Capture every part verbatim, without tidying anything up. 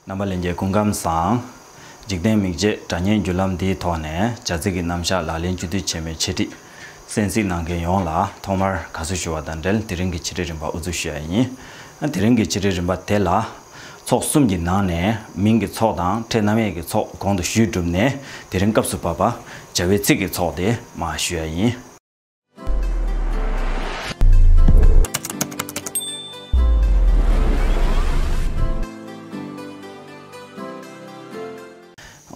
རྣམ་པ་ལྷན་རྒྱས་སྐུ་ཁམས་བཟང་། འཇིག་རྟེན་མིག་འབྱེད་སྒྲ་སྙན་བརྒྱུད་ལམ་འདིའི་ཐོག་ནས་བྱ་ཚིག་གི་རྣམ་གཞག་ལག་ལེན་བཅུད་བསྡུས་ཆེན་མོའི་འཆད་ཁྲིད་གསན་གཟིགས་གནང་མཁན་ཡོངས་ལ་ཐོག་མར་དགའ་བསུ་ཞུ་བ་དང་འབྲེལ་དེ་རིང་གི་འཆད་ཁྲིད་རིམ་པ་དབུ་འཛུགས་ཞུ་ཡ་ཡིན། དེ་རིང་གི་འཆད་ཁྲིད་རིམ་པ་དེ་ལ། ཚོགས་གསུམ་གྱི་ནང་ནས་མིང་གི་ཚོགས་དང་ཕྲད་རྣམ་དབྱེ་གི་ཚོགས་གོང་དུ་ཞུས་གྲུབ་ནས་དེ་རིང་སྐབས་སུ་བབ་པ་བྱ་བའི་ཚིག་གི་ཚོགས་དེ་མར་ཞུ་ཡ་ཡིན།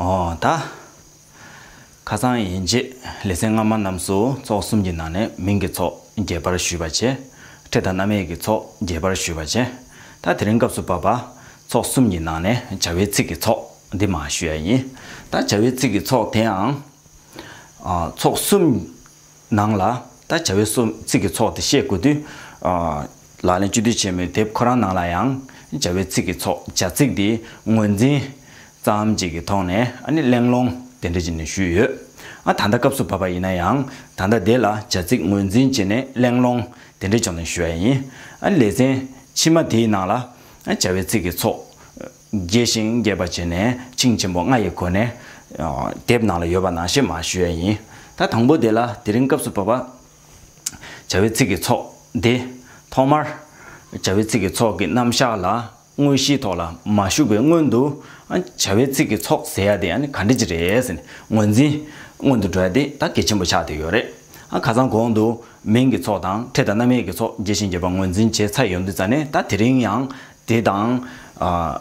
ཨོ་ད། ཁ་སང་ཡན་ཆད་ལེ་ཚན་སྔ་མ་རྣམས་སུ་ཚོགས་གསུམ་གྱི་ནང་ནས་མིང་གི་ཚོགས་རྒྱས་པར་ཞུས་པ་བྱས། ཕྲད་དང་རྣམ་དབྱེ་གི་ཚོགས་རྒྱས་པར་ཞུས་པ་བྱས། ད་དེ་རིང་སྐབས་སུ་བབ་པ་ཚོགས་གསུམ་གྱི་ནང་ནས་བྱ་བའི་ཚིག་གི་ཚོགས་འདི་མར་ཞུ་ཡ་ཡིན། ད་བྱ་བའི་ཚིག་གི་ཚོགས་དེའང་། ཨ། ཚོགས་གསུམ་ནང་ལ་ད་བྱ་བའི་གསུམ་ཚིག་གི་ཚོགས་དེ་བཤད་དགོས་དུས། ཨ། ལག་ལེན་བཅུད་བསྡུས་ཆེན་མོའི་དེབ་ཁོ་རང་ནང་ལ་ཡང་བྱ་བའི་ཚིག་གི་ཚོགས་བྱ་ཚིག་དེའི་ངོས་འཛིན་ཙམ་ཅིག་གི་ཐོག་ནས་ཨ་ནི་གླེང་སློང་དེ་འདྲ་བྱས་ནས་ཞུས་ཡོད། ཨ། ད་ལྟ་སྐབས་སུ་བབ་པ་ཡིན་ན་ཡང་ད་ལྟ་དེ་ལ་བྱ་ཚིག་ངོས་འཛིན་བྱས་ནས་གླེང་སློང་དེ་འདྲ་བྱས་ནས་ཞུ་ཡ་ཡིན། ཨ་ནི་ལེ་ཚན་ཕྱི་མ་དེའི་ནང་ལ་ཨ་བྱ་བའི་ཚིག་གི་ཚོགས་རྒྱས་ཤིང་རྒྱས་པ་བྱས་ནས་ཆིངས་ཆེན་པོ་ལྔ་ཡི་སྒོ་ནས། ཨ། དེབ་ནང་ལ་ཡོད་པ་ནང་བཞིན་མར་ཞུ་ཡ་ཡིན། ད་དང་པོ་དེ་ལ་དེ་རིང་སྐབས་སུ་བབ་པ། བྱ་བའི་ཚིག་གི་ཚོགས་དེ། ཐོག་མར། བྱ་བའི་ཚིག་གི་ཚོགས་ཀྱི་རྣམ་གཞག་ལ་དངོས་གཞིའི་ཐོག་ལ་མ་ཞུགས་པའི་སྔོན་དུ། ཨ། བྱ་བའི་ཚིག་གི་ཚོགས་ཟེར་ཡ་དེ་ཨ་ནི་ག་འདྲ་ཅིག་རེད་ཟེར་ནས་ངོས་འཛིན་སྔོན་དུ་འགྲོ་ཡ་དེ་ད་གལ་ཆེན་པོ་ཆགས་བསྡད་ཡོད་རེད། ཨ། ཁ་སང་གོང་དུ་མིང་གི་ཚོགས་དང་ཕྲད་དང་རྣམ་དབྱེ་གི་ཚོགས་རྒྱས་ཤིང་རྒྱས་པ་ངོས་འཛིན་བྱས་ཚར་ཡོང་དུས་ཙ་ནས་ད་དེ་རིང་ཡང་དེ་དང་། ཨ།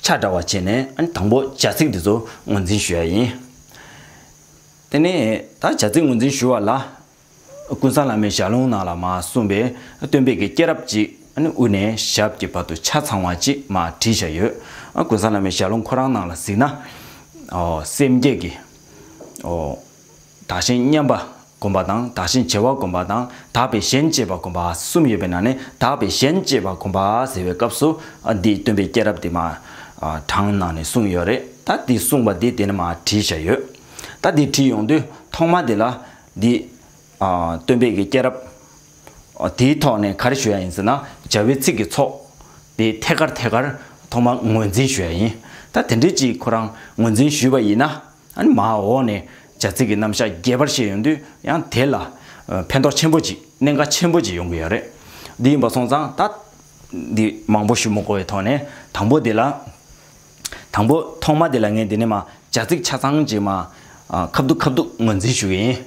ཆ་འདྲ་བ་བྱས་ནས་ཨ་ནི་དང་པོ་བྱ་ཚིག་འདི་ཚོ་ངོས་འཛིན་ཞུ་ཡ་ཡིན། དེ་ནས་ད་བྱ་ཚིག་ངོས་འཛིན་ཞུ་བ་ལ། ཀུན་བཟང་བླ་མའི་ཞལ་ལུང་ནང་ལ་མར་གསུངས་པའི་སྟོན་པའི་གི་སྐྱེས་རབས་ཅིག་ཨ་ནི་དབུ་ནས་ཞབས་ཀྱི་བར་དུ་ཆ་ཚང་བ་ཅིག་མར་བྲིས་བཞག་ཡོད། ཨ། ཀུན་བཟང་བླ་མའི་ཞལ་ལུང་ཁོ་རང་ནང་ལ་གཟིགས་ན། ཨོ། སེམས་བསྐྱེད་ཀྱི། ཨོ། བདག་གཞན་མཉམ་པ་སྒོམ་པ་དང་བདག་གཞན་བྱེ་བ་སྒོམ་པ་དང་དག་པའི་གཞན་གཅེས་པ་སྒོམ་པ་གསུམ་ཡོད་པའི་ནང་ནས་དག་པའི་གཞན་གཅེས་པ་སྒོམ་པ་ཟེར་བའི་སྐབས་སུ། ཨ། འདི་སྟོན་པའི་སྐྱེས་རབས་འདི་མར། ཨ། གྲངས་ནང་ནས་གསུངས་ཡོད་རེད། ད་འདི་གསུངས་པ་འདི་དེ་ནས་མར་བྲིས་བཞག་ཡོད། ད་འདི་བྲིས་ཡོང་དུས་ཐོག་མ་འདི་ལ་འདི། ཨ། སྟོན་པའི་གི་སྐྱེས་རབས། ཨ། དེའི་ཐོག་ནས་ག་རེ་ཞུ་ཡ་ཡིན་ཟེར་ན་བྱ་བའི་ཚིག་གི་ཚོགས་དེ་ཐད་ཀར་ཐད་ཀར་ཐོག་མར་ངོས་འཛིན་ཞུ་ཡ་ཡིན། ད་དེ་འདྲའི་ཅིག་ཁོ་རང་ངོས་འཛིན་ཞུས་པ་ཡིན་ན། ཨ་ནི་མར་འོག་ནས་བྱ་ཚིག་གི་རྣམ་གཞག་རྒྱས་པར་བཤད་ཡོང་དུས་ཡང་དེ་ལ་ཕན་ཐོགས་ཆེན་པོ་ཅིག་གནད་འགག་ཆེན་པོ་ཅིག་ཡོང་གི་ཡོད་རེད། འདི་ཡིན་པ་སོང་ཙང་ད་འདི་མང་པོ་ཞུ་མི་དགོས་པའི་ཐོག་ནས་དང་པོ་འདི་ལ། དང་པོ་ཐོག་མ་འདི་ལ་ངས་འདི་ནས་མར་བྱ་ཚིག་ཆ་ཚང་ཅིག་མར། ཨ། ཁ་བསྡུ་ཁ་བསྡུ་ངོས་འཛིན་ཞུ་གི་ཡིན།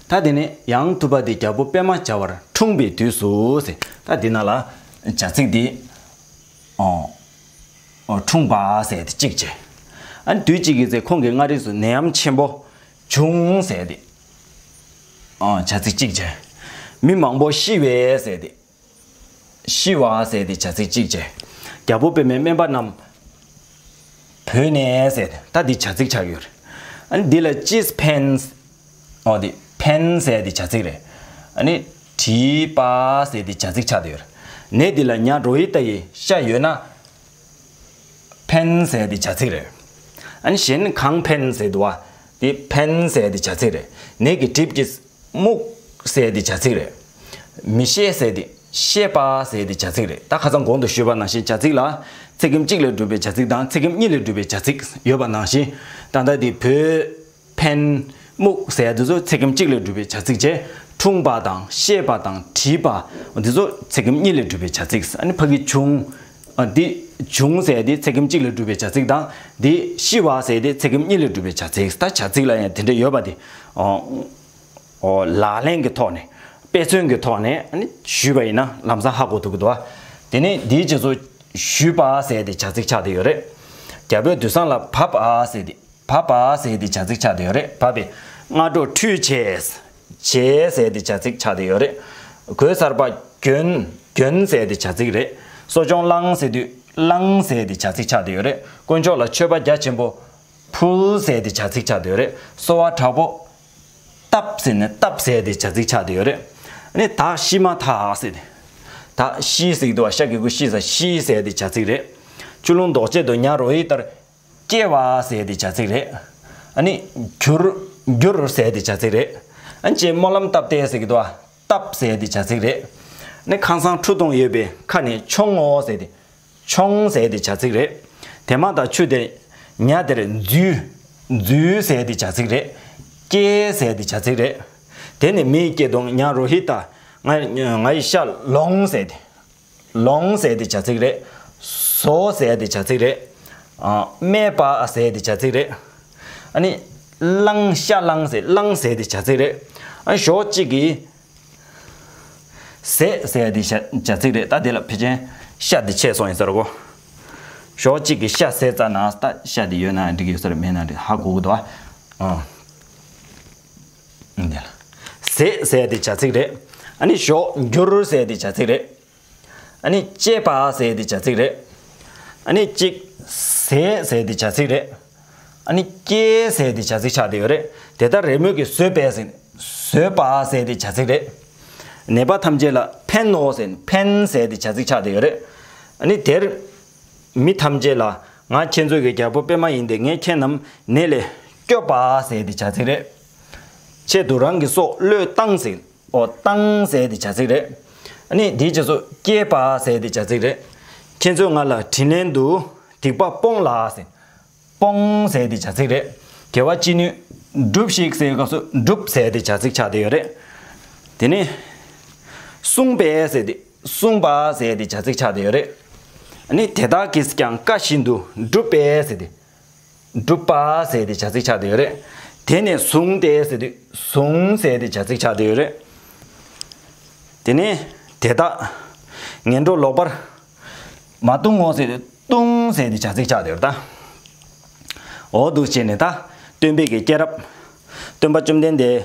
ད་དེ་ནས་ཡང་དུ་བ་འདི་རྒྱལ་པོ་པདྨ་བྱ་བར་འཁྲུངས་པའི་དུས་སུ་ཟེར། ད་འདི་ནང་ལ་བྱ་ཚིག་འདི། ཨོ། ཨོ། འཁྲུངས་པ་ཟེར་དེ་གཅིག་བྱས། ཨ་ནི་དུས་གཅིག་གི་ཚེ་ཁོང་གི་མངའ་རིས་སུ་ནད་ཡམས་ཆེན་པོ་བྱུང་ཟེར་དེ། ཨོ། བྱ་ཚིག་གཅིག་བྱས། མི་མང་པོ་ཤི་བས་ཟེར་དེ། ཤི་བ་ཟེར་དེ་བྱ་ཚིག་གཅིག་བྱས། རྒྱལ་པོ་པདྨས་སྨན་པ་རྣམས་བོས་ནས་ཟེར་དེ་ད་འདི་བྱ་ཚིག་ཆགས་ཡོད་རེད། ཨ་ནི་འདི་ལ་ཅིས་ཕན། ཨོ། དེ་ཕན་ཟེར་དེ་བྱ་ཚིག་རེད། ཨ་ནི་བྲིས་པ་ཟེར་དེ་བྱ་ཚིག་ཆགས་བསྡད་ཡོད་རེད། ནད་འདི་ལ་ཉ་རོ་ཧི་ཏ་ཡི་ཤ་ཡོད་ན། ཕན་ཟེར་དེ་བྱ་ཚིག་རེད། ཨ་ནི་གཞན་གང་ཕན་ཟེར་འདུག་བ། དེ་ཕན་ཟེར་དེ་བྱ་ཚིག་རེད། ནད་ཀྱི་གྲིབ་ཀྱིས་རྨུགས་ཟེར་དེ་བྱ་ཚིག་རེད། མི་ཤེས་ཟེར་དེ་ཤེས་པ་ཟེར་དེ་བྱ་ཚིག་རེད། ད་ཁ་སང་གོང་དུ་ཞུས་པ་ནང་བཞིན་བྱ་ཚིག་ལ་ཚིག་རྐྱེན་གཅིག་ལས་གྲུབ་པའི་བྱ་ཚིག་དང་ཚིག་རྐྱེན་གཉིས་ལས་གྲུབ་པའི་བྱ་ཚིག་ཡོད་པ་ནང་བཞིན། ད་ལྟ་དེ་བོས། ཕན། རྨུགས་ཟེར་ཡ་འདི་ཚོ་ཚིག་རྐྱེན་གཅིག་ལས་གྲུབ་པའི་བྱ་ཚིག་བྱས། འཁྲུངས་པ་དང་ཤེས་པ་དང་བྲིས་པ་འདི་ཚོ་ཚིག་རྐྱེན་གཉིས་ལས་གྲུབ་པའི་བྱ་ཚིག་ཨ་ནི་ཕ་གི་བྱུང་། ཨ། འདི་བྱུང་ཟེར་ཡ་འདི་ཚིག་རྐྱེན་གཅིག་ལས་གྲུབ་པའི་བྱ་ཚིག་དང་འདི་ཤི་བ་ཟེར་ཡ་འདི་ཚིག་རྐྱེན་གཉིས་ལས་གྲུབ་པའི་བྱ་ཚིག་ད་བྱ་ཚིག་ལ་ཡང་དེ་འདྲ་ཡོད་པ་དེ། ཨོ། ཨོ། ལག་ལེན་གྱི་ཐོག་ནས་དཔེ་མཚོན་གྱི་ཐོག་ནས་ཨ་ནི་ཞུས་པ་ཡིན་ན་ལམ་སང་ཧ་གོ་ཐུབ་ཀྱི་འདུག་བ། དེ་ནས་འདིའི་རྗེས་སུ་ཞུས་པ་ཟེར་ཡ་དེ་བྱ་ཚིག་ཆགས་བསྡད་ཡོད་རེད། རྒྱལ་པོའི་དུས་བཟང་ལ་བབ་པ་ཟེར་ཡ་དེ། བབ་པ་ཟེར་ཡ་དེ་བྱ་ཚིག་ཆགས་བསྡད་ཡོད་རེད། བབ་པས་སྔ་དྲོ་ཁྲུས་བྱས། བྱས་ཟེར་ཡ་དེ་བྱ་ཚིག་ཆགས་བསྡད་ཡོད་རེད། གོས་གསར་པ་གྱོན། གྱོན་ཟེར་ཡ་དེ་བྱ་ཚིག་རེད། གསོ་སྦྱོང་བླངས་ཟེར་དུས་བླངས་ཟེར་ཡ་དེ་བྱ་ཚིག་ཆགས་བསྡད་ཡོད་རེད། དཀོན་མཆོག་ལ་མཆོད་པ་རྒྱ་ཆེན་པོ་ཕུལ་ཟེར་ཡ་དེ་བྱ་ཚིག་ཆགས་བསྡད་ཡོད་རེད། གསོལ་བ་དྲག་པོ་བཏབ་ཟེར་ནས་བཏབ་ཟེར་ཡ་དེ་བྱ་ཚིག་ཆགས་བསྡད་ཡོད་རེད། ཨ་ནི་བདག་ཤི་མ་ཐག་ཟེར་ཏེ། བདག་ཤི་ཟེར་གྱི་འདུག་བ། ཤ་གི་གུ་ཤི་ས་ཤི་ཟེར་ཡ་དེ་བྱ་ཚིག་རེད། ཆུ་ཀླུང་ལྡོག་ཅེས་དུ་ཉ་རོ་ཧི་ལྟར། སྐྱེ་བ་ཟེར་ཡ་དེ་བྱ་ཚིག་རེད། ཨ་ནི་འགྱུར། འགྱུར་ཟེར་ཡ་དེ་བྱ་ཚིག་རེད། ཨ་ནི་ཅེས་སྨོན་ལམ་བཏབ་སྟེ་ཟེར་གྱི་འདུག་བ། བཏབ་ཟེར་ཡ་དེ་བྱ་ཚིག་རེད། ཨ་ནི་ཁང་བཟང་ཁྲི་སྟོང་ཡོད་པའི་ཁ་ནས་མཆོང་ངོ་ཟེར་ཏེ། མཆོང་ཟེར་ཡ་དེ་བྱ་ཚིག་རེད། དེ་མ་ད་ཆུ་དེ་ཉ་དེར་འཛུལ། འཛུལ་ཟེར་དེ་བྱ་ཚིག་རེད། སྐྱེལ་ཟེར་དེ་བྱ་ཚིག་རེད། དེ་ནི་མི་ཡི་སྐྱེ་གདོང་ཉ་རོ་ཧི་ཏ། ང་ང་ཡི་ཤ་ལོངས་ཟེར་དེ། ལོངས་ཟེར་དེ་བྱ་ཚིག་རེད། ཟོ་ཟེར་དེ་བྱ་ཚིག་རེད། ཨ། སྨྲས་པ་ཟེར་དེ་བྱ་ཚིག་རེད། ཨ་ནི། བླངས། ཤ་བླངས་ཟེར། བླངས་ཟེར་དེ་བྱ་ཚིག་རེད། ཨ་ནི་ཞོགས་གཅིག་གི། ཟས་ཟེར་དེ་བྱ་བྱ་ཚིག་རེད། ད་དེ་ལ་ཕལ་ཆེར་ཤ་དེ་ཆད་སོང་ཡིན་ཟེར་གོ། ཞོགས་གཅིག་གི་ཤ་ཟས་ཙ་ན་ད་ཤ་དེ་ཡོད་ན་འགྲིག་གི་ཡོད་ས་རེད། མེད་ན་འགྲིག་ཧ་གོ་གི་འདུག་ཨ། ཨ། འདི་ལ། ཟས་ཟེར་དེ་བྱ་ཚིག་རེད། ཨ་ནི་ཞོགས་འགྱུར་ཟེར་དེ་བྱ་ཚིག་རེད། ཨ་ནི་སྐྱེས་པ་ཟེར་དེ་བྱ་ཚིག་རེད། ཨ་ནི་གཅིག་ཟས་ཟེར་དེ་བྱ་ཚིག་རེད། ཨ་ནི་སྐྱེས་ཟེར་དེ་བྱ་ཚིག་ཆགས་བསྡད་ཡོད་རེད། དེ་ལྟར་རེས་མོས་ཀྱིས་བཟོས་པས་ཟེར། བཟོས་པ་ཟེར་དེ་བྱ་ཚིག་རེད། ནད་པ་ཐམས་ཅད་ལ་ཕན་ནོ་ཟེར། ཕན་ཟེར་དེ་བྱ་ཚིག་ཆགས་བསྡད་ཡོད་རེད། ཨ་ནི་དེར། མི་ཐམས་ཅད་ལ། ང་ཁྱེད་ཚོའི་གི་རྒྱལ་པོ་པད་མ་ཡིན་ཏེ། ངས་ཁྱེད་རྣམས་ནད་ལས་སྐྱོབ་པ་ཟེར་དེ་བྱ་ཚིག་རེད། ཆེད་དུ་རང་གི་སྲོག་བློས་བཏང་ཟེར། ཨོ། བཏང་ཟེར་དེ་བྱ་ཚིག་རེད། ཨ་ནི་དེའི་རྗེས་སུ་སྐྱེས་པ་ཟེར་དེ་བྱ་ཚིག་རེད། ཁྱེད་ཚོས་ང་ལ་དྲིན་ལན་དུ་སྡིག་པ་སྤོངས་ལ་ཟེར། སྤོངས་ཟེར་དེ་བྱ་ཚིག་རེད། དགེ་བ་ཅི་ནུས་སྒྲུབས་ཤིག་ཟེར་བའི་སྐབས་སུ་སྒྲུབས་ཟེར་དེ་བྱ་ཚིག་ཆགས་བསྡད་ཡོད་རེད། དེ་ནི། གསུངས་པས་ཟེར་དེ། གསུངས་པ་ཟེར་དེ་བྱ་ཚིག་ཆགས་བསྡད་ཡོད་རེད། ཨ་ནི་དེ་དག་གིས་ཀྱང་བཀའ་བཞིན་དུ་བསྒྲུབས་པས་ཟེར་དེ། བསྒྲུབས་པ་ཟེར་དེ་བྱ་ཚིག་ཆགས་བསྡད་ཡོད་རེད། དེ་ནས་བཟུང་སྟེ་ཟེར་དེ། བཟུང་ཟེར་དེ་བྱ་ཚིག་ཆགས་བསྡད་ཡོད་རེད། དེ་ནས་དེ་དག་ངན་འགྲོ་ལོག་པར་མ་ལྟུང་ངོ་ཟེར་དེ། ལྟུང་ཟེར་དེ་བྱ་ཚིག་ཆགས་བསྡད་ཡོད་རེད་ད། འོ་འདུག་བྱས་ནས་ད། སྟོན་པའི་གི་སྐྱེས་རབས། སྟོན་པ་བཅོམ་ལྡན་འདས།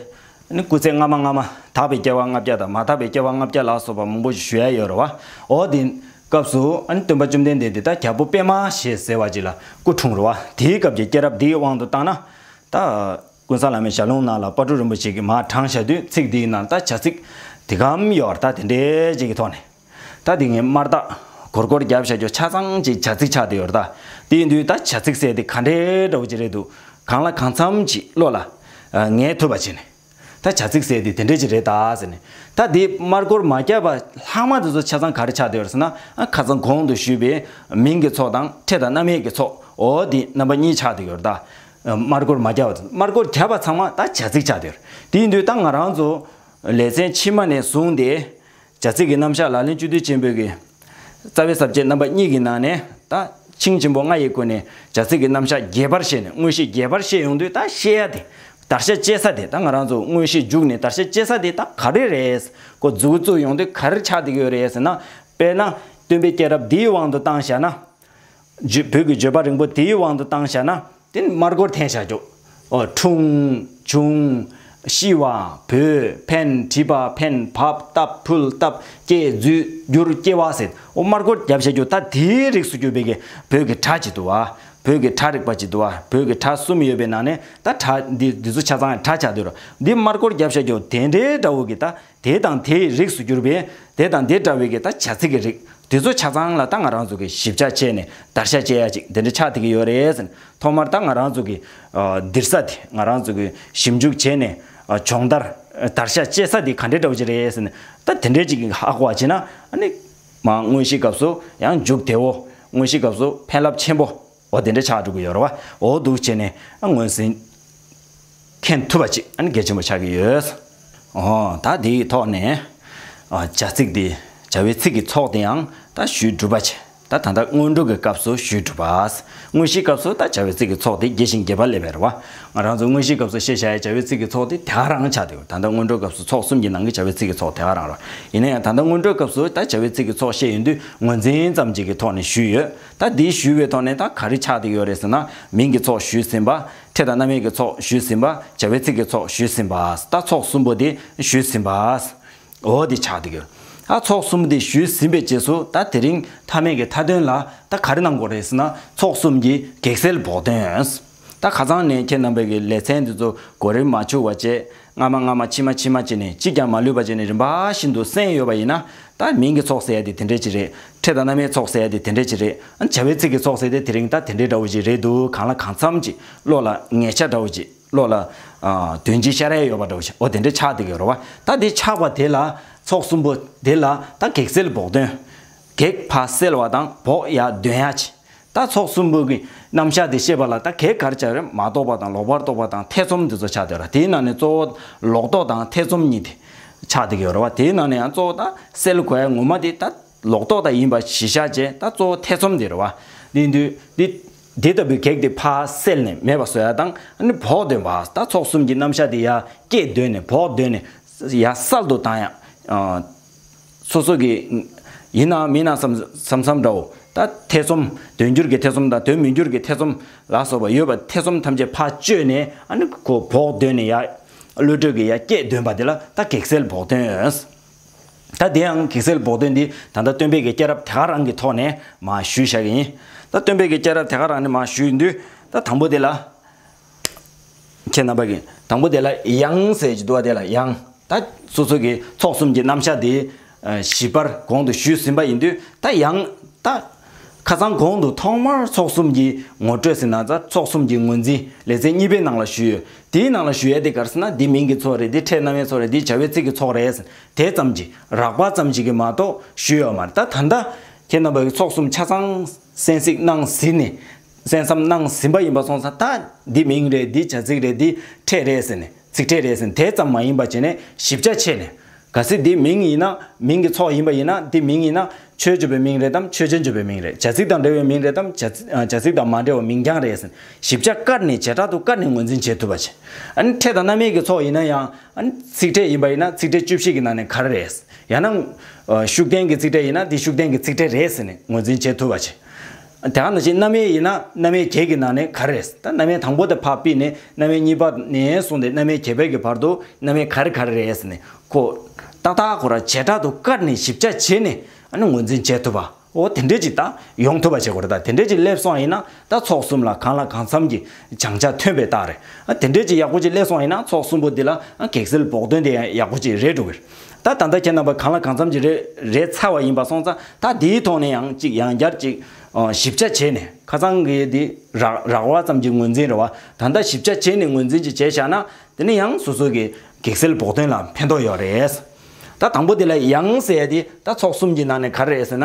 ནི་སྐུ་ཚེ་སྔ་མ་སྔ་མ་དག་པའི་སྐྱེ་བ་ལྔ་བརྒྱ་དང་མ་དག་པའི་སྐྱེ་བ་ལྔ་བརྒྱ་ལ་སོགས་པ་མང་པོ་ཞིག་ཞུ་ཡ་ཡོད་རེད་བ། འོ་དེ་སྐབས་སུ་ཨ་ནི་སྟོན་པ་བཅོམ་ལྡན་འདས་དེ་ད་རྒྱལ་པོ་པད་མ་ཞེས་ཟེར་བ་ཅིག་ལ་སྐུ་འཁྲུངས་རེད་བ། དེའི་སྐབས་ཀྱི་སྐྱེས་རབས་འདིའི་དབང་དུ་བཏང་ན། ད་ཀུན་བཟང་བླ་མའི་ཞལ་ལུང་ནང་ལ་དཔལ་སྤྲུལ་རིན་པོ་ཆེ་གིས་མར་དྲངས་བཞག་དུས་ཚིག་འདིའི་ནང་ད་བྱ་ཚིག་དེ་གམ་ཡོད་རེད། ད་དེ་འདྲའི་ཅིག་གི་ཐོག་ནས། ད་དེ་ངས་དམར་རྟགས་སྒོར་སྒོར་རྒྱབ་བཞག་རྒྱུ་ཆ་ཚང་ཅིག་བྱ་ཚིག་ཆགས་བསྡད་ཡོད་རེད་ད། དེ་ཡིན་དུས་ད་བྱ་ཚིག་ཟེར་དེ་ག་འདྲའི་འདྲ་བོ་ཅིག་རེད་འདུག་གང་ལ་གང་འཚམ་ཅིག་བློ་ལ་ངེས་ཐུབ་པ་བྱས་ནས། ད་བྱ་ཚིག་ཟེར་དེ་དེ་འདྲ་ཅིག་རེད་ད་ཟེར་ནས། ད་དེ་དམར་སྒོར་མ་བརྒྱབ་པ་ལྷག་མ་དེ་ཚོ་ཆ་ཚང་ག་རེ་ཆགས་བསྡད་ཡོད་རེད་ཟེར་ན། ཨ། ཁ་སང་གོང་དུ་ཞུས་པའི་མིང་གི་ཚོགས་དང་ཕྲད་དང་རྣམ་དབྱེ་གི་ཚོགས། འོ་དེ་རྣམ་པ་གཉིས་ཆགས་བསྡད་ཡོད་རེད་ད། དམར་སྒོར་མ་བརྒྱབ་པ། དམར་སྒོར་བརྒྱབ་པ་ཚང་མ་ད་བྱ་ཚིག་ཆགས་བསྡད་ཡོད་རེད། དེ་ཡིན་དུས་ད་ང་རང་ཚོ་ལེ་ཚན་ཕྱི་མ་ནས་བཟུང་སྟེ། བྱ་ཚིག་གི་རྣམ་གཞག་ལག་ལེན་བཅུད་བསྡུས་ཆེན་པོའི་གི་རྩ་བའི་ས་བཅད་རྣམ་པ་གཉིས་ཀྱི་ནང་ནས། ད་ཆིངས་ཆེན་པོ་ལྔ་ཡི་སྒོ་ནས་བྱ་ཚིག་གི་རྣམ་གཞག་རྒྱས་པར་བཤད་ནས། དངོས་གཞི་རྒྱས་པར་བཤད་ཡོང་དུས་ད་བཤད་ཡ་དེ། དར་ཤ་བཅད་ས་དེ། ད་ང་རང་ཚོ་དངོས་གཞི་འཇུག་ནས་དར་ཤ་བཅད་ས་དེ་ད་ག་རེ་རེད། ཁོ་མཛུབ་བཙུགས་ཡོང་དུས་ག་རེ་ཆགས་བསྡད་ཀྱི་ཡོད་རེད་ཟེར་ན། དཔེར་ན་སྟོན་པའི་སྐྱེས་རབས་འདིའི་དབང་དུ་བཏང་བཞག་ན། བརྗོད། བོད་ཀྱི་བརྗོད་པ་རིང་པོ་དེའི་དབང་དུ་བཏང་བཞག་ན། དེ་ནི་དམར་སྒོར་འཐེན་བཞག་རྒྱུ། ཨོ། འཁྲུངས། བྱུང་། ཤི་བ། བུད། འཕེན། བྲིས་པ། འཕེན། བབས། བཏབ། ཕུལ། བཏབ། སྐྱེ། འཛུལ། འགྱུར། སྐྱེ་བ་ཟེར། ཨོ། དམར་སྒོར་བརྒྱབ་བཞག་རྒྱུ། ད་དེའི་རིགས་སུ་གྱུར་པའི་གི་བོད་ཀྱི་སྒྲ་ཅིག་འདུག་བ། བོད་ཀྱི་སྒྲ་རིག་པ་ཅིག་འདུག་བ། བོད་ཀྱི་སྒྲ་གསུམ་ཡོད་པའི་ནང་ནས་ད་སྒྲ་འདི། འདི་ཚོ་ཆ་ཚང་སྒྲ་ཆགས་བསྡད་རོ། འདི་དམར་སྒོར་བརྒྱབ་བཞག་རྒྱུ་དེ་འདྲའི་འདྲ་བོ་གི་ད། དེ་དང་དེའི་རིགས་སུ་གྱུར་པའི། དེ་དང་དེ་འདྲ་བའི་གི་ད་བྱ་ཚིག་གི་རིགས་དེ་ཚོ་ཆ་ཚང་ལ་ད་ང་རང་ཚོ་གི་ཞིབ་ཆ་བྱས་ནས་དར་ཤ་བཅད་ཡ་ཅིག་དེ་འདྲ་ཆགས་བསྡད་ཀྱི་ཡོད་རེད་ཟེར་ནས། ཐོག་མར་ད་ང་རང་ཚོ་གི། ཨ། འདིར་ས་དེ་ང་རང་ཚོ་གི་ཞིབ་འཇུག་བྱས་ནས། ཨ། སྦྱོང་བརྡར། དར་ཤ་བཅད་ས་དེ་ག་འདྲའི་འདྲ་བོ་ཅིག་རེད་ཟེར་ནས། ད་དེ་འདྲའི་ཅིག་གི་ཧ་གོ་བ་བྱས་ན། ཨ་ནི་མ་དངོས་གཞིའི་སྐབས་སུ་ཡང་འཇུག་བདེ་བོ། དངོས་གཞིའི་སྐབས་སུ་ཕན་རླབས་ཆེན་པོ། འོ་དེ་འདྲ་ཆགས་འགྲོ་གི་ཡོད་རེད་བ། འོ་འདུག་བྱས་ནས་ངོས་འཛིན་མཁྱེན་ཐུབ་པ་ཅིག་ཨ་ནི་གལ་ཆེན་པོ་ཆགས་ཀྱི་ཡོད། འོ་ད་དེའི་ཐོག་ནས། ཨ། བྱ་ཚིག་འདི། བྱ་བའི་ཚིག་གི་ཚོགས་དེའང་ད་ཞུས་གྲུབ་པ་བྱས། ད་ད་ལྟ་སྔོན་འགྲོ་གི་སྐབས་སུ་ཞུས་གྲུབ་པ། དངོས་གཞིའི་སྐབས་སུ་ད་བྱ་བའི་ཚིག་གི་ཚོགས་དེ་རྒྱས་ཤིང་རྒྱས་པ་སླེབས་པ་རེད་བ། ང་རང་ཚོ་དངོས་གཞིའི་སྐབས་སུ་བཤད་བྱ་ཡི་བྱ་བའི་ཚིག་གི་ཚོགས་དེ་དེ་ག་རང་ཆགས་བསྡད་ཡོད། ད་ལྟ་སྔོན་འགྲོའི་སྐབས་སུ་ཚོགས་གསུམ་གྱི་ནང་གི་བྱ་བའི་ཚིག་གི་ཚོགས་དེ་ག་རང་རེད། ཡིན་ན་ཡང་ད་ལྟ་སྔོན་འགྲོའི་སྐབས་སུ་ད་བྱ་བའི་ཚིག་གི་ཚོགས་བཤད་ཡོང་དུས་ངོས་འཛིན་ཙམ་ཅིག་གི་ཐོག་ནས་ཞུས་ཡོད། ད་འདི་ཞུས་པའི་ཐོག་ནས་ད་ག་རེ་ཆགས་བསྡད་ཡོད་རེད་ཟེར་ན། མིང་གི་ཚོགས་ཞུས་ཟིན་པ། ཕྲད་དང་རྣམ་དབྱེ་གི་ཚོགས་ཞུས་ཟིན་པ། བྱ་བའི་ཚིག་གི་ཚོགས་ཞུས་ཟིན་པ། ད་ཚོགས་གསུམ་པོ་དེ་ཞུས་ཟིན་པ། འོ་དེ་ཆགས་བསྡད་ཡོད། ཨ། ཚོགས་གསུམ་པོ་དེ་ཞུས་ཟིན་པའི་རྗེས་སུ་ད་དེ་རིང་མཐའ་མའི་གི་མཐའ་དོན་ལ་ད་ག་རེ་གནང་དགོས་རེད་ཟེར་ན། ཚོགས་གསུམ་གྱི་གེགས་སེལ་བོགས་འདོན། ད་ཁ་སང་ནས་ཁྱེད་རྣམ་པའི་གི་ལེ་ཚན་འདི་ཚོ་གོ་རིམ་མ་འཆུག་པ་བྱས། སྔ་མ་སྔ་མ་ཕྱི་མ་ཕྱི་མ་བྱས་ནས་གཅིག་ཀྱང་མ་ལུས་པ་བྱས་ནས་རིམ་པ་བཞིན་དུ་གསན་ཡོད་པ་ཡིན་ན། ད་མིང་གི་ཚོགས་ཟེར་ཡ་དེ་དེ་འདྲས་ཅིག་རེད། ཕྲད་དང་རྣམ་དབྱེའི་ཚོགས་ཟེར་ཡ་དེ་དེ་འདྲས་ཅིག་རེད། ཨ། བྱ་བའི་ཚིག་གི་ཚོགས་ཟེར་དེ་དེ་རིང་ད་དེ་འདྲས་འདྲ་བོ་ཅིག་རེད་འདུག་གང་ལ་གང་འཚམ་ཅིག་བློ་ལ་ངེས་ཆ་འདྲ་བོ་ཅིག་བློ་ལ། ཨ། དོན་སྤྱི་ཤར་ཡ་ཡོད་པ་འདྲ་བོ་ཅིག་འོ་དེ་འདྲས་ཆགས་བསྡད་ཀྱི་ཡོད་རེད་བ། ད་དེ་ཆགས་པ་དེ་ལ། ཚོགས་གསུམ་པོ་དེ་ལ་ད་གེགས་སེལ་བོགས་འདོན། གེགས་ཕར་སེལ་བ་དང་བོགས་ཡར་འདོན་ཡ་ཅིག་ད་ཚོགས་གསུམ་པོ་གི་རྣམ་གཞག་དེ་བཤད་པ་ལ་ད་གེགས་ག་རེ་ཆགས་རེད། མ་རྟོགས་པ་དང་ལོག་པར་རྟོག་པ་དང་ཐེ་ཚོམ་དེ་ཚོ་ཆགས་བསྡད་ཡོད་རེད། དེའི་ནང་ནས་གཙོ་བོ་ལོག་རྟོག་དང་ཐེ་ཚོམ་གཉིས་དེ་ཆགས་བསྡད་ཀྱི་ཡོད་རེད་བ། དེའི་ནང་ནས་ཡང་གཙོ་བོ་ད་སེལ་དགོས་ཡ་ངོ་མ་དེ་ད་ལོག་རྟོག་ད་ཡིན་པ་གཞི་བཞག་བྱས། ད་གཙོ་བོ་ཐེ་ཚོམ་དེ་རེད་བ། དེ་དུས་དེ་དེ་ལྟ་བུའི་གེགས་དེ་ཕར་སེལ་ནས་མེད་པ་བཟོ་ཡ་དང་། ཨ་ནི་བོགས་འདོན་པ། ད་ཚོགས་གསུམ་གྱི་རྣམ་གཞག་དེ་ཡར་བསྐྱེད་འདོན་ནས་བོགས་འདོན་ནས་ཡར་གསལ་དུ་བཏང་ཡ། སོ་སོ་གི་ཡིན་ནམ་མིན་ནམ་བསམ་བསམ་བསམ་འདྲ་བོ། ད་ཐེ་ཚོམ། དོན་འགྱུར་གྱི་ཐེ་ཚོམ་དང་དོན་མི་འགྱུར་གྱི་ཐེ་ཚོམ་ལ་སོགས་པ་ཡོད་པ། ཐེ་ཚོམ་ཐམས་ཅད་ཕར་གཅོད་ནས། ཨ་ནི་ཁོ་བོགས་འདོན་ནས་ཡར་བློ་གྲོས་ཀྱིས་ཡར་བསྐྱེད་འདོན་པ་དེ་ལ་ད་གེགས་སེལ་བོགས་འདོན། ད་དེ་ཡང་གེགས་སེལ་བོགས་འདོན་འདི་ད་ལྟ་སྟོན་པའི་གི་སྐྱེས་རབས་དེ་ག་རང་གི་ཐོག་ནས་མར་ཞུས་བཞག་གི་ཡིན། ད་སྟོན་པའི་གི་སྐྱེས་རབས་དེ་ག་རང་ནས་མར་ཞུས་ཡོང་དུས། ད་དང་པོ་དེ་ལ། ཁྱེད་རྣམ་པ་གིས་དང་པོ་དེ་ལ་ཡང་ཟེར་གྱི་འདུག་བ། དེ་ལ་ཡང་ད་སོ་སོ་གི་ཚོགས་གསུམ་གྱི་རྣམ་གཞག་དེ་ཞིབ་པར་གོང་དུ་ཞུས་ཟིན་པ་ཡིན་དུས། ད་ཡང་ད་ཁ་སང་གོང་དུ་ཐོག་མར་ཚོགས་གསུམ་གྱི་ངོ་སྤྲོད་ཟེར་ན། ད་ཚོགས་གསུམ་གྱི་ངོས་འཛིན་ལེ་ཚན་གཉིས་པའི་ནང་ལ་ཞུས་ཡོད། དེའི་ནང་ལ་ཞུ་ཡས་དེ་ག་རེ་ཟེར་ན། འདི་མིང་གི་ཚོགས་རེད། འདི་ཕྲད་རྣམ་དབྱེའི་ཚོགས་རེད། འདི་བྱ་བའི་ཚིག་གི་ཚོགས་རེད་ཟེར། དེ་ཙམ་གྱིས། རགས་པ་ཙམ་ཞིག་གིས་མ་གཏོགས་ཞུས་ཡོད་མ་རེད། ད་ད་ལྟ་ཁྱེད་རྣམ་པ་གིས་ཚོགས་གསུམ་ཆ་ཚང་གསན་གཟིགས་གནང་ཟིན་ནས། གསན་བསམ་གནང་ཟིན་པ་ཡིན་པ་སོང་ཙང་། ད་འདི་མིང་རེད། འདི་བྱ་ཚིག་རེད། འདི་ཕྲད་རེད་ཟེར་ནས། ཚིག་ཕྲད་རེད་ཟེར་ནས། དེ་ཙམ་མ་ཡིན་པ་བྱས་ནས་ཞིབ་ཆ་ཕྱེ་ནས། གལ་སྲིད་འདི་མིང་ཡིན་ན། མིང་གི་ཚོགས་ཡིན་པ་ཡིན་ན། འདི་མིང་ཡིན་ན་ཆོས་བརྗོད་པའི་མིང་རེད་དམ། ཆོས་ཅན་བརྗོད་པའི་མིང་རེད། བྱ་ཚིག་དང་འབྲེལ་བའི་མིང་རེད་དམ། བྱ་བྱ་ཚིག་དང་མ་འབྲེལ་བའི་མིང་རྐྱང་རེད་ཟེར་ནས། ཞིབ་ཆ་བཀར་ནས། བྱེ་བྲག་ཏུ་བཀར་ནས་ངོས་འཛིན་བྱེད་ཐུབ་པ་བྱས། ཨ་ནི་ཕྲད་དང་རྣམ་དབྱེ་གི་ཚོགས་ཡིན་ན་ཡང་། ཨ་ནི་ཚིག་ཕྲད་ཡིན་པ་ཡིན་ན། ཚིག་ཕྲད་བཅུ་བཞི་གི་ནང་ནས་ག་རེ་རེད། ཡང་ན། ཨ། ཤུགས་བསྟན་གྱི་ཚིག་ཕྲད་ཡིན་ན། འདི་ཤུགས་བསྟན་གྱི་ཚིག་ཕྲད་རེད་ཟེར་ནས་ངོས་འཛིན་བྱེད་ཐུབ་པ་བྱས། དེ་ག་ནང་བཞིན་རྣམ་དབྱེ་ཡིན་ན། རྣམ་དབྱེ་བརྒྱད་ཀྱི་ནང་ནས་ག་རེ་རེད། ད་རྣམ་དབྱེ་དང་པོ་དེ་ཕར་ཕུད་ནས། རྣམ་དབྱེ་གཉིས་པ་ནས་བཟུང་སྟེ་རྣམ་དབྱེ་བརྒྱད་པའི་གི་བར་དུ་རྣམ་དབྱེ་ག་རེ་ག་རེ་རེད་ཟེར་ནས། ཁོ་ཏག་ཏག་ཁོ་རང་བྱེ་བྲག་ཏུ་བཀར་ནས་ཞིབ་ཆ་བྱས་ནས། ཨ་ནི་ངོས་འཛིན་བྱེད་ཐུབ་པ། འོ་དེ་འདྲས་ཅིག་ད་ཡོང་ཐུབ་པ་བྱེད་དགོས་རེད། ད་དེ་འདྲས་ཅིག་སླེབས་སོང་ཡིན་ན། ད་ཚོགས་གསུམ་ལ་གང་ལ་གང་འཚམ་གྱི་སྦྱང་བྱ་ཐོན་པའི་རྟགས་རེད། ཨ། དེ་འདྲས་ཅིག་ཡག་པོ་ཅིག་སླེབས་སོང་ཡིན་ན། ཚོགས་གསུམ་པོ་འདི་ལ། ཨ། གེགས་སེལ་བོགས་འདོན་དེ་ཡང་ཡག་པོ་ཅིག་རེད་འགྲོ་གི་རེད། ད་ད་ལྟ་ཁྱེད་རྣམ་པ་གང་ལ་གང་འཚམ་ཅིག་རེད། རེད་ཚར་བ་ཡིན་པ་སོང་ཙང་། ད་དེའི་ཐོག་ནས་ཡང་ཅིག་ཡང་བསྐྱར་ཅིག་ཨ། ཞིབ་ཆ་བྱས་ནས། ཁ་སང་གི་དེ་རགས་རགས་པ་ཙམ་གྱི་ངོས་འཛིན་རེད་བ། ད་ལྟ་ཞིབ་ཆ་བྱས་ནས་ངོས་འཛིན་ཅིག་བྱས་བཞག་ན། དེ་ནས་ཡང་སོ་སོ་གི་གེགས་སེལ་བོགས་འདོན་ལ་ཕན་ཐོགས་ཡོད་རེད། ད་དང་པོ་དེ་ལ་ཡང་ཟེར་ཡ་དེ་ད་ཚོགས་གསུམ་གྱི་ནང་ནས་ག་རེ་རེད་ཟེར་ན།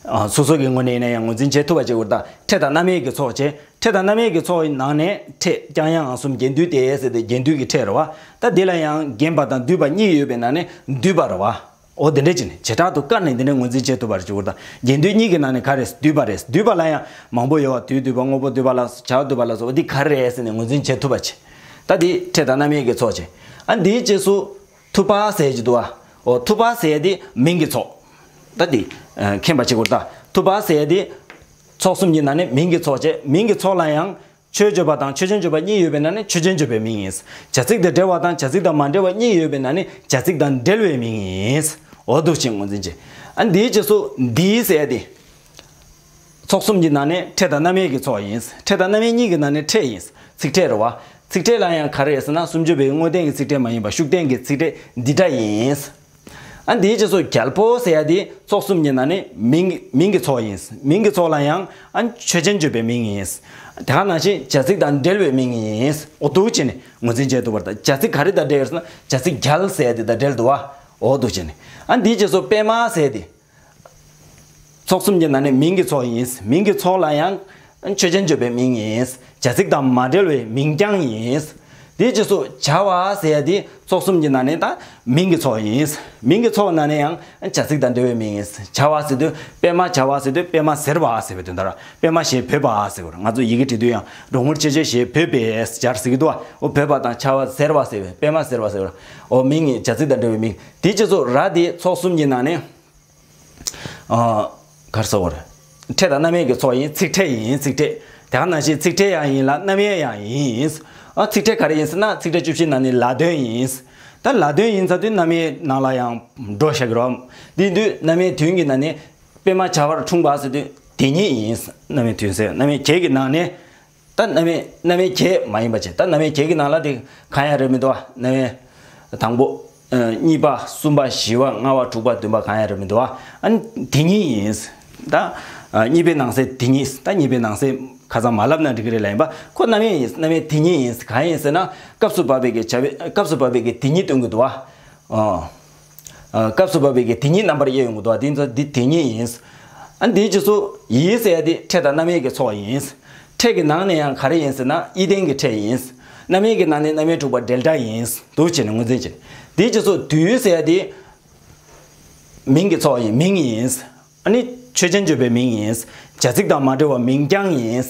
ཨ། སོ་སོ་གི་ངོས་ནས་ཡིན་ན་ཡང་ངོས་འཛིན་བྱེད་ཐུབ་པ་བྱེད་དགོས་རེད། ད་ཕྲད་དང་རྣམ་དབྱེ་གི་ཚོགས་བྱས། ཕྲད་དང་རྣམ་དབྱེ་གི་ཚོགས་ཀྱི་ནང་ནས་ཕྲད་ཀྱང་ཡང་གསུམ་རྒྱན་སྡུད་དེ་ཟེར་ཏེ་རྒྱན་སྡུད་ཀྱི་ཕྲད་རེད་བ། ད་འདི་ལ་ཡང་རྒྱན་པ་དང་སྡུད་པ་གཉིས་ཡོད་པའི་ནང་ནས་སྡུད་པ་རེད་བ། འོ་དེ་འདྲས་ཅིག་ནས་བྱེ་བྲག་ཏུ་བཀར་ནས་འདི་འདྲས་ངོས་འཛིན་བྱེད་ཐུབ་པ་རེད་བྱེད་དགོས་རེད། ད་རྒྱན་སྡུད་གཉིས་ཀྱི་ནང་ནས་ག་རེ་སྡུད་པ་རེད། སྡུད་པ་ལ་ཡང་མང་པོ་ཡོད་བ། དུས་སྡུད་པ། དངོས་པོ་སྡུད་པ་ལ། བྱ་བ་སྡུད་པ་ལ་སོགས་པ་འདི་ག་རེ་རེད་ཟེར་ནས་ངོས་འཛིན་བྱེད་ཐུབ་པ་བྱེད། ད་འདི་ཕྲད་དང་རྣམ་དབྱེ་གི་ཚོགས་བྱེད། ཨ། འདིའི་རྗེས་སུ། ཐུབ་པ་ཟེར་གྱི་འདུག་བ། འོ་ཐུབ་པ་ཟེར་དེ་མིང་གི་ཚོགས། ད་དེ་མཁྱེན་པ་བྱེད་དགོས་རེད། ད་ཐུབ་པ་ཟེར་དེ་ཚོགས་གསུམ་གྱི་ནང་ནས་མིང་གི་ཚོགས་བྱས། མིང་གི་ཚོགས་ལ་ཡང་ཆོས་བརྗོད་པ་དང་ཆོས་ཅན་བརྗོད་པ་གཉིས་ཡོད་པའི་ནང་ནས་ཆོས་ཅན་བརྗོད་པའི་མིང་ཡིན། བྱ་ཚིག་དང་འབྲེལ་བ་དང་བྱ་ཚིག་དང་མ་འབྲེལ་བ་གཉིས་ཡོད་པའི་ནང་ནས་བྱ་ཚིག་དང་འབྲེལ་བའི་མིང་ཡིན། འོ་འདུག་ཅིང་ངོས་འཛིན་བྱེད། ཨ། འདིའི་རྗེས་སུ་འདི་ཟེར་དེ། ཚོགས་གསུམ་གྱི་ནང་ནས་ཕྲད་དང་རྣམ་དབྱེ་གི་ཚོགས་ཡིན། ཕྲད་དང་རྣམ་དབྱེ་གཉིས་ཀྱི་ནང་ནས་ཕྲད་ཡིན། ཚིག་ཕྲད་རེད་བ། ཚིག་ཕྲད་ལ་ཡང་ག་རེ་རེད་ཟེར་ན། སུམ་ཅུ་པའི་དངོས་བསྟན་གྱི་ཚིག་ཕྲད་མ་ཡིན་པ། ཤུགས་བསྟན་གྱི་ཚིག་ཕྲད་འདི་འདྲ་ཡིན། ཨ། འདིའི་རྗེས་སུ་རྒྱལ་པོ་ཟེར་ཡ་འདི་ཚོགས་གསུམ་གྱི་ནང་ནས་མིང་མིང་གི་ཚོགས་ཡིན། མིང་གི་ཚོགས་ལ་ཡང་ཨ་ཆོས་ཅན་བརྗོད་པའི་མིང་ཡིན། དེ་ག་ནང་བཞིན་བྱ་ཚིག་དང་འབྲེལ་བའི་མིང་ཡིན། འོ་འདུག་བྱས་ནས་ངོས་འཛིན་བྱེད་ཐུབ་པ་རེད། ད་བྱ་ཚིག་ག་རེ་དང་འབྲེལ་ཡོད་ཟེར་ན། བྱ་ཚིག་རྒྱལ་ཟེར་ཡ་འདི་དང་འབྲེལ་འདུག་བ། འོ་འདུག་བྱས་ནས། ཨ། འདིའི་རྗེས་སུ་པད་མ་ཟེར་ཡ་འདི། ཚོགས་གསུམ་གྱི་ནང་ནས་མིང་གི་ཚོགས་ཡིན། མིང་གི་ཚོགས་ལ་ཡང་ཆོས་ཅན་བརྗོད་པའི་མིང་ཡིན། བྱ་ཚིག་དང་མ་འབྲེལ་བའི་མིང་རྐྱང་ཡིན། དེའི་རྗེས་སུ་བྱ་བ་ཟེར་ཡ་དེ་ཚོགས་གསུམ་གྱི་ནང་ནས་ད་མིང་གི་ཚོགས་ཡིན། མིང་གི་ཚོགས་ནང་ནས་ཡང་བྱ་ཚིག་དང་འབྲེལ་བའི་མིང་ཡིན། བྱ་བ་ཟེར་དུས་པད་མ་བྱ་བ་ཟེར་དུས་པད་མ་ཟེར་བ་ཟེར་བའི་དོན་དག་རེད། པད་མ་ཞེས་འབོད་པ་ཟེར་བ་རེད། ང་ཚོ་ཡི་གེ་འབྲི་དུས་ཡང་རོགས་ངོར་ཆེ་ཆེ་ཞེས་འབོད་པས་སྦྱར་ཟེར་གྱི་འདུག་བ། འོ་འབོད་པ་དང་བྱ་བ་ཟེར་བ་ཟེར་བའི་པད་མ་ཟེར་བ་ཟེར་བ་རེད། འོ་མིང་ཡིན། བྱ་ཚིག་དང་འབྲེལ་བའི་མིང་། དེའི་རྗེས་སུ་ར་དེ་ཚོགས་གསུམ་གྱི་ནང་ནས། ཨ། ག་རེ་ཟེར་དགོས་རེད། ཕྲད་དང་རྣམ་དབྱེ་གི་ཚོགས་ཡིན། ཚིག་ཕྲད་ཡིན། ཚིག་ཕྲད། དེ་ག་ནང་བཞིན་ཚིག་ཕྲད་ཡང་ཡིན་ལ་རྣམ་དབྱེ་ཡང་ཡིན། ཨ། ཚིག་ཕྲད་ག་རེ་ཡིན་ཟེར་ན། ཚིག་ཕྲད་བཅུ་བཞི་ནང་ནས་ལ་དོན་ཡིན། ད་ལ་དོན་ཡིན་ཟེར་དུས་རྣམ་དབྱེ་ནང་ལ་ཡང་འགྲོ་བཞག་གི་རེད། དེ་དུས་རྣམ་དབྱེ་དོན་གྱི་ནང་ནས་པད་མ་བྱ་བར་འཁྲུངས་པ་ཟེར་དུས་དེ་ཉིད་ཡིན། རྣམ་དབྱེ་དོན་ཟེར། རྣམ་དབྱེ་བརྒྱད་ཀྱི་ནང་ནས། ད་རྣམ་དབྱེ་རྣམ་དབྱེ་བརྒྱད་མ་ཡིན་པ་བྱས། ད་རྣམ་དབྱེ་བརྒྱད་ཀྱི་ནང་ལ་དེ་གང་ཡང་རེད་མི་འདུག་བ། རྣམ་དབྱེ་དང་པོ། ཨ། གཉིས་པ། གསུམ་པ། བཞི་པ། ལྔ་པ། དྲུག་པ། བདུན་པ། གང་ཡང་རེད་མི་འདུག་བ། ཨ་ནི་དེ་ཉིད་ཡིན། ད་ཨ་གཉིས་པའི་ནང་གསེས་དེ་ཉིད། ད་གཉིས་པའི་ནང་གསེས་ཁ་སང་མ་ལབ་ན་འགྲིག་གི་རེད་ལབ་ཡིན་པ། ཁོ་རྣམ་དབྱེ་ཡིན། རྣམ་དབྱེ་དེ་ཉིད་ཡིན། གང་ཡིན་ཟེར་ན། སྐབས་སུ་བབ་པའི་གི་བྱ་བའི། སྐབས་སུ་བབ་པའི་གི་དེ་ཉིད་སྟོན་གྱི་འདུག་བ། ཨ། ཨ། སྐབས་སུ་བབ་པའི་གི་དེ་ཉིད་རྣམ་པར་དབྱེ་ཡོང་གི་འདུག་བ། དེ་ཚོ་འདི་དེ་ཉིད་ཡིན། ཨ་འདིའི་རྗེས་སུ་ཡི་ཟེར་ཡ་དེ་ཕྲད་དང་རྣམ་དབྱེ་གི་ཚོགས་ཡིན། ཕྲད་ཀྱི་ནང་ནས་ཡང་ག་རེ་ཡིན་ཟེར་ན་དབྱི་ལྡན་གྱི་ཕྲད་ཡིན། རྣམ་དབྱེ་གི་ནང་ནས་རྣམ་དབྱེ་དྲུག་པ་ཌེལ་ཊ་ཡིན། འདུག་བྱས་ནས་ངོས་འཛིན་བྱེད། དེའི་རྗེས་སུ་དུ་ཟེར་ཡ་དེ་མིང་གི་ཚོགས་ཡིན། མིང་ཡིན། ཨ་ནི་ཆོས་ཅན་བརྗོད་པའི་མིང་ཡིན། བྱ་ཚིག་དང་མ་འབྲེལ་བ་མིང་རྐྱང་ཡིན།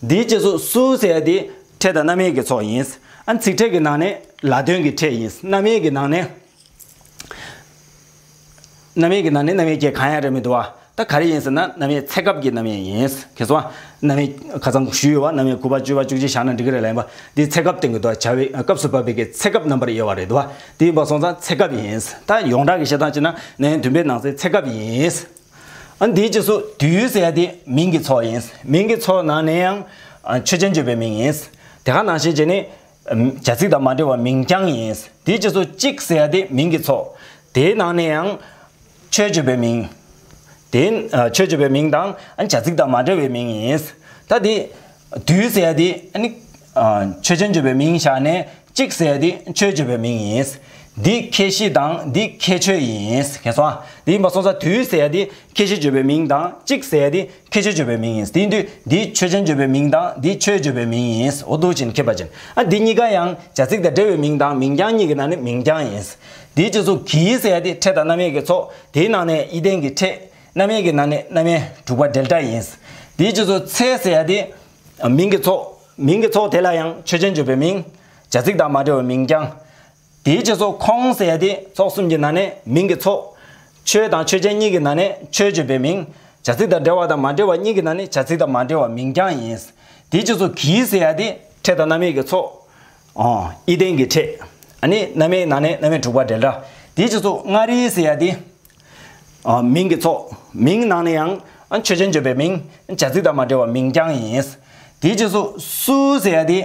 དེའི་རྗེས་སུ་སུ་ཟེར་ཡ་དེ་ཕྲད་དང་རྣམ་དབྱེ་གི་ཚོགས་ཡིན། ཨ་ནི་ཚིག་ཕྲད་ཀྱི་ནང་ནས་ལ་དོན་གྱི་ཕྲད་ཡིན། རྣམ་དབྱེ་གི་ནང་ནས། རྣམ་དབྱེ་གི་ནང་ནས་རྣམ་དབྱེ་བརྒྱད་གང་ཡང་རེད་མི་འདུག་བ། ད་ག་རེ་ཡིན་ཟེར་ན་རྣམ་དབྱེ་ཚེ་སྐབས་ཀྱི་རྣམ་དབྱེ་ཡིན། ཁྱེད་ཚོ་རྣམ་དབྱེ་ཁ་སང་ཞུས་ཡོད་བ། རྣམ་དབྱེ་དགུ་པ་བཅུ་པ་བཅུ་གཅིག་བཞག་ན་འགྲིག་གི་རེད་ལབ་ཡིན་པ། འདི་ཚེ་སྐབས་སྟེང་གི་འདུག་བྱ་བའི་སྐབས་སུ་བབས་པའི་གི་ཚེ་སྐབས་རྣམ་པར་དབྱེ་བ་རེད་འདུག་བ། དེ་ཡིན་པ་སོང་ཙང་ཚེ་སྐབས་ཡིན། ད་ཡོངས་གྲགས་ཀྱི་བཤད་སྟངས་བྱས་ན་རྣམ་དབྱེ་བདུན་པའི་ནང་ཚན་ཚེ་སྐབས་ཡིན། ཨ་འདིའི་རྗེས་སུ་དུ་ཟེར་ཡ་དེ་མིང་གི་ཚོགས་ཡིན། མིང་གི་ཚོགས་ནང་ནས་ཡང་ཨ་ཆོས་ཅན་བརྗོད་པའི་མིང་ཡིན། དེ་ག་ནང་བཞིན་བྱས་ནས། བྱ་ཚིག་དང་མ་འབྲེལ་བ་མིང་རྐྱང་ཡིན། དེའི་རྗེས་སུ་གཅིག་ཟེར་ཡ་དེ་མིང་གི་ཚོགས། དེའི་ནང་ནས་ཡང་ཆོས་བརྗོད་པའི་མིང་། དེ་ཆོས་བརྗོད་པའི་མིང་དང་བྱ་ཚིག་དང་མ་འབྲེལ་བའི་མིང་ཡིན། ད་དེ་དུ་ཟེར་ཡ་དེ་ནི་ཆོས་ཅན་བརྗོད་པའི་མིང་བཞག་ནས་གཅིག་ཟེར་ཡ་དེ་ཆོས་བརྗོད་པའི་མིང་ཡིན། འདི་ཁྱད་གཞི་དང་འདི་ཁྱད་ཆོས་ཡིན། ཁྱེད་སོང་ཨ། དེ་ཡིན་པ་སོང་ཙང་དུ་ཟེར་ཡ་དེ་ཁྱད་གཞི་བརྗོད་པའི་མིང་དང་གཅིག་ཟེར་ཡ་དེ་ཁྱད་ཆོས་བརྗོད་པའི་མིང་ཡིན། དེ་ཡིན་དུས་འདི་ཆོས་ཅན་བརྗོད་པའི་མིང་དང་འདི་ཆོས་བརྗོད་པའི་མིང་ཡིན། འོ་འདུག་ཅིང་ཁེབས་པ་ཅན། ཨ་འདི་གཉིས་ཀ་ཡང་བྱ་ཚིག་དང་འབྲེལ་བའི་མིང་དང་མིང་རྐྱང་གཉིས་ཀྱི་ནང་ནས་མིང་རྐྱང་ཡིན། དེའི་རྗེས་སུ་གི་ཟེར་ཡ་དེ་ཕྲད་དང་རྣམ་དབྱེ་གི་ཚོགས། དེའི་ནང་ནས་དབྱི་ལྡན་གྱི་ཕྲད། རྣམ་དབྱེ་གི་ནང་ནས་རྣམ་དབྱེ་དྲུག་པ་ཌེལ་ཊ་ཡིན། དེའི་རྗེས་སུ་ཚེ་ཟེར་ཡ་དེ་མིང་གི་ཚོགས། མིང་གི་ཚོགས་དེ་ལ་ཡང་ཆོས་ཅན་བརྗོད་པའི་མིང་། བྱ་ཚིག་དང་མ་འབྲེལ་བའི་མིང་རྐྱང་། དེའི་རྗེས་སུ་ཁོང་ཟེར་ཡ་དེ་ཚོགས་གསུམ་གྱི་ནང་ནས་མིང་གི་ཚོགས། ཆོས་དང་ཆོས་ཅན་གཉིས་ཀྱི་ནང་ནས་ཆོས་བརྗོད་པའི་མིང་། བྱ་ཚིག་དང་འབྲེལ་བ་དང་མ་འབྲེལ་བ་གཉིས་ཀྱི་ནང་ནས་བྱ་ཚིག་དང་མ་འབྲེལ་བ་མིང་རྐྱང་ཡིན། དེའི་རྗེས་སུ་གི་ཟེར་ཡ་དེ་ཕྲད་དང་རྣམ་དབྱེ་གི་ཚོགས། ཨོ། དབྱི་ལྡན་གྱི་ཕྲད། ཨ་ནི་རྣམ་དབྱེ་ནང་ནས་རྣམ་དབྱེ་དྲུག་པ་ཌེལ་ཊ། དེའི་རྗེས་སུ་མངའ་རིས་ཟེར་ཡ་དེ། ཨོ། མིང་གི་ཚོགས། མིང་ནང་ནས་ཡང་ཆོས་ཅན་བརྗོད་པའི་མིང་། བྱ་ཚིག་དང་མ་འབྲེལ་བ་མིང་རྐྱང་ཡིན། དེའི་རྗེས་སུ་སུ་ཟེར་ཡ་དེ།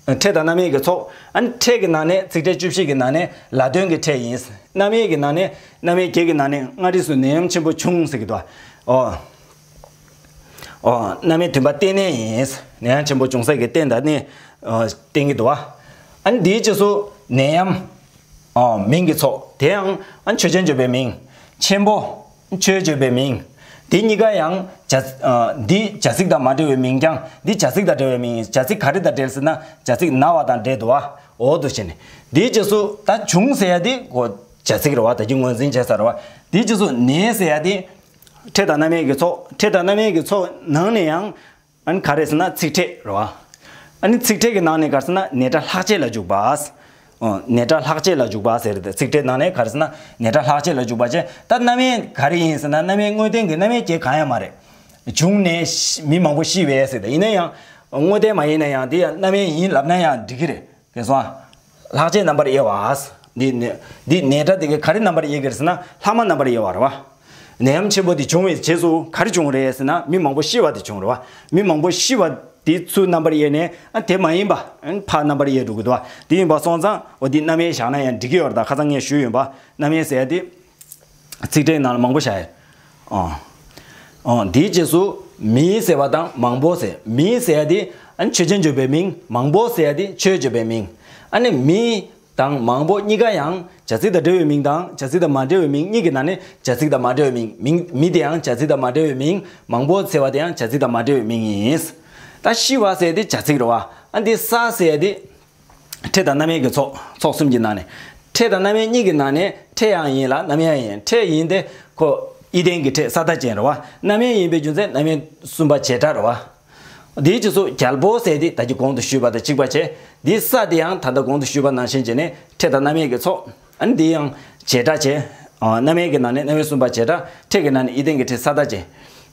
ཕྲད་དང་རྣམ་དབྱེ་གི་ཚོགས། ཨ་ནི་ཕྲད་ཀྱི་ནང་ནས་ཚིག་ཕྲད་བཅུ་བཞི་གི་ནང་ནས་ལ་དོན་གྱི་ཕྲད་ཡིན། རྣམ་དབྱེ་གི་ནང་ནས་རྣམ་དབྱེ་བརྒྱད་ཀྱི་ནང་ནས་མངའ་རིས་སུ་ནད་ཡམས་ཆེན་པོ་བྱུང་ཟེར་གྱི་འདུག་ཨོ། ཨོ། རྣམ་དབྱེ་བདུན་པ་རྟེན་གནས་ཡིན། ནད་ཡམས་ཆེན་པོ་བྱུང་ས་གི་རྟེན་དང་གནས། ཨོ། བསྟན་གྱི་འདུག་ཨ་ནི་དེའི་རྗེས་སུ་ནད་ཡམས། ཨོ། མིང་གི་ཚོགས། དེ་ཡང་ཨ་ཆོས་ཅན་བརྗོད་པའི་མིང་། ཆེན་པོ། ཆོས་བརྗོད་པའི་མིང་། འདི་གཉིས་ཀ་ཡང་བྱ། ཨ་འདི་བྱ་ཚིག་དང་མ་འབྲེལ་བའི་མིང་རྐྱང་། འདི་བྱ་ཚིག་དང་འབྲེལ་བའི་མིང་ཡིན། བྱ་ཚིག་ག་རེ་དང་འབྲེལ་ཟེར་ན་བྱ་ཚིག་ན་བ་དང་འབྲེལ་འདུག་བ། འོ་འདུག་བྱས་ནས་འདིའི་རྗེས་སུ་ད་བྱུང་ཟེར་ཡ་དེ་གོ་བྱ་ཚིག་རེད་བ། ད་གིན་ངོས་འཛིན་བྱས་ཚར་རེད་བ། འདིའི་རྗེས་སུ་ནད་ཟེར་ཡ་དེ་ཕྲད་དང་རྣམ་དབྱེ་གི་ཚོགས། ཕྲད་དང་རྣམ་དབྱེ་གི་ཚོགས་ནང་ནས་ཡང་། ཨ་ནི་ག་རེ་ཟེར་ན་ཚིག་ཕྲད་རེད་བ། ཨ་ནི་ཚིག་ཕྲད་ཀྱི་ནང་ནས་ག་རེ་ཟེར་ན་ནད་སྒྲ་ལྷག་བཅས་ལ་འཇུག་པ། ཨོ། ནད་སྒྲ་ལྷག་བཅས་ལ་འཇུག་པ་ཟེར་ཏེ་ཚིག་ཕྲད་ནང་ནས་ག་རེ་ཟེར་ན་ནད་སྒྲ་ལྷག་བཅས་ལ་འཇུག་པ་བྱས། ད་རྣམ་དབྱེ་ག་རེ་ཡིན་ཟེར་ན་རྣམ་དབྱེ་དངོས་བསྟན་གྱི་རྣམ་དབྱེ་བརྒྱད་གང་ཡང་མ་རེད། བྱུང་ནས་མི་མང་པོ་ཤི་བས་ཟེར་ཏེ། ཡིན་ན་ཡང་དངོས་བསྟན་མ་ཡིན་ན་ཡང་འདི་ཡང་རྣམ་དབྱེ་ཡིན་ལབ་ན་ཡང་འགྲིག་གི་རེད། དེ་སོང་། ལྷག་བཅས་རྣམ་པར་དབྱེ་བ། འདི་ནི་འདི་ནད་སྒྲ་དེ་གའི་ག་རེ་རྣམ་པར་དབྱེ་གི་རེད་ཟེར་ན་ལྷག་མ་རྣམ་པར་དབྱེ་བ་རེད་བ། ནད་ཡམས་ཆེན་པོ་དེ་བྱུང་བའི་རྗེས་སུ་ག་རེ་བྱུང་རེད་ཟེར་ན་མི་མང་པོ་ཤི་བ་དེ་བྱུང་རེད་བ། མི་མང་པོ་ཤི་བ་དེ་ཚུར་རྣམ་པར་དབྱེ་ནས་ཨ་དེ་མ་ཡིན་པ་ཨ་ཕར་རྣམ་པར་དབྱེ་འགྲོ་གི་འདུག་བ། དེ་ཡིན་པ་སོང་ཙང་འོ་འདི་རྣམ་དབྱེ་བཞག་ན་ཡང་འགྲིག་གི་ཡོད་རེད། ད་ཁ་སང་ངས་ཞུས་ཡོད་པ་རྣམ་དབྱེ་ཟེར་ཡ་དེ། ཚིག་ཕྲད་ནང་ལ་མང་པོ་བཞག་ཡོད། ཨོ། ཨོ། དེའི་རྗེས་སུ་མི་ཟེར་བ་དང་མང་པོ་ཟེར། མི་ཟེར་ཡ་དེ་ཨ་ནི་ཆོས་ཅན་བརྗོད་པའི་མིང་། མང་པོ་ཟེར་ཡ་དེ་ཆོས་བརྗོད་པའི་མིང་། ཨ་ནི་མི་དང་མང་པོ་གཉིས་ཀ་ཡང་བྱ་ཚིག་དང་འབྲེལ་བའི་མིང་དང་བྱ་ཚིག་དང་མ་འབྲེལ་བའི་མིང་གཉིས་ཀྱི་ནང་ནས་བྱ་ཚིག་དང་མ་འབྲེལ་བའི་མིང་། མིང་། མི་དེ་ཡང་བྱ་ཚིག་དང་མ་འབྲེལ་བའི་མིང་། མང་པོ་ཟེར་བ་དེ་ཡང་བྱ་ཚིག་དང་མ་འབྲེལ་བའི་མིང་ཡིན། ད་ཤི་བ་ཟེར་ཡ་དེ་བྱ་ཚིག་རེད་བ། ཨ་འདི་ས་ཟེར་ཡ་དེ། ཕྲད་དང་རྣམ་དབྱེ་གི་ཚོགས། ཚོགས་གསུམ་གྱི་ནང་ནས། ཕྲད་དང་རྣམ་དབྱེ་གཉིས་ཀྱི་ནང་ནས་ཕྲད་ཡང་ཡིན་ལ་རྣམ་དབྱེ་ཡང་ཡིན། ཕྲད་ཡིན་ཏེ་ཁོ་དབྱི་ལྡན་གྱི་ཕྲད་ས་མཐའ་ཅན་རེད་བ། རྣམ་དབྱེ་ཡིན་པའི་རྒྱུ་མཚན་རྣམ་དབྱེ་གསུམ་པ་བྱེད་སྒྲ་རེད་བ། དེའི་རྗེས་སུ་རྒྱལ་པོ་ཟེར་དེ་ད་གིན་གོང་དུ་ཞུས་པ་དང་གཅིག་པ་བྱས། འདི་ས་དེ་ཡང་ད་ལྟ་གོང་དུ་ཞུས་པ་ནང་བཞིན་བྱས་ནས་ཕྲད་དང་རྣམ་དབྱེ་གི་ཚོགས། ཨ་ནི་འདི་ཡང་བྱེད་སྒྲ་བྱས། ཨ་རྣམ་དབྱེ་གི་ནང་ནས་རྣམ་དབྱེ་གསུམ་པ་བྱེད་སྒྲ། ཕྲད་ཀྱི་ནང་ནས་དབྱི་ལྡན་གྱི་ཕྲད་ས་མཐའ་ཅན།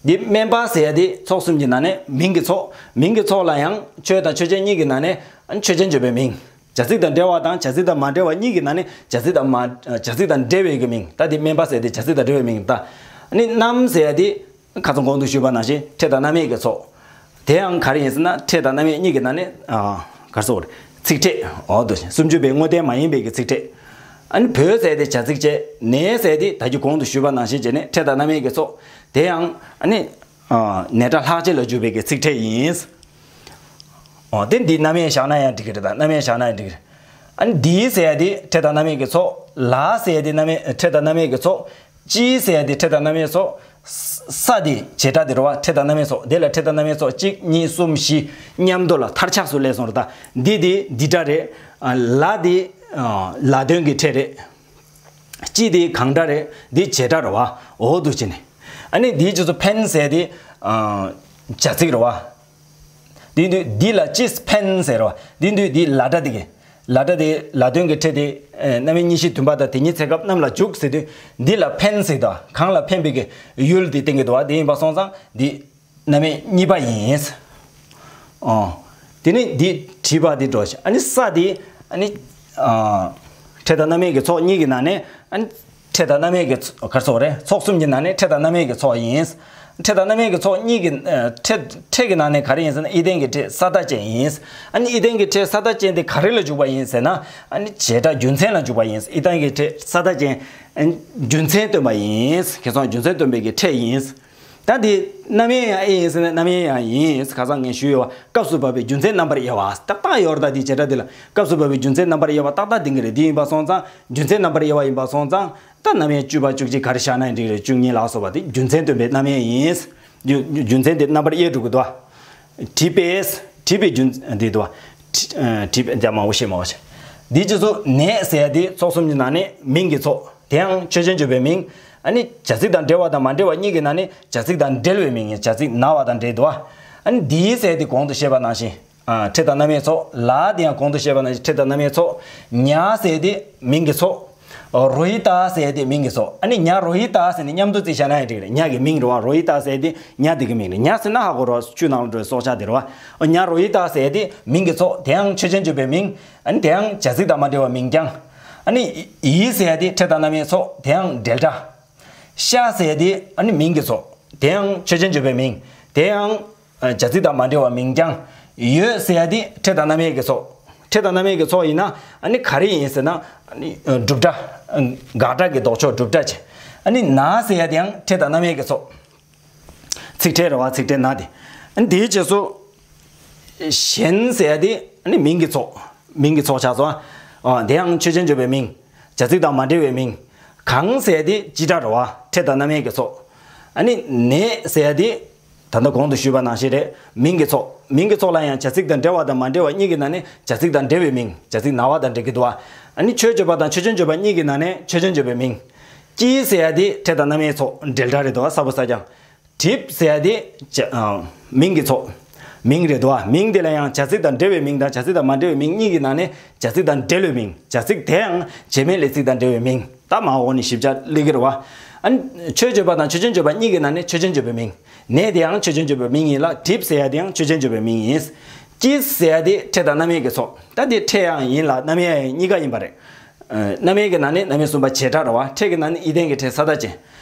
འདི་སྨན་པ་ཟེར་ཡ་དེ་ཚོགས་གསུམ་གྱི་ནང་ནས་མིང་གི་ཚོགས། མིང་གི་ཚོགས་ལ་ཡང་ཆོས་དང་ཆོས་ཅན་གཉིས་ཀྱི་ནང་ནས་ཨ་ནི་ཆོས་ཅན་བརྗོད་པའི་མིང་། བྱ་ཚིག་དང་འབྲེལ་བ་དང་བྱ་ཚིག་དང་མ་འབྲེལ་བ་གཉིས་ཀྱི་ནང་ནས་བྱ་ཚིག་དང་མ། བྱ་ཚིག་དང་འབྲེལ་བའི་གི་མིང་། ད་དེ་སྨན་པ་ཟེར་དེ་བྱ་ཚིག་དང་འབྲེལ་བའི་མིང་ད། ཨ་ནི་རྣམ་ཟེར་ཡ་དེ་ཁ་སང་གོང་དུ་ཞུས་པ་ནང་བཞིན་ཕྲད་དང་རྣམ་དབྱེ་གི་ཚོགས། དེ་ཡང་ག་རེ་ཡིན་ཟེར་ན་ཕྲད་དང་རྣམ་དབྱེ་གཉིས་ཀྱི་ནང་ནས་ཨ་ག་རེ་ཟེར་དགོས་རེད། ཚིག་ཕྲད། འོ་དོ་བཞིན་སུམ་ཅུ་པའི་དངོས་བསྟན་མ་ཡིན་པའི་གི་ཚིག་ཕྲད། ཨ་ནི་བོ་ཟེར་དེ་བྱ་ཚིག་བྱས། ནད་ཟེར་དེ་ད་གིན་གོང་དུ་ཞུས་པ་ནང་བཞིན་བྱས་ནས་ཕྲད་དང་རྣམ་དབྱེ་གི་ཚོགས། དེ་ཡང་ཨ་ནི་ཨ་ནད་སྒྲ་ལྷག་བཅས་ལ་འཇུག་པའི་གི་ཚིག་ཕྲད་ཡིན། འོ་དེ་འདི་རྣམ་དབྱེ་བཞག་ན་ཡང་འགྲིག་གི་རེད། ད་རྣམ་དབྱེ་བཞག་ན་ཡང་འགྲིག་གི་རེད། ཨ་ནི་འདི་ཟེར་ཡ་དེ་ཕྲད་དང་རྣམ་དབྱེ་གི་ཚོགས། ལ་ཟེར་ཡ་དེ་རྣམ་དབྱེ་ཕྲད་དང་རྣམ་དབྱེ་གི་ཚོགས། ཅི་ཟེར་ཡ་དེ་ཕྲད་དང་རྣམ་དབྱེ་ཚོགས། ས་དེ་བྱེད་སྒྲ་དེ་རེད་བ། ཕྲད་དང་རྣམ་དབྱེ་ཚོགས། དེ་ལ་ཕྲད་དང་རྣམ་དབྱེ་ཚོགས་གཅིག་གཉིས་གསུམ་བཞི་མཉམ་དུ་ལ་མཐར་ཆགས་སུ་སླེབས་སོང་རེད་ད། འདི་དེ་འདི་སྒྲ་རེད། ལ་དེ་ལ་དོན་གྱི་ཕྲད་རེད། ཅི་དེ་གང་སྒྲ་རེད། འདི་བྱེད་སྒྲ་རེད་བ། འོ་འདུག་བྱས་ནས། ཨ་ནི་འདིའི་རྗེས་སུ་འཕེན་ཟེར་དེ་བྱ་ཚིག་རེད་བ། འདི་དུས་འདི་ལ་ཅི་འཕེན་ཟེར་བ། འདི་དུས་འདི་ལ་སྒྲ་དེ་གི་ལ་སྒྲ་དེ་ལ་དོན་གྱི་ཕྲད་དེ། རྣམ་དབྱེ་གཉིས་བཞི་བདུན་པ་དང་དེ་ཉིད་ཚེ་སྐབས་རྣམས་ལ་འཇུག་ཟེར་དུས། འདི་ལ་འཕེན་ཟེར་དང་གང་ལ་འཕེན་པའི་གི་ཡུལ་དེ་བསྟན་གྱི་འདུག་བ། དེ་ཡིན་པ་སོང་ཙང་འདི་རྣམ་དབྱེ་གཉིས་པ་ཡིན། ཨོ། དེ་ནི་འདི་བྲིས་པ་འདི་འགྲོ་ཞིང་། ཨ་ནི་ས་དེ་ཨ་ནི་ཕྲད་དང་རྣམ་དབྱེ་གི་ཚོགས་གཉིས་ཀྱི་ནང་ནས། ཨ་ནི་ཕྲད་དང་རྣམ་དབྱེ་གི་ཚོགས་ག་རེ་ཟེར་དགོས་རེད། ཚོགས་གསུམ་གྱི་ནང་ནས་ཕྲད་དང་རྣམ་དབྱེ་གི་ཚོགས་ཡིན། ཕྲད་དང་རྣམ་དབྱེ་གི་ཚོགས་གཉིས་ཀྱི་ཕྲད་ཕྲད་ཀྱི་ནང་ནས་ག་རེ་ཡིན་ཟེར་ན། ཨི་ལྡན་གྱི་ཕྲད་ས་མཐའ་ཅན་ཡིན། ཨ་ནི་ཨི་ལྡན་གྱི་ཕྲད་ས་མཐའ་ཅན་དེ་ག་རེ་ལ་འཇུག་པ་ཡིན་ཟེར་ན། ཨ་ནི་བྱེད་སྒྲ་རྒྱུ་མཚན་ལ་འཇུག་པ་ཡིན། ཨི་ལྡན་གྱི་ཕྲད་ས་མཐའ་ཅན་རྒྱུ་མཚན་སྟོན་པ་ཡིན། ཁ་སང་རྒྱུ་མཚན་སྟོན་པའི་གི་ཕྲད་ཡིན། ད་འདི་རྣམ་དབྱེ་ཡང་ཨེ་ཡིན་ཟེར་ན། རྣམ་དབྱེ་ཡང་ཡིན། ཁ་སང་ངས་ཞུས་ཡོད་བ། སྐབས་སུ་བབ་པའི་རྒྱུ་མཚན་རྣམ་པར་དབྱེ་བ་ཏག་ཏག་ཡོད་རེད། ད་འདི་བྱེད་སྒྲ་འདི་ལ་སྐབས་སུ་བབ་པའི་རྒྱུ་མཚན་རྣམ་པར་དབྱེ་བ་ཏག་ཏག་འདིང་གི་རེད། འདི་ཡིན་པ་སོང་ཙང་། རྒྱུ་མཚན་རྣམ་པར་དབྱེ་བ་ཡིན་པ་སོང་ཙང་། ད་རྣམ་དབྱེ་བཅུ་པ་བཅུ་གཅིག་ག་རེ་བཞག་ན་ཡང་འགྲིག་རེད། བཅུ་གཉིས་ལ་སོགས་པ་དེ་རྒྱུ་མཚན་སྟོན་པའི་རྣམ་དབྱེ་ཡིན། རྒྱུ་རྒྱུ་མཚན་དེ་རྣམ་པར་དབྱེ་འགྲོ་གི་འདུག་བ། བྲིས་པས། བྲིས་པའི་རྒྱུ་མཚན་འདི་འདུག་བ། བྲིས་བྲིས་པའི་རྒྱ་མང་པོ་ཤེས་མ་བ་ཞིག་འདིའི་རྗེས་སུ་ནས་ཟེར་ཡ་དེ་ཚོགས་གསུམ་གྱི་ནང་ནས་མིང་གི་ཚོགས། དེའང་ཆོས་ཅན་བརྗོད་པའི་མིང་། ཨ་ནི་བྱ་ཚིག་དང་འབྲེལ་བ་དང་མ་འབྲེལ་བ་གཉིས་ཀྱི་ནང་ནས་བྱ་ཚིག་དང་འབྲེལ་བའི་མིང་། བྱ་ཚིག་ན་བ་དང་འབྲེལ་འདུག་བ། ཨ་ནི་འདིའི་ཟེར་དེ་གོང་དུ་བཤད་པ་ནང་བཞིན། ཨ་ཕྲད་དང་རྣམ་དབྱེ་ཚོགས། ལ་དེ་ཡང་གོང་དུ་བཤད་པ་ནང་བཞིན་ཕྲད་དང་རྣམ་དབྱེ་ཚོགས། ཉ་ཟེར་དེ་མིང་གི་ཚོགས། རོ་ཧི་ཏ་ཟེར་དེ་མིང་གི་ཚོགས། ཨ་ནི་ཉ་རོ་ཧི་ཏ་ཟེར་ནས་མཉམ་དུ་བརྩིས་བཞག་ན་ཡང་འགྲིག་རེད། ཉ་གི་མིང་རེད་བ། རོ་ཧི་ཏ་ཟེར་དེ་ཉ་དེ་གི་མིང་རེད། ཉ་ཟེར་ན་ཧ་གོ་རོ། ཆུ་ནང་ལ་འགྲོ་བའི་སྲོག་ཆགས་དེ་རེད་བ། ཉ་རོ་ཧི་ཏ་ཟེར་དེ་མིང་གི་ཚོགས། དེའང་ཆོས་ཅན་བརྗོད་པའི་མིང་། ཨ་ནི་དེའང་བྱ་ཚིག་དང་མ་འབྲེལ་བ་མིང་རྐྱང་། ཨ་ནི་ཡི་ཟེར་དེ་ཕྲད་དང་རྣམ་དབྱེ་ཚོགས། དེའང་འབྲེལ་སྒྲ། ཤ་ཟེར་དེ་ཨ་ནི་མིང་གི་ཚོགས། དེའང་ཆོས་ཅན་བརྗོད་པའི་མིང་། དེའང་བྱ་ཚིག་དང་མ་འབྲེལ་བ་མིང་རྐྱང་། ཡོད་ཟེར་ཡ་དེ་ཕྲད་དང་རྣམ་དབྱེ་གི་ཚོགས། ཕྲད་དང་རྣམ་དབྱེ་གི་ཚོགས་ཡིན་ན་ཨ་ནི་ག་རེ་ཡིན་ཟེར་ན། ཨ་ནི་བསྒྲུབ་སྒྲ། དགག་སྒྲ་གི་ལྡོག་ཕྱོགས་བསྒྲུབ་སྒྲ་བྱས། ཨ་ནི་ན་ཟེར་ཡ་དེའང་ཕྲད་དང་རྣམ་དབྱེ་གི་ཚོགས། ཚིག་ཕྲད་རེད་བ། ཚིག་ཕྲད་ན་དེ། ཨ་ནི་དེའི་རྗེས་སུ་གཞན་ཟེར་ཡ་དེ་ཨ་ནི་མིང་གི་ཚོགས། མིང་གི་ཚོགས་ཆགས་སོང་། ཨ་དེའང་ཆོས་ཅན་བརྗོད་པའི་མིང་། བྱ་ཚིག་དང་མ་འབྲེལ་བའི་མིང་། གང་ཟེར་དེ་སྤྱི་སྒྲ་རེད་བ། ཕྲད་དང་རྣམ་དབྱེ་གི་ཚོགས། ཨ་ནི་ནས་ཟེར་དེ་ད་ལྟ་གོང་དུ་ཞུས་པ་ནང་བཞིན་རེད། མིང་གི་ཚོགས། མིང་གི་ཚོགས་ལ་ཡང་བྱ་ཚིག་དང་འབྲེལ་བ་དང་མ་འབྲེལ་བ་གཉིས་ཀྱི་ནང་ནས་བྱ་ཚིག་དང་འབྲེལ་བའི་མིང་། བྱ་ཚིག་ན་བ་དང་འབྲེལ་གྱི་འདུག་བ། ཨ་ནི་ཆོས་བརྗོད་པ་དང་ཆོས་ཅན་བརྗོད་པ་གཉིས་ཀྱི་ནང་ནས་ཆོས་ཅན་བརྗོད་པའི་མིང་། ཀྱི་ཟེར་ཡ་དེ་ཕྲད་དང་རྣམ་དབྱེ་ཚོགས། འབྲེལ་སྒྲ་རེད་འདུག་བ། ས་བོ་ས་རྐྱང་། གྲིབ་ཟེར་ཡ་དེ་བྱ་ཨ་མིང་གི་ཚོགས། མིང་རེད་འདུག་བ། མིང་དེ་ལ་ཡང་བྱ་ཚིག་དང་འབྲེལ་བའི་མིང་དང་བྱ་ཚིག་དང་མ་འབྲེལ་བའི་མིང་གཉིས་ཀྱི་ནང་ནས་བྱ་ཚིག་དང་འབྲེལ་བའི་མིང་། བྱ་ཚིག་དེའང་བྱེད་མེད་ལས་ཚིག་དང་འབྲེལ་བའི་མིང་། ད་མ་འོག་ནས་ཞིབ་ཆ་སླེབས་ཀྱི་རེད་བ། ཨ་ནི་ཆོས་བརྗོད་པ་དང་ཆོས་ཅན་བརྗོད་པ་གཉིས་ཀྱི་ནང་ནས་ཆོས་ཅན་བརྗོད་པའི་མིང་། ནས་དེའང་ཆོས་ཅན་བརྗོད་པའི་མིང་ཡིན་ལ། གྲིབ་ཟེར་ཡ་དེའང་ཆོས་ཅན་བརྗོད་པའི་མིང་ཡིན། ཀྱི་ཟེར་ཡ་དེ་ཕྲད་དང་རྣམ་དབྱེ་གི་ཚོགས། ད་དེ་ཕྲད་ཡང་ཡིན་ལ་རྣམ་དབྱེ་ཡང་གཉིས་ཀ་ཡིན་པ་རེད། རྣམ་དབྱེ་གི་ནང་ནས་རྣམ་དབྱེ་གསུམ་པ་བྱེད་སྒྲ་རེད་བ། ཕྲད་ཀྱི་ནང་ནས་ཨི་ལྡན་གྱི་ཕྲད་ས་མཐའ་ཅན།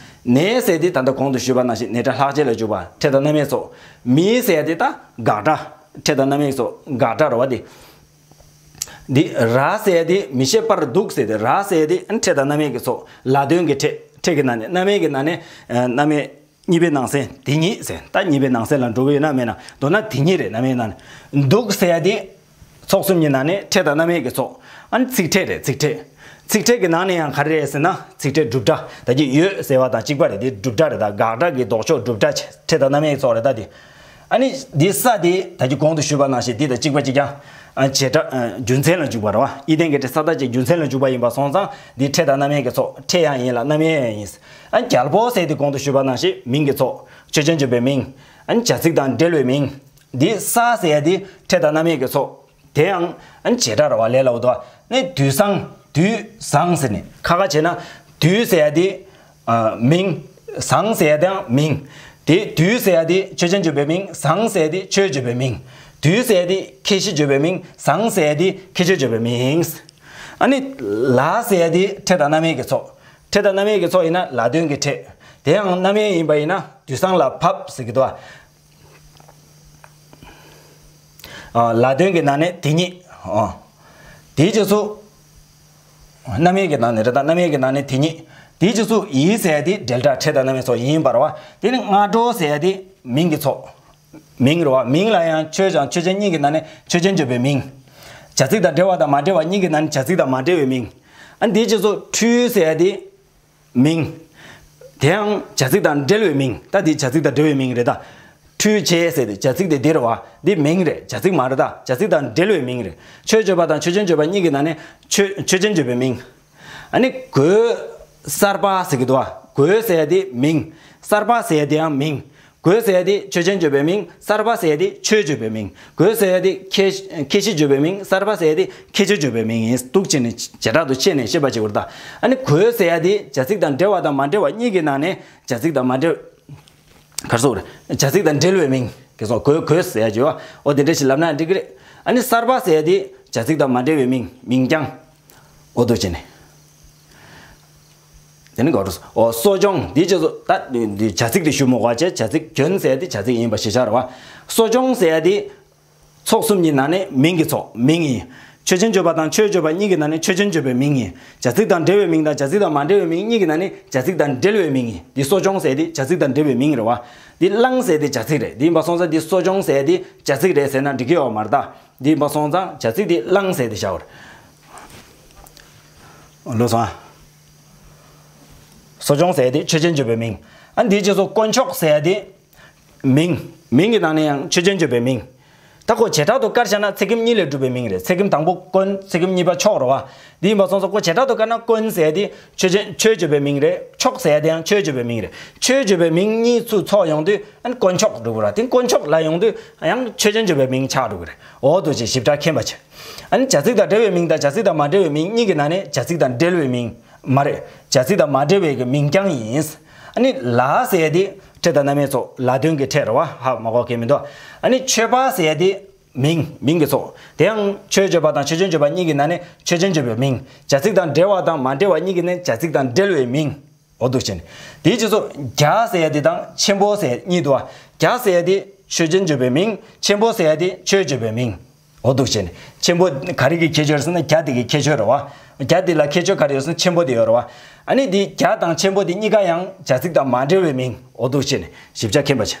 ནས་ཟེར་དེ་ད་ལྟ་གོང་དུ་ཞུས་པ་ནང་བཞིན་ནས་སྒྲ་ལྷག་བཅས་ལ་འཇུག་པ། ཕྲད་དང་རྣམ་དབྱེ་ཚོགས། མི་ཟེར་དེ་ད་དགག་སྒྲ། ཕྲད་དང་རྣམ་དབྱེ་ཚོགས། དགག་སྒྲ་རེད་བ་དེ། འདི་ར་ཟེར་དེ་མི་བྱེད་པར་འདུག་ཟེར་དེ། ར་ཟེར་དེ་ཨ་ནི་ཕྲད་དང་རྣམ་དབྱེ་གི་ཚོགས། ལ་དོན་གྱི་ཕྲད། ཕྲད་ཀྱི་ནང་ནས། རྣམ་དབྱེ་གི་ནང་ནས་ཨ་རྣམ་དབྱེ་གཉིས་པའི་ནང་གསེས་དེ་ཉིད་ཟེར། ད་གཉིས་པའི་ནང་གསེས་ལ་འགྲོ་གི་ཡོད་ན་མེད་ན། མདོར་ན་དེ་ཉིད་རེད། རྣམ་དབྱེ་ནང་ནས། འདུག་ཟེར་ཡ་དེ་ཚོགས་གསུམ་གྱི་ནང་ནས་ཕྲད་དང་རྣམ་དབྱེ་གི་ཚོགས། ཨ་ནི་ཚིག་ཕྲད་རེད། ཚིག་ཕྲད། ཚིག་ཕྲད་ཀྱི་ནང་ནས་ཡང་ག་རེ་རེད་ཟེར་ན། ཚིག་ཕྲད་སྒྲུབ་སྒྲ། ད་ཀྱི་ཡོད་ཟེར་བ་དང་གཅིག་པ་རེད། དེ་སྒྲུབ་སྒྲ་རེད། ད་དགག་སྒྲ་གི་ལྡོག་ཕྱོགས་སྒྲུབ་སྒྲ་བྱས། ཕྲད་དང་རྣམ་དབྱེ་གི་ཚོགས་རེད་ད་དེ། ཨ་ནི་འདི་ས་དེ་ད་ཀྱི་གོང་དུ་ཞུས་པ་ནང་བཞིན་འདི་དང་གཅིག་པ་གཅིག་རྐྱང་། ཨ་བྱེད་སྒྲ་ཨ་རྒྱུ་མཚན་ལ་འཇུག་པ་རེད་བ། ཨི་ལྡན་གྱི་ཕྲད་ས་མཐའ་ཅན་རྒྱུ་མཚན་ལ་འཇུག་པ་ཡིན་པ་སོང་ཙང་འདི་ཕྲད་དང་རྣམ་དབྱེ་གི་ཚོགས། ཕྲད་ཡང་ཡིན་ལ་རྣམ་དབྱེ་ཡང་ཡིན། ཨ་རྒྱལ་པོ་ཟེར་དེ་གོང་དུ་ཞུས་པ་ནང་བཞིན་མིང་གི་ཚོགས། ཆོས་ཅན་བརྗོད་པའི་མིང་། ཨ་བྱ་ཚིག་དང་འབྲེལ་བའི་མིང་། འདི་ས་ཟེར་ཡ་འདི་ཕྲད་དང་རྣམ་དབྱེ་གི་ཚོགས། དེ་ཡང་ཨ་བྱེད་སྒྲ་རེད་བ། ལས་སླ་བོ་འདུག་བ། ནི་དུས་བཟང་། དུས་བཟང་ཟེར་ནས་ཁ་ཁ་བྱས་ན། དུས་ཟེར་ཡ་འདི་ཨ་མིང་། བཟང་ཟེར་ཡ་འདི་ཡང་མིང་། དེ་དུས་ཟེར་ཡ་འདི་ཆོས་ཅན་བརྗོད་པའི་མིང་། བཟང་ཟེར་ཡ་འདི་ཆོས་བརྗོད་པའི་མིང་། དུས་ཟེར་ཡ་འདི་ཁྱད་གཞི་བརྗོད་པའི་མིང་། བཟང་ཟེར་ཡ་འདི་ཁྱད་ཆོས་བརྗོད་པའི་མིང་། ཨ་ནི་ལ་ཟེར་ཡ་འདི་ཕྲད་དང་རྣམ་དབྱེ་གི་ཚོགས། ཕྲད་དང་རྣམ་དབྱེ་གི་ཚོགས་ཡིན་ན་ལ་དོན་གྱི་ཕྲད། དེ་ཡང་རྣམ་དབྱེ་ཡིན་པ་ཡིན་ན་དུས་བཟང་ལ་བབ་ཟེར་གྱི་འདུག་བ། ལ་དོན་གྱི་ནང་ནས་དེ་ཉིད། དེའི་རྗེས་སུ་རྣམ་དབྱེ་གི་ནང་ནས་རེད་ད། རྣམ་དབྱེ་གི་ནང་ནས་དེ་ཉིད། དེའི་རྗེས་སུ་ཡི་ཟེར་ཡ་དེ་འབྲེལ་སྒྲ་ཕྲད་དང་རྣམ་དབྱེ་སོགས་ཡིན་པ་རེད་བ། དེ་ནི་སྔ་དྲོ་ཟེར་ཡ་དེ་མིང་གི་ཚོགས། མིང་རེད་བ། མིང་ལ་ཡང་ཆོས་ཅན་ཆོས་ཅན་གཉིས་ཀྱི་ནང་ནས་ཆོས་ཅན་བརྗོད་པའི་མིང་། བྱ་ཚིག་དང་འབྲེལ་བ་དང་མ་འབྲེལ་བ་གཉིས་ཀྱི་ནང་ནས་བྱ་ཚིག་དང་མ་འབྲེལ་བའི་མིང་། ཨ་དེའི་རྗེས་སུ་འཕྲུལ་ཟེར་ཡ་དེ། མིང་། དེའང་བྱ་ཚིག་དང་འབྲེལ་བའི་མིང་། ད་འདི་བྱ་ཚིག་དང་འབྲེལ་བའི་མིང་རེད་ད། ཁྲུས་བྱས་ཟེར་ཏེ་བྱ་ཚིག་དེ་འདིར་བ། འདི་མིང་རེད། བྱ་ཚིག་མ་རེད་ད། བྱ་ཚིག་དང་འབྲེལ་བའི་མིང་རེད། མཆོད་བརྗོད་པ་དང་མཆོད་ཅན་བརྗོད་པ་གཉིས་ཀྱི་ནང་ནས་མཆོད་མཆོད་ཅན་བརྗོད་པའི་མིང་། ཨ་ནི་གོས་གསར་པ་ཟེར་གྱི་འདུག་བ། གོས་ཟེར་ཡ་དེ་མིང་། གསར་པ་ཟེར་ཡ་དེའང་མིང་། གོས་ཟེར་ཡ་དེ་མཆོད་ཅན་བརྗོད་པའི་མིང་། གསར་པ་ཟེར་ཡ་དེ་མཆོད་བརྗོད་པའི་མིང་། གོས་ཟེར་ཡ་དེ་ཁྱད་ཁྱད་གཞི་བརྗོད་པའི་མིང་། གསར་པ་ཟེར་ཡ་དེ་ཁྱད་ཆོས་བརྗོད་པའི་མིང་ཡིན། འདུག་བྱས་ནས་བྱེ་བྲག་ཏུ་ཕྱེ་ནས་བཤད་པ་བྱེད་དགོས་རེད་ད། ཨ་ནི་གོས་ཟེར་ཡ་དེ་བྱ་ཚིག་དང་འབྲེལ་བ་དང་མ་འབྲེལ་བ་གཉིས་ཀྱི་ནང་ནས་བྱ་ཚིག་དང་མ་འབྲེལ། གར་སོགས་རེད། བྱ་ཚིག་དང་འབྲེལ་བའི་མིང་། གལ་སྲིད་གོས་གོས་ཟེར་ཡ་བརྗོད་པ་འོ་དེ་འདྲ་ཞིག་ལབ་ན་འགྲིག་གི་རེད། ཨ་ནི་གསར་པ་ཟེར་ཡ་དེ་བྱ་ཚིག་དང་མ་འབྲེལ་བའི་མིང་མིང་རྐྱང་། འོ་འདུག་བྱས་ནས། དེ་ནི་གོ་རུ་ཨོ་གསོ་སྦྱོང་འདི་ཅེས་སོ་ད་འདི་བྱ་ཚིག་དེ་ཞུ་མོ་ག་བྱས། བྱ་ཚིག་གྱོན་ཟེར་ཏེ་བྱ་ཚིག་ཡིན་པ་ཞིག་ཆགས་རེད་བ། གསོ་སྦྱོང་ཟེར་ཡ་དེ་ཚོགས་གསུམ་གྱི་ནང་ནས་མིང་གི་ཚོགས་མིང་ཡིན། མཆོད་ཅན་བརྗོད་པ་དང་མཆོད་བརྗོད་པ་གཉིས་ཀྱི་ནང་ནས་མཆོད་ཅན་བརྗོད་པའི་མིང་ཡིན། བྱ་ཚིག་དང་འབྲེལ་བའི་མིང་དང་བྱ་ཚིག་དང་མ་འབྲེལ་བའི་མིང་གཉིས་ཀྱི་ནང་ནས་བྱ་ཚིག་དང་འབྲེལ་བའི་མིང་ཡིན། འདི་གསོ་སྦྱོང་ཟེར་ཏེ་བྱ་ཚིག་དང་འབྲེལ་བའི་མིང་རེད་བ། འདི་བླངས་ཟེར་ཏེ་བྱ་ཚིག་རེད། འདི་ཡིན་པ་སོང་ཙང་འདི་གསོ་སྦྱོང་ཟེར་ཏེ་བྱ་ཚིག་རེད་ཟེར་ན་འགྲིག་གི་ཡོད་མ་རེད་ད། འདི་ཡིན་པ་སོང་ཙང་བྱ་ཚིག་འདི་བླངས་ཟེར་ཏེ་བཞག་པ་རེད། ལོས་སོང་ཨ། གསོ་སྦྱོང་ཟེར་ཡ་དེ་མཆོད་ཅན་བརྗོད་པའི་མིང་། ཨ་འདིའི་རྗེས་སུ་དཀོན་མཆོག་ཟེར་ཡ་དེ། མིང་། མིང་གི་ནང་ནས་ཡང་མཆོད་ཅན་བརྗོད་པའི་མིང་། ད་ཁོ་བྱེ་བྲག་ཏུ་བཀར་བཞག་ན་ཚིག་རྒྱན་གཉིས་ལས་གྲུབ་པའི་མིང་རེད། ཚིག་རྒྱན་དང་པོ་དཀོན། ཚིག་རྒྱན་གཉིས་པ་མཆོག་རེད་བ། འདི་ཡིན་པ་སོང་ཙང་ཁོ་བྱེ་བྲག་ཏུ་བཀར་ན་དཀོན་ཟེར་ཡ་དེ་མཆོད་ཅན་མཆོད་བརྗོད་པའི་མིང་རེད། མཆོག་ཟེར་ཡ་དེ་ཡང་མཆོད་བརྗོད་པའི་མིང་རེད། མཆོད་བརྗོད་པའི་མིང་གཉིས་ཚུར་ཚོགས་ཡོང་དུས་ཨ་ནི་དཀོན་མཆོག་འགྲོ་གི་རེད་བ། དེ་དཀོན་མཆོག་ལ་ཡོང་དུས་ཡང་མཆོད་ཅན་བརྗོད་པའི་མིང་ཆགས་འགྲོ་གི་རེད། འོ་འདུག་ཅེས་ཞིབ་ཕྲ་མཁྱེན་པ་བྱེད། ཨ་ནི་བྱ་ཚིག་དང་འབྲེལ་བའི་མིང་དང་བྱ་ཚིག་དང་མ་འབྲེལ་བའི་མིང་གཉིས་ཀྱི་ནང་ནས་བྱ་ཚིག་དང་འབྲེལ་བའི་མིང་མ་རེད། བྱ་ཚིག་དང་མ་འབྲེལ་བའི་གི་མིང་རྐྱང་ཡིན། ཨ་ནི་ལ་ཟེར་ཡ་དེ་ཕྲད་དང་རྣམ་དབྱེ་ཚོགས། ལ་དོན་གྱི་ཕྲད་རེད་བ། ཧ་མ་གོ་མཁན་མི་འདུག་ཨ་ནི་མཆོད་པ་ཟེར་ཡ་དེ་མིང་། མིང་གི་ཚོགས། དེའང་མཆོད་བརྗོད་པ་དང་མཆོད་ཅན་བརྗོད་པ་གཉིས་ཀྱི་ནང་ནས་མཆོད་ཅན་བརྗོད་པའི་མིང་། བྱ་ཚིག་དང་འབྲེལ་བ་དང་མ་འབྲེལ་བ་གཉིས་ཀྱི་ནང་ནས་བྱ་ཚིག་དང་འབྲེལ་བའི་མིང་། འོ་འདུག་བྱས་ནས། དེའི་རྗེས་སུ་རྒྱ་ཟེར་ཡ་དེ་དང་ཆེན་པོ་ཟེར་གཉིས་འདུག་བ། རྒྱ་ཟེར་ཡ་དེ་མཆོད་ཅན་བརྗོད་པའི་མིང་། ཆེན་པོ་ཟེར་ཡ་དེ་མཆོད་བརྗོད་པའི་མིང་། འོ་འདུག་བྱས་ནས། ཆེན་པོ་ག་རེ་གི་ཁྱད་ཆོས་རེད་ཟེར་ན་རྒྱ་དེ་གི་ཁྱད་ཆོས་རེད་བ། རྒྱ་དེ་ལ་ཁྱད་ཆོས་ག་རེ་ཡོད་ཟེར་ན་ཆེན་པོ་དེ་ཡོད་རེད་བ། ཨ་ནི་དེ་རྒྱ་དང་ཆེན་པོ་དེ་གཉིས་ཀ་ཡང་བྱ་ཚིག་དང་མ་འབྲེལ་བའི་མིང་། འོ་འདུག་བྱས་ནས་ཞིབ་ཆ་མཁྱེན་པ་བྱས།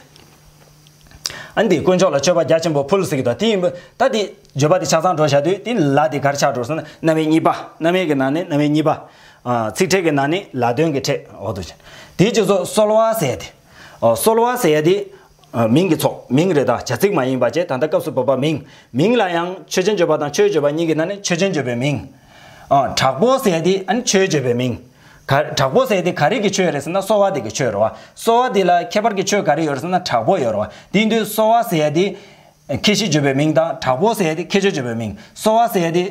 ཨ་ནི་དེ་དཀོན་མཆོག་ལ་མཆོད་པ་རྒྱ་ཆེན་པོ་ཕུལ་ཟེར་གི་འདུག་དེ་ཡིན་པ་ད་དེ་བརྗོད་པ་དེ་ཆ་ཚང་འགྲོ་བཞག་དུས་དེ་ལ་དེ་ག་རེ་ཆགས་འགྲོ་ཟེར་ན་རྣམ་དབྱེ་གཉིས་པ། རྣམ་དབྱེ་གི་ནང་ནས་རྣམ་དབྱེ་གཉིས་པ། ཨ། ཚིག་ཕྲད་ཀྱི་ནང་ནས་ལ་དོན་གྱི་ཕྲད། འོ་འདུག་བྱས། དེའི་རྗེས་སུ་གསོལ་བ་ཟེར་ཡ་དེ། ཨོ། གསོལ་བ་ཟེར་ཡ་དེ། ཨ། མིང་གི་ཚོགས། མིང་རེད་ད། བྱ་ཚིག་མ་ཡིན་པ་བྱས། ད་ལྟ་སྐབས་སུ་བབ་པ་མིང་། མིང་ལ་ཡང་མཆོད་ཅན་བརྗོད་པ་དང་མཆོད་བརྗོད་པ་གཉིས་ཀྱི་ནང་ནས་མཆོད་ཅན་བརྗོད་པའི་མིང་། ཨ། དྲག་པོ་ཟེར་ཡ་དེ་ཨ་ནི་མཆོད་བརྗོད་པའི་མིང་། ག། དྲག་པོ་ཟེར་ཡ་དེ་ག་རེ་གི་མཆོད་རེད་ཟེར་ན་གསོལ་བ་དེ་གི་མཆོད་རེད་བ། གསོལ་བ་དེ་ལ་ཁྱད་པར་གྱི་མཆོད་ག་རེ་ཡོད་རེད་ཟེར་ན་དྲག་པོ་ཡོད་རེད་བ། དེ་ཡིན་དུས་གསོལ་བ་ཟེར་ཡ་དེ་ཁྱད་གཞི་བརྗོད་པའི་མིང་དང་། དྲག་པོ་ཟེར་ཡ་དེ་ཁྱད་ཆོས་བརྗོད་པའི་མིང་། གསོལ་བ་ཟེར་ཡ་དེ་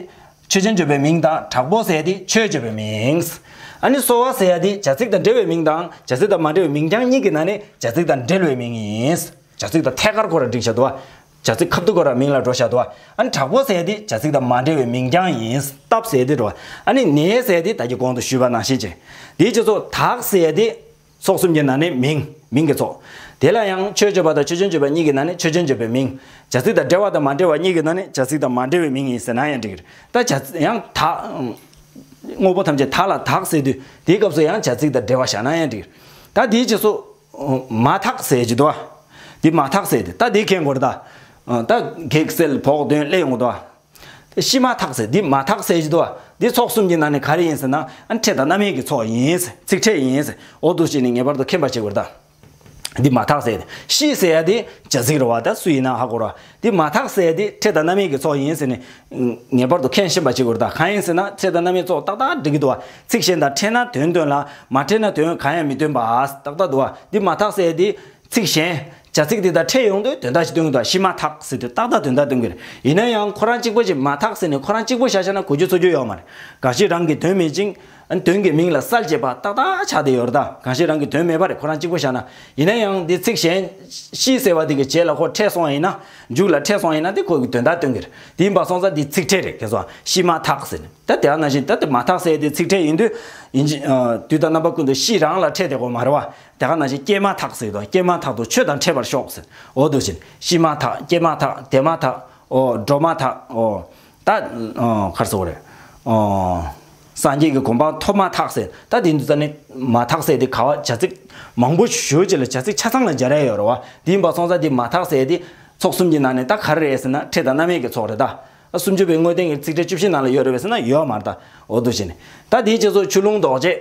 མཆོད་ཅན་བརྗོད་པའི་མིང་དང་། དྲག་པོ་ཟེར་ཡ་དེ་མཆོད་བརྗོད་པའི་མིང་། ཨ་ནི་གསོལ་བ་ཟེར་ཡ་དེ་བྱ་ཚིག་དང་འབྲེལ་བའི་མིང་དང་བྱ་ཚིག་དང་མ་འབྲེལ་བའི་མིང་རྐྱང་གཉིས་ཀྱི་ནང་ནས་བྱ་ཚིག་དང་འབྲེལ་བའི་མིང་ཡིན། བྱ་ཚིག་དང་ཐད་ཀར་ཁོ་རང་འགྲིག་བཞག་འདུག་བ། བྱ་ཚིག་ཁ་ཐུག་ཁོ་རང་མིང་ལ་འགྲོ་བཞག་འདུག་བ། ཨ་ནི་དྲག་པོ་ཟེར་ཡ་དེ་བྱ་ཚིག་དང་མ་འབྲེལ་བའི་མིང་རྐྱང་ཡིན། སྟབས་ཟེར་ཡ་དེ་འགྲོ་བ། ཨ་ནི་ནས་ཟེར་ཡ་དེ་ད་གིན་གོང་དུ་ཞུས་པ་ནང་བཞིན་བྱས། དེའི་རྗེས་སུ་དག་ཟེར་ཡ་དེ། ཚོགས་གསུམ་གྱི་ནང་ནས་མིང་། མིང་གི་ཚོགས། དེ་ལ་ཡང་མཆོད་བརྗོད་པ་དང་མཆོད་ཅན་བརྗོད་པ་གཉིས་ཀྱི་ནང་ནས་མཆོད་ཅན་བརྗོད་པའི་མིང་། བྱ་ཚིག་དང་འབྲེལ་བ་དང་མ་འབྲེལ་བ་གཉིས་ཀྱི་ནང་ནས་བྱ་ཚིག་དང་མ་འབྲེལ་བའི་མིང་ཡིན་ཟེར་ན་ཡང་འགྲིག་གི་རེད། ད་བྱ་ཚིག་ཡང་དག་དངོས་པོ་ཐམས་ཅད་དག་ལ་དག་ཟེར་དུས་དེའི་སྐབས་སུ་ཡང་བྱ་ཚིག་དང་འབྲེལ་བ་བཞག་ན་ཡང་འགྲིག་གི་རེད། ད་དེའི་རྗེས་སུ་མ་དག་ཟེར་གྱི་འདུག་བ། འདི་མ་དག་ཟེར་དེ་ད་དེ་མཁྱེན་དགོས་རེད་ད། ད་གེགས་སེལ་བོགས་འདོན་སླེབས་ཡོང་གི་འདུག་བ། ཤི་མ་ཐག་ཟེར། འདི་མ་ཐག་ཟེར་གྱི་འདུག་བ། འདི་ཚོགས་གསུམ་གྱི་ནང་ནས་ག་རེ་ཡིན་ཟེར་ན། ཨ། ཕྲད་དང་རྣམ་དབྱེ་གི་ཚོགས་ཡིན་ཟེར། ཚིག་ཕྲད་ཡིན་ཟེར། འོ་འདུག་བྱས་ནས་ངེས་པར་དུ་མཁྱེན་པ་བྱེད་དགོས་རེད་ད། འདི་མ་ཐག་ཟེར་ཏེ། ཤི་ཟེར་ཡ་དེ་བྱ་ཚིག་རེད་བ། ད་སུ་ཡིན་ན་ཧ་གོ་རེད་བ། འདི་མ་ཐག་ཟེར་ཡ་དེ་ཕྲད་དང་རྣམ་དབྱེ་གི་ཚོགས་ཡིན་ཟེར་ནས་ངེས་པར་དུ་མཁྱེན་ཤེས་པ་བྱེད་དགོས་རེད་ད། གང་ཡིན་ཟེར་ན་ཕྲད་དང་རྣམ་དབྱེ་ཚོགས་ཏག་ཏག་འགྲིག་གི་འདུག་བ། ཚིག་གཞན་དང་ཕྲད་ན་དོན་སྟོན་ལ། མ་ཕྲད་ན་དོན་གང་ཡང་མི་སྟོན་པ། ཏག་ཏག་འདུག་བ། འདི་མ་ཐག་ཟེར་ཡ་དེ། ཚིག་གཞན། བྱ་ཚིག་དེ་དང་ཕྲད་ཡོང་དུས་དོན་དག་ཅིག་སྟོན་གྱི་འདུག་ཤི་མ་ཐག་ཟེར་དུས་ཏག་ཏག་དོན་དག་སྟོན་གྱི་རེད། ཡིན་ན་ཡང་ཁོ་རང་གཅིག་པོ་ཅིག་མ་ཐག་ཟེར་ནས་ཁོ་རང་གཅིག་པོ་བཞག་བཞག་ན་གོ་རྒྱུ་འཚོ་རྒྱུ་ཡོད་མ་རེད། གང་ཞིག་རང་གི་དོན་མེད་ཅིང་། དོན་གྱི་མིང་ལ་གསལ་བྱེད་པ་ཏག་ཏག་ཆགས་བསྡད་ཡོད་རེད་ད། གང་ཞིག་རང་གི་དོན་མེད་པ་རེད། ཁོ་རང་གཅིག་པོ་བཞག་ན། ཡིན་ན་ཡང་འདི་ཚིག་གཞན། ཤི་ཟེར་བ་དེ་གི་རྗེས་ལ་ཁོ་ཕྲད་སོང་བ་ཡིན་ན། མཇུག་ལ་ཕྲད་སོང་བ་ཡིན་ན་དེ་ཁོ་གི་དོན་དག་སྟོན་གྱི་རེད། དེ་ཡིན་པ་སོང་ཙང་འདི་ཚིག་ཕྲད་རེད། ཁྱེད་ཚོ་ཤི་མ་ཐག་ཟེར་ནས། ད་དེ་ནང་བཞིན་ད་དེ་མ་ཐག་ཟེར་དེ་ཚིག་ཕྲད་ཡིན་དུས། ཡིན་གྱི། ཨ། དུས་དང་རྣམ་པ་ཀུན་ཏུ་ཤི་རང་ལ་ཕྲད་དེ་གོ་མ་རེད་བ། དེ་ག་ནང་བཞིན་སྐྱེས་མ་ཐག་ཟེར་དང་། སྐྱེས་མ་ཐག་ཏུ་ཆོས་དང་འཕྲད་པར་ཤོག་ཟེར། འོ་འདུག་བཞིན་ཤི་མ་ཐག་སྐྱེས་མ་ཐག་དེ་མ་ཐག་འོ་འགྲོ་མ་ཐག་འོ། ད། ཨ། ག་རེ་ཟེར་དགོས་རེད། ཨོ། སངས་རྒྱས་ཀྱི་གོ་འཕང་ཐོབ་མ་ཐག་ཟེར། ད་དེ་འདུག་ས་ནས་མ་ཐག་ཟེར་དེ་ག་བ་བྱ་ཚིག་མང་པོ་ཞུ་བྱས་ལ་བྱ་ཚིག་ཆ་ཚང་ལ་སྦྱར་ཡ་ཡོད་རེད་བ། དེ་ཡིན་པ་སོང་ཙང་དེ་མ་ཐག་ཟེར་དེ་ཚོགས་གསུམ་གྱི་ནང་ནས་ད་ག་རེ་རེད་ཟེར་ན་ཕྲད་དང་རྣམ་དབྱེ་གི་ཚོགས་རེད་ད། སུམ་ཅུ་པའི་དངོས་བསྟན་གྱི་ཚིག་ཕྲད་བཅུ་བཞི་ནང་ལ་ཡོད་རེད་བས་ཟེར་ན་ཡོད་མ་རེད་ད། འོ་འདུག་བྱས་ནས་ད་དེའི་རྗེས་སུ་ཆུ་ཀླུང་ལྡོག་ཅེས།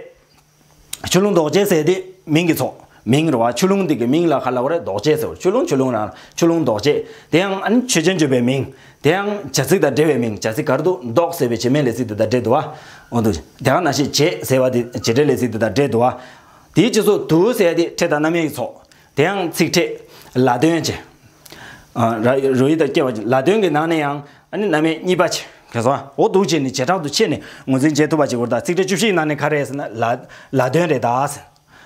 ཆུ་ཀླུང་ལྡོག་ཅེས་ཟེར་དེ་མིང་གི་ཚོགས། མིང་རེད་བ། ཆུ་ཀླུང་དེ་གི་མིང་ལ་ག་ལབ་དགོས་རེད། ལྡོག་ཅེས་ཟེར་བ། ཆུ་ཀླུང་ཆུ་ཀླུང་རང་ཆུ་ཀླུང་ལྡོག་ཅེས། དེ་ཡང་ཨ་ནི་ཆོས་ཅན་བརྗོད་པའི་མིང་། དེ་ཡང་བྱ་ཚིག་དང་འབྲེལ་བའི་མིང་། བྱ་ཚིག་ག་རེ་འདུག་ལྡོག་ཟེར་བའི་བྱེད་མེད་ལས་ཚིག་དེ་དང་འབྲེལ་འདུག་བ། འོ་འདུག་དེ་ག་ནང་བཞིན་བྱེད་ཟེར་བ་དེ་བྱེད་འབྲེལ་ལས་ཚིག་དེ་དང་འབྲེལ་འདུག་བ། དེའི་རྗེས་སུ་དུ་ཟེར་དེ་ཕྲད་དང་རྣམ་དབྱེ་གི་ཚོགས། དེ་ཡང་ཚིག་ཕྲད། ལ་དོན་བྱེད། ཨ། ར་རོ་ཡི་དང་སྐྱེ་བ་ལ་དོན་གྱི་ནང་ནས་ཡང་ཨ་ནི་རྣམ་དབྱེ་གཉིས་པ་བྱེད། ག་སོ། འོ་འདུག་བྱས་ནས་བྱེ་བྲག་ཏུ་ཕྱེ་ནས་ངོས་འཛིན་བྱེད་ཐུབ་པ་བྱེད་དགོས་རེད་ད། ཚིག་ཕྲད་བཅུ་བཞི་ཡི་ནང་ནས་ག་རེ་ཟེར་ན་ལ་ལ་དོན་རེད་ད་ཟེར།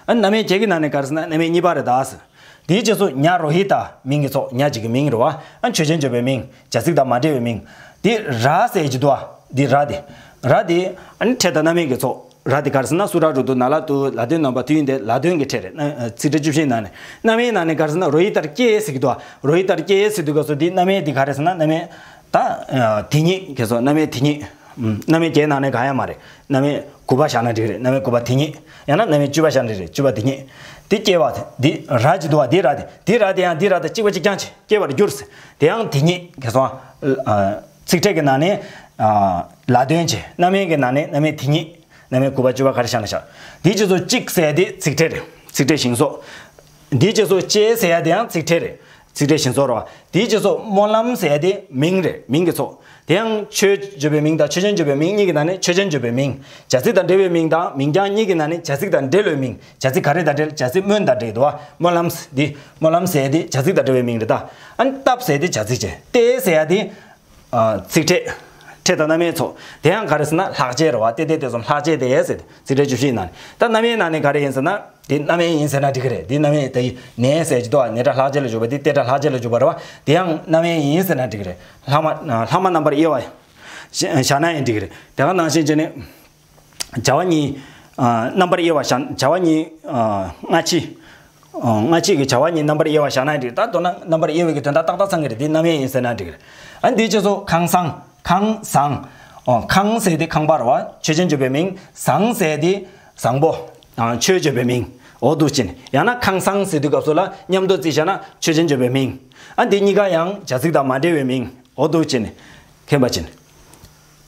ཨ། རྣམ་དབྱེ་བརྒྱད་ཀྱི་ནང་ནས་ག་རེ་ཟེར་ན་རྣམ་དབྱེ་གཉིས་པ་རེད་ད་ཟེར། དེའི་རྗེས་སུ་ཉ་རོ་ཧི་ཏ། མིང་གི་ཚོགས། ཉ་ཅིག་གི་མིང་རེད་བ། ཨ། ཆོས་ཅན་བརྗོད་པའི་མིང་། བྱ་ཚིག་དང་མ་འབྲེལ་བའི་མིང་། དེ་ར་ཟེར་གྱི་འདུག་བ། འདི་ར་དེ། ར་དེ་ཨ་ནི་ཕྲད་དང་རྣམ་དབྱེ་གི་ཚོགས། ར་དེ་ག་རེ་ཟེར་ན་སུ་ར་རུ་དུ་ན་ལ་དུ་ལ་དོན་ནམ་པ་དུ་ཡིན་ཏེ་ལ་དོན་གྱི་ཕྲད་རེད། ཨ། ཚིག་ཕྲད་བཅུ་བཞིའི་ནང་ནས། རྣམ་དབྱེའི་ནང་ནས་ག་རེ་ཟེར་ན་རོ་ཧི་ཏར་སྐྱེ་ཟེར་གྱི་འདུག་བ། རོ་ཧི་ཏར་སྐྱེ་ཟེར་དུས་སྐབས་སུ་འདི་རྣམ་དབྱེ་འདི་ག་རེ་ཟེར་ན་རྣམ་དབྱེ་ད། ཨ། དེ་ཉིད། ག་སོ། རྣམ་དབྱེ་དེ་ཉིད། ཨུམ། རྣམ་དབྱེ་བརྒྱད་ནང་ནས་གང་ཡང་མ་རེད། རྣམ་དབྱེ་དགུ་པ་བཞག་ན་འགྲིག་རེད། རྣམ་དབྱེ་དགུ་པ་དེ་ཉིད། ཡང་ན་རྣམ་དབྱེ་བཅུ་པ་བཞག་ན་འགྲིག་རེད། བཅུ་པ་དེ་ཉིད། དེ་སྐྱེ་བ་དེ། འདི་ར་ཅིག་འདུག་བ། འདི་ར་དེ། འདི་ར་དེ་ཡང་འདི་ར་དང་གཅིག་པ་གཅིག་རྐྱང་བྱས། སྐྱེ་བར་འགྱུར་ཟེར། དེ་ཡང་དེ་ཉིད། ག་སོ། ཨ། ཚིག་ཕྲད་ཀྱི་ནང་ནས། ཨ། ལ་དོན་བྱེད། རྣམ་དབྱེ་གི་ནང་ནས་རྣམ་དབྱེ་དེ་ཉིད། རྣམ་དབྱེ་དགུ་པ་བཅུ་པ་ག་རེ་བཞག་ན་བཞག་འདིའི་རྗེས་སུ་གཅིག་ཟེར་དེ་ཚིག་ཕྲད་རེད། ཚིག་ཕྲད་ཞིང་སོགས། འདིའི་རྗེས་སུ་ཅེས་ཟེར་ཡ་དེ་ཡང་ཚིག་ཕྲད་རེད། ཚིག་ཕྲད་ཞིང་སོགས་རེད་བ། དེའི་རྗེས་སུ་སྨོན་ལམ་ཟེར་ཡ་དེ་མིང་རེད། མིང་གི་ཚོགས། དེ་ཡང་ཆོས་བརྗོད་པའི་མིང་དང་ཆོས་ཅན་བརྗོད་པའི་མིང་གཉིས་ཀྱི་ནང་ནས་ཆོས་ཅན་བརྗོད་པའི་མིང་། བྱ་ཚིག་དང་འབྲེལ་བའི་མིང་དང་མིང་རྐྱང་གཉིས་ཀྱི་ནང་ནས་བྱ་ཚིག་དང་འབྲེལ་བའི་མིང་། བྱ་ཚིག་ག་རེ་དང་འབྲེལ། བྱ་ཚིག་སྨོན་དང་འབྲེལ་འདུག་བ། སྨོན་ལམ་འདི། སྨོན་ལམ་ཟེར་ཡ་དེ་བྱ་ཚིག་དང་འབྲེལ་བའི་མིང་རེད་ད། ཨ་ནི་བཏབ་ཟེར་ཡ་དེ་བྱ་ཚིག་བྱས། སྟེ་ཟེར་ཡ་དེ། ཨ། ཚིག་ཕྲད། ཕྲད་དང་རྣམ་དབྱེའི་ཚོགས། དེ་ཡང་ག་རེ་ཟེར་ན་ལྷག་བཅས་རེད་བ། ཏེ་ཏེ་ཏེ་ཙམ་ལྷག་བཅས་ཏེ་ཟེར་ཏེ་ཚིག་ཕྲད་བཅུ་བཞིའི་ནང་ནས། ད་རྣམ་དབྱེའི་ནང་ནས་ག་རེ་ཡིན་ཟེར་ན། དེ་རྣམ་དབྱེ་ཡིན་ཟེར་ན་འགྲིག་གི་རེད། དེ་རྣམ་དབྱེ་དེ་ནས་ཟེར་གྱི་འདུག་བ། ནས་སྒྲ་ལྷག་བཅས་ལ་འཇུག་པ་དེ་ཏེ་སྒྲ་ལྷག་བཅས་ལ་འཇུག་པ་རེད་བ། དེ་ཡང་རྣམ་དབྱེ་ཡིན་ཟེར་ན་འགྲིག་གི་རེད། ལྷག་མ། ལྷག་མ་རྣམ་པར་དབྱེ་བ་བཞག་ན་ཡང་འགྲིག་གི་རེད། དེ་ག་ནང་བཞིན་བྱས་ནས། བྱ་བ་གཉིས། ཨ། རྣམ་པར་དབྱེ་བ་བཞག་བྱ་བ་གཉིས། ཨ། སྔ་ཕྱི། ཨ། སྔ་ཕྱི་གི་བྱ་བ་གཉིས་རྣམ་པར་དབྱེ་བ་བཞག་ན་འགྲིག་ད་མདོར་ན་རྣམ་པར་དབྱེ་བའི་གི་དོན་དག་ཏག་ཏག་ཚང་གི་རེད། འདི་རྣམ་དབྱེ་ཡིན་ཟེར་ན་འགྲིག་གི་རེད། ཨ། འདིའི་རྗེས་སུ་ཁང་བཟང་། ཁང་བཟང་། ཨོ། ཁང་ཟེར་དེ་ཁང་པ་རེད་བ། ཆོས་ཅན་བརྗོད་པའི་མིང་། བཟང་ཟེར་དེ་བཟང་པོ། ཨ། ཆོས་བརྗོད་པའི་མིང་། འོ་འདུག་བྱས་ནས། ཡང་ན་ཁང་བཟང་ཟེར་དུས་སྐབས་སུ་ལ་མཉམ་དུ་བརྩིས་བཞག་ན་ཆོས་ཅན་བརྗོད་པའི་མིང་། ཨ། འདི་གཉིས་ཀ་ཡང་བྱ་ཚིག་དང་མ་འབྲེལ་བའི་མིང་། འོ་འདུག་བྱས་ནས། མཁྱེན་པ་ཅན།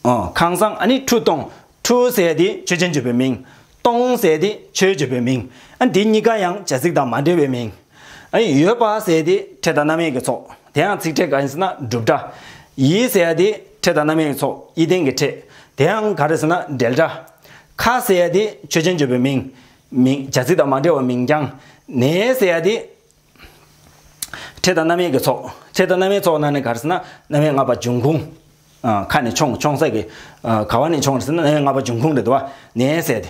ཨོ། ཁང་བཟང་། ཨ་ནི་ཁྲུ་སྟོང་། ཁྲུ་ཟེར་དེ་ཆོས་ཅན་བརྗོད་པའི་མིང་། སྟོང་ཟེར་དེ་ཆོས་བརྗོད་པའི་མིང་། ཨ། འདི་གཉིས་ཀ་ཡང་བྱ་ཚིག་དང་མ་འབྲེལ་བའི་མིང་། ཨ་ནི་ཡོད་པ་ཟེར་དེ་ཕྲད་དང་རྣམ་དབྱེ་གི་ཚོགས། དེ་ཡང་ཚིག་ཕྲད་གང་ཡིན་ཟེར་ན་སྒྲུབ་སྒྲ། ཡི་ཟེར་དེ་ཕྲད་དང་རྣམ་དབྱེ་གི་ཚོགས། ཡིད་བརྟན་གྱི་ཕྲད། དེ་ཡང་ག་རེ་ཟེར་ན་འབྲེལ་སྒྲ། ཁ་ཟེར་དེ་ཆོས་ཅན་བརྗོད་པའི་མིང་། མིང་། བྱ་ཚིག་དང་མ་འབྲེལ་བའི་མིང་རྐྱང་། ནས་ཟེར་དེ། ཕྲད་དང་རྣམ་དབྱེ་གི་ཚོགས། ཕྲད་དང་རྣམ་དབྱེ་ཚོགས་ནང་ནས་ག་རེ་ཟེར་ན་རྣམ་དབྱེ་ལྔ་པ་འབྱུང་ཁུངས། ཨ། ཁ་ནས་མཆོངས། མཆོངས་ས་གི། ཨ། ག་བ་ནས་མཆོངས་ཟེར་ན་རྣམ་དབྱེ་ལྔ་པ་འབྱུང་ཁུངས་རེད་དོ། ནས་ཟེར་དེ།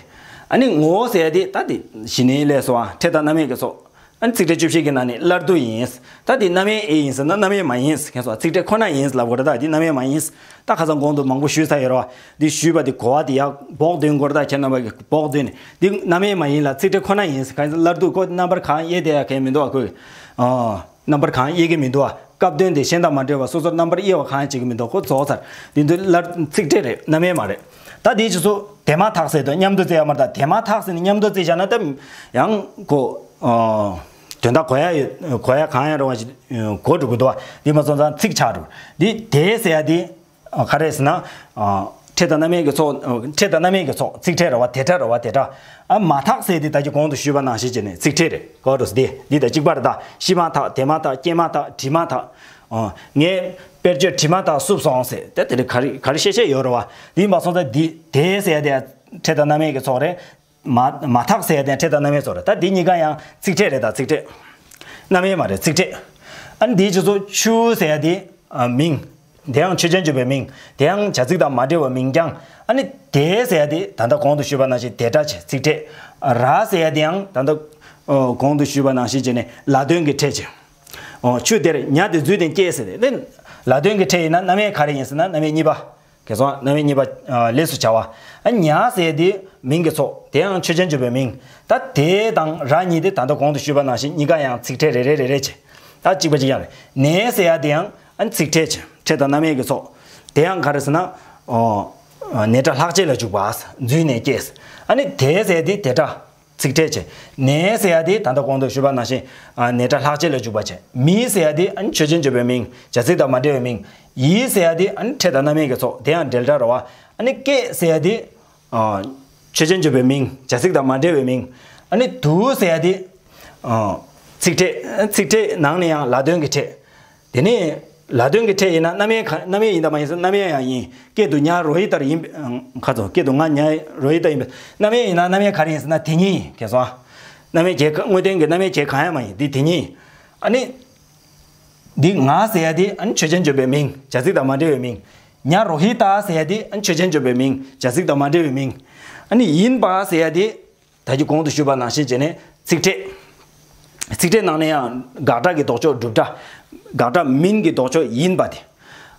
ཨ་ནི་ངོ་བོ་ཟེར་དེ་ད་དེ་གཞི་ནས་ལས་སོ། ཨ། ཕྲད་དང་རྣམ་དབྱེ་གི་ཚོགས། ཨ་ནི་ཚིག་ཕྲད་བཅུ་བཞི་གི་ནང་ནས་སླར་བསྡུ་ཡིན། ད་དེ་རྣམ་དབྱེ་ཨེ་ཡིན་ཟེར་ན་རྣམ་དབྱེ་མ་ཡིན། མཁྱེན་སོང་། ཚིག་ཕྲད་ཁོ་ན་ཡིན་ལབ་དགོས་རེད། ད་དེ་རྣམ་དབྱེ་མ་ཡིན། ད་ཁ་སང་གོང་དུ་མང་པོ་ཞུས་ཚར་ཡོད་རེད་བ། འདི་ཞུས་པ་དེ་གོ་བ་དེ་ཡག་འབོག་འདོན་དགོས་རེད། ད་ཁྱེད་རྣམ་པ་གིས་འབོག་འདོན་ནས་འདི་རྣམ་དབྱེ་མ་ཡིན་ལ་ཚིག་ཕྲད་ཁོ་ན་ཡིན། གང་ཡིན་ཟེར་སླར་བསྡུ་ཁོ་རྣམ་པར་གང་དབྱེ་དེ་ཡག་གང་མི་འདུག་བ། ཁོས། ཨ། རྣམ་པར་གང་དབྱེ་གི་མི་འདུག་བ། སྐབས་དོན་དེ་གཞན་དང་མ་འབྲེལ་བར་སོ་སོར་རྣམ་པར་དབྱེ་བ་གང་ཡང་བྱེད་ཀྱི་མི་འདུག་ཁོ་རྫོགས་ཚར། འདི་འདི་སླར་ཚིག་ཕྲད་རེད། རྣམ་དབྱེ་མ་རེད། ད་དེའི་རྗེས་སུ་དེ་མ་ཐག་ཟེར་དུས་མཉམ་དུ་བརྩི་ཡ་མ་རེད། ད་དེ་མ་ཐག་ཟེར་ནས་མཉམ་དུ་བརྩིས་བཞག་ན་ད་ཡང་ཁོ། ཨ། དོན་དག་གོ་ཡ་ཡོད། གོ་ཡ་གང་ཡང་རུང་བ་ཞིག་གོ་འགྲོ་གི་འདུག་བ། འདི་མ་སོང་ཙང་ཚིག་ཆགས་འགྲོ། འདི་དེ་ཟེར་ཡ་འདི། ཨ། ག་རེ་ཟེར་ན། ཨ། ཕྲད་དང་རྣམ་དབྱེ་གི་ཚོགས། ཨ། ཕྲད་དང་རྣམ་དབྱེ་གི་ཚོགས། ཚིག་ཕྲད་རེད་བ། དེ་སྒྲ་རེད་བ། དེ་སྒྲ། ཨ། མ་ཐག་ཟེར་དེ་ད་ཅི་གོང་དུ་ཞུས་པ་ནང་བཞིན་བྱས་ནས་ཚིག་ཕྲད་རེད། གོ་འགྲོ་ཟེར་དེ་འདི་དང་གཅིག་པ་རེད། ད་ཤི་མ་ཐག། དེ་མ་ཐག། སྐྱེས་མ་ཐག། བྲིས་མ་ཐག། ཨ། ངས་དཔེར་བརྗོད་བྲིས་མ་ཐག་བསུབས་སོང་ཟེར། དེ་དེ་ལ་ག་རེ་ག་རེ་བཤད་བཤད་ཡོད་རེད་བ། འདི་མ་སོང་ཙང་འདི་དེ་ཟེར་དེ་ཕྲད་དང་རྣམ་དབྱེ་གི་ཚོགས་རེད། མ། མ་ཐག་ཟེར་ཡ་དེ་ཕྲད་དང་རྣམ་དབྱེ་ཚོགས་རེད། ད་འདི་གཉིས་ཀ་ཡང་ཚིག་ཕྲད་རེད། ད་ཚིག་ཕྲད། རྣམ་དབྱེ་མ་རེད། ཚིག་ཕྲད། ཨ་ནི་འདིའི་རྗེས་སུ་ཆུ་ཟེར་ཡ་དེ། ཨ། མིང་། དེ་ཡང་ཆོས་ཅན་བརྗོད་པའི་མིང་། དེ་ཡང་བྱ་ཚིག་དང་མ་འབྲེལ་བའི་མིང་རྐྱང་། ཨ་ནི་དེ་ཟེར་ཡ་དེ་ད་ལྟ་གོང་དུ་ཞུས་པ་ནང་བཞིན་དེ་སྒྲ་བྱས། ཚིག་ཕྲད། ར་ཟེར་ཡ་དེ་ཡང་ད་ལྟ། ཨོ། གོང་དུ་ཞུས་པ་ནང་བཞིན་བྱས་ནས་ལ་དོན་གྱི་ཕྲད་བྱས། ཨོ། ཆུ་དེར་ཉ་དེ་འཛུལ་ནས་སྐྱེས་ཟེར་ཏེ། དེ་ལ་དོན་གྱི་ཕྲད་ཡིན་ན་རྣམ་དབྱེ་ག་རེ་ཡིན་ཟེར་ན་རྣམ་དབྱེ་གཉིས་པ། གལ་སོང་རྣམ་དབྱེ་གཉིས་པ། ཨ། ལས་སུ་བྱ་བ། ཨ། ཉ་ཟེར་དེ་མིང་གི་ཚོགས། དེ་ཡང་ཆོས་ཅན་བརྗོད་པའི་མིང་། ད་དེ་དང་ར་གཉིས་དེ་ད་ལྟ་གོང་དུ་ཞུས་པ་ནང་བཞིན་གཉིས་ཀ་ཡང་ཚིག་ཕྲད་རེ་རེ་རེ་རེ་བྱས། ད་གཅིག་པ་གཅིག་རྐྱང་རེད། ནས་ཟེར་ཡ་དེ་ཡང་ཨ་ནི་ཚིག་ཕྲད་བྱས། ཕྲད་དང་རྣམ་དབྱེ་གི་ཚོགས། དེ་ཡང་ག་རེ་ཟེར་ན། ཨོ། ནས་སྒྲ་ལྷག་བཅས་ལ་འཇུག་པ། འཛུལ་ནས་སྐྱེས། ཨ་ནི་དེ་ཟེར་དེ་དེ་སྒྲ། ཚིག་ཕྲད་བྱས། ནས་ཟེར་ཡ་དེ་ད་ལྟ་གོང་དུ་ཞུས་པ་ནང་བཞིན། ཨ། ནས་སྒྲ་ལྷག་བཅས་ལ་འཇུག་པ་བྱས། མི་ཟེར་ཡ་དེ་ཨ་ནི་ཆོས་ཅན་བརྗོད་པའི་མིང་། བྱ་ཚིག་དང་མ་འབྲེལ་བའི་མིང་། ཡི་ཟེར་ཡ་དེ་ཨ་ནི་ཕྲད་དང་རྣམ་དབྱེ་གི་ཚོགས། དེ་ཡང་འབྲེལ་སྒྲ་རེད་བ། ཨ་ནི་སྐད་ཟེར་ཡ་དེ། ཨ། ཆོས་ཅན་བརྗོད་པའི་མིང་། བྱ་ཚིག་དང་མ་འབྲེལ་བའི་མིང་། ཨ་ནི་དུ་ཟེར་ཡ་དེ། ཨ། ཚིག་ཕྲད། ཚིག་ཕྲད་ནང་ནས་ཡང་ལ་དོན་གྱི་ཕྲད། དེ་ནས་ལ་དོན་གྱི་ཕྲད་ཡིན་ན་རྣམ་དབྱེ་ག- རྣམ་དབྱེ་ཡིན་དང་མ་ཡིན་ཟེར་ན་རྣམ་དབྱེ་ཡང་ཡིན། སྐད་དུ་ཉ་རོ་ཧི་ཏར་ཡིན་པ། ཁ་ཚོ་སྐད་དུ་ང་ཉ་རོ་ཧི་ཏར་ཡིན་པ། རྣམ་དབྱེ་ཡིན་ན་རྣམ་དབྱེ་ག་རེ་ཡིན་ཟེར་ན་དེ་ཉིད་ཡིན། གལ་སྲིད་རྣམ་དབྱེ་གྱི་དངོས་བསྟན་གྱི་རྣམ་དབྱེ་གྱི་གང་ཡང་མ་ཡིན། འདི་དེ་ཉིད་ཡིན། ཨ་ནི། འདི་ང་ཟེར་ཡ་དེ་ཨ་ནི་ཆོས་ཅན་བརྗོད་པའི་མིང་། བྱ་ཚིག་དང་མ་འབྲེལ་བའི་མིང་། ཉ་རོ་ཧི་ཏ་ཟེར་ཡ་དེ་ཨ་ནི་ཆོས་ཅན་བརྗོད་པའི་མིང་། བྱ་ཚིག་དང་མ་འབྲེལ་བའི་མིང་། ཨ་ནི་ཡིན་པ་ཟེར་ཡ་དེ། ད་གིན་གོང་དུ་ཞུས་པ་ནང་བཞིན་བྱས་ནས་ཚིག་ཕྲད། ཚིག་ཕྲད་ནང་ནས་ཡང་དགག་སྒྲ་གི་ལྡོག་ཕྱོགས་སྒྲུབ་སྒྲ། དགག་སྒྲ་མིན་གྱི་ལྡོག་ཕྱོགས་ཡིན་པ་དེ།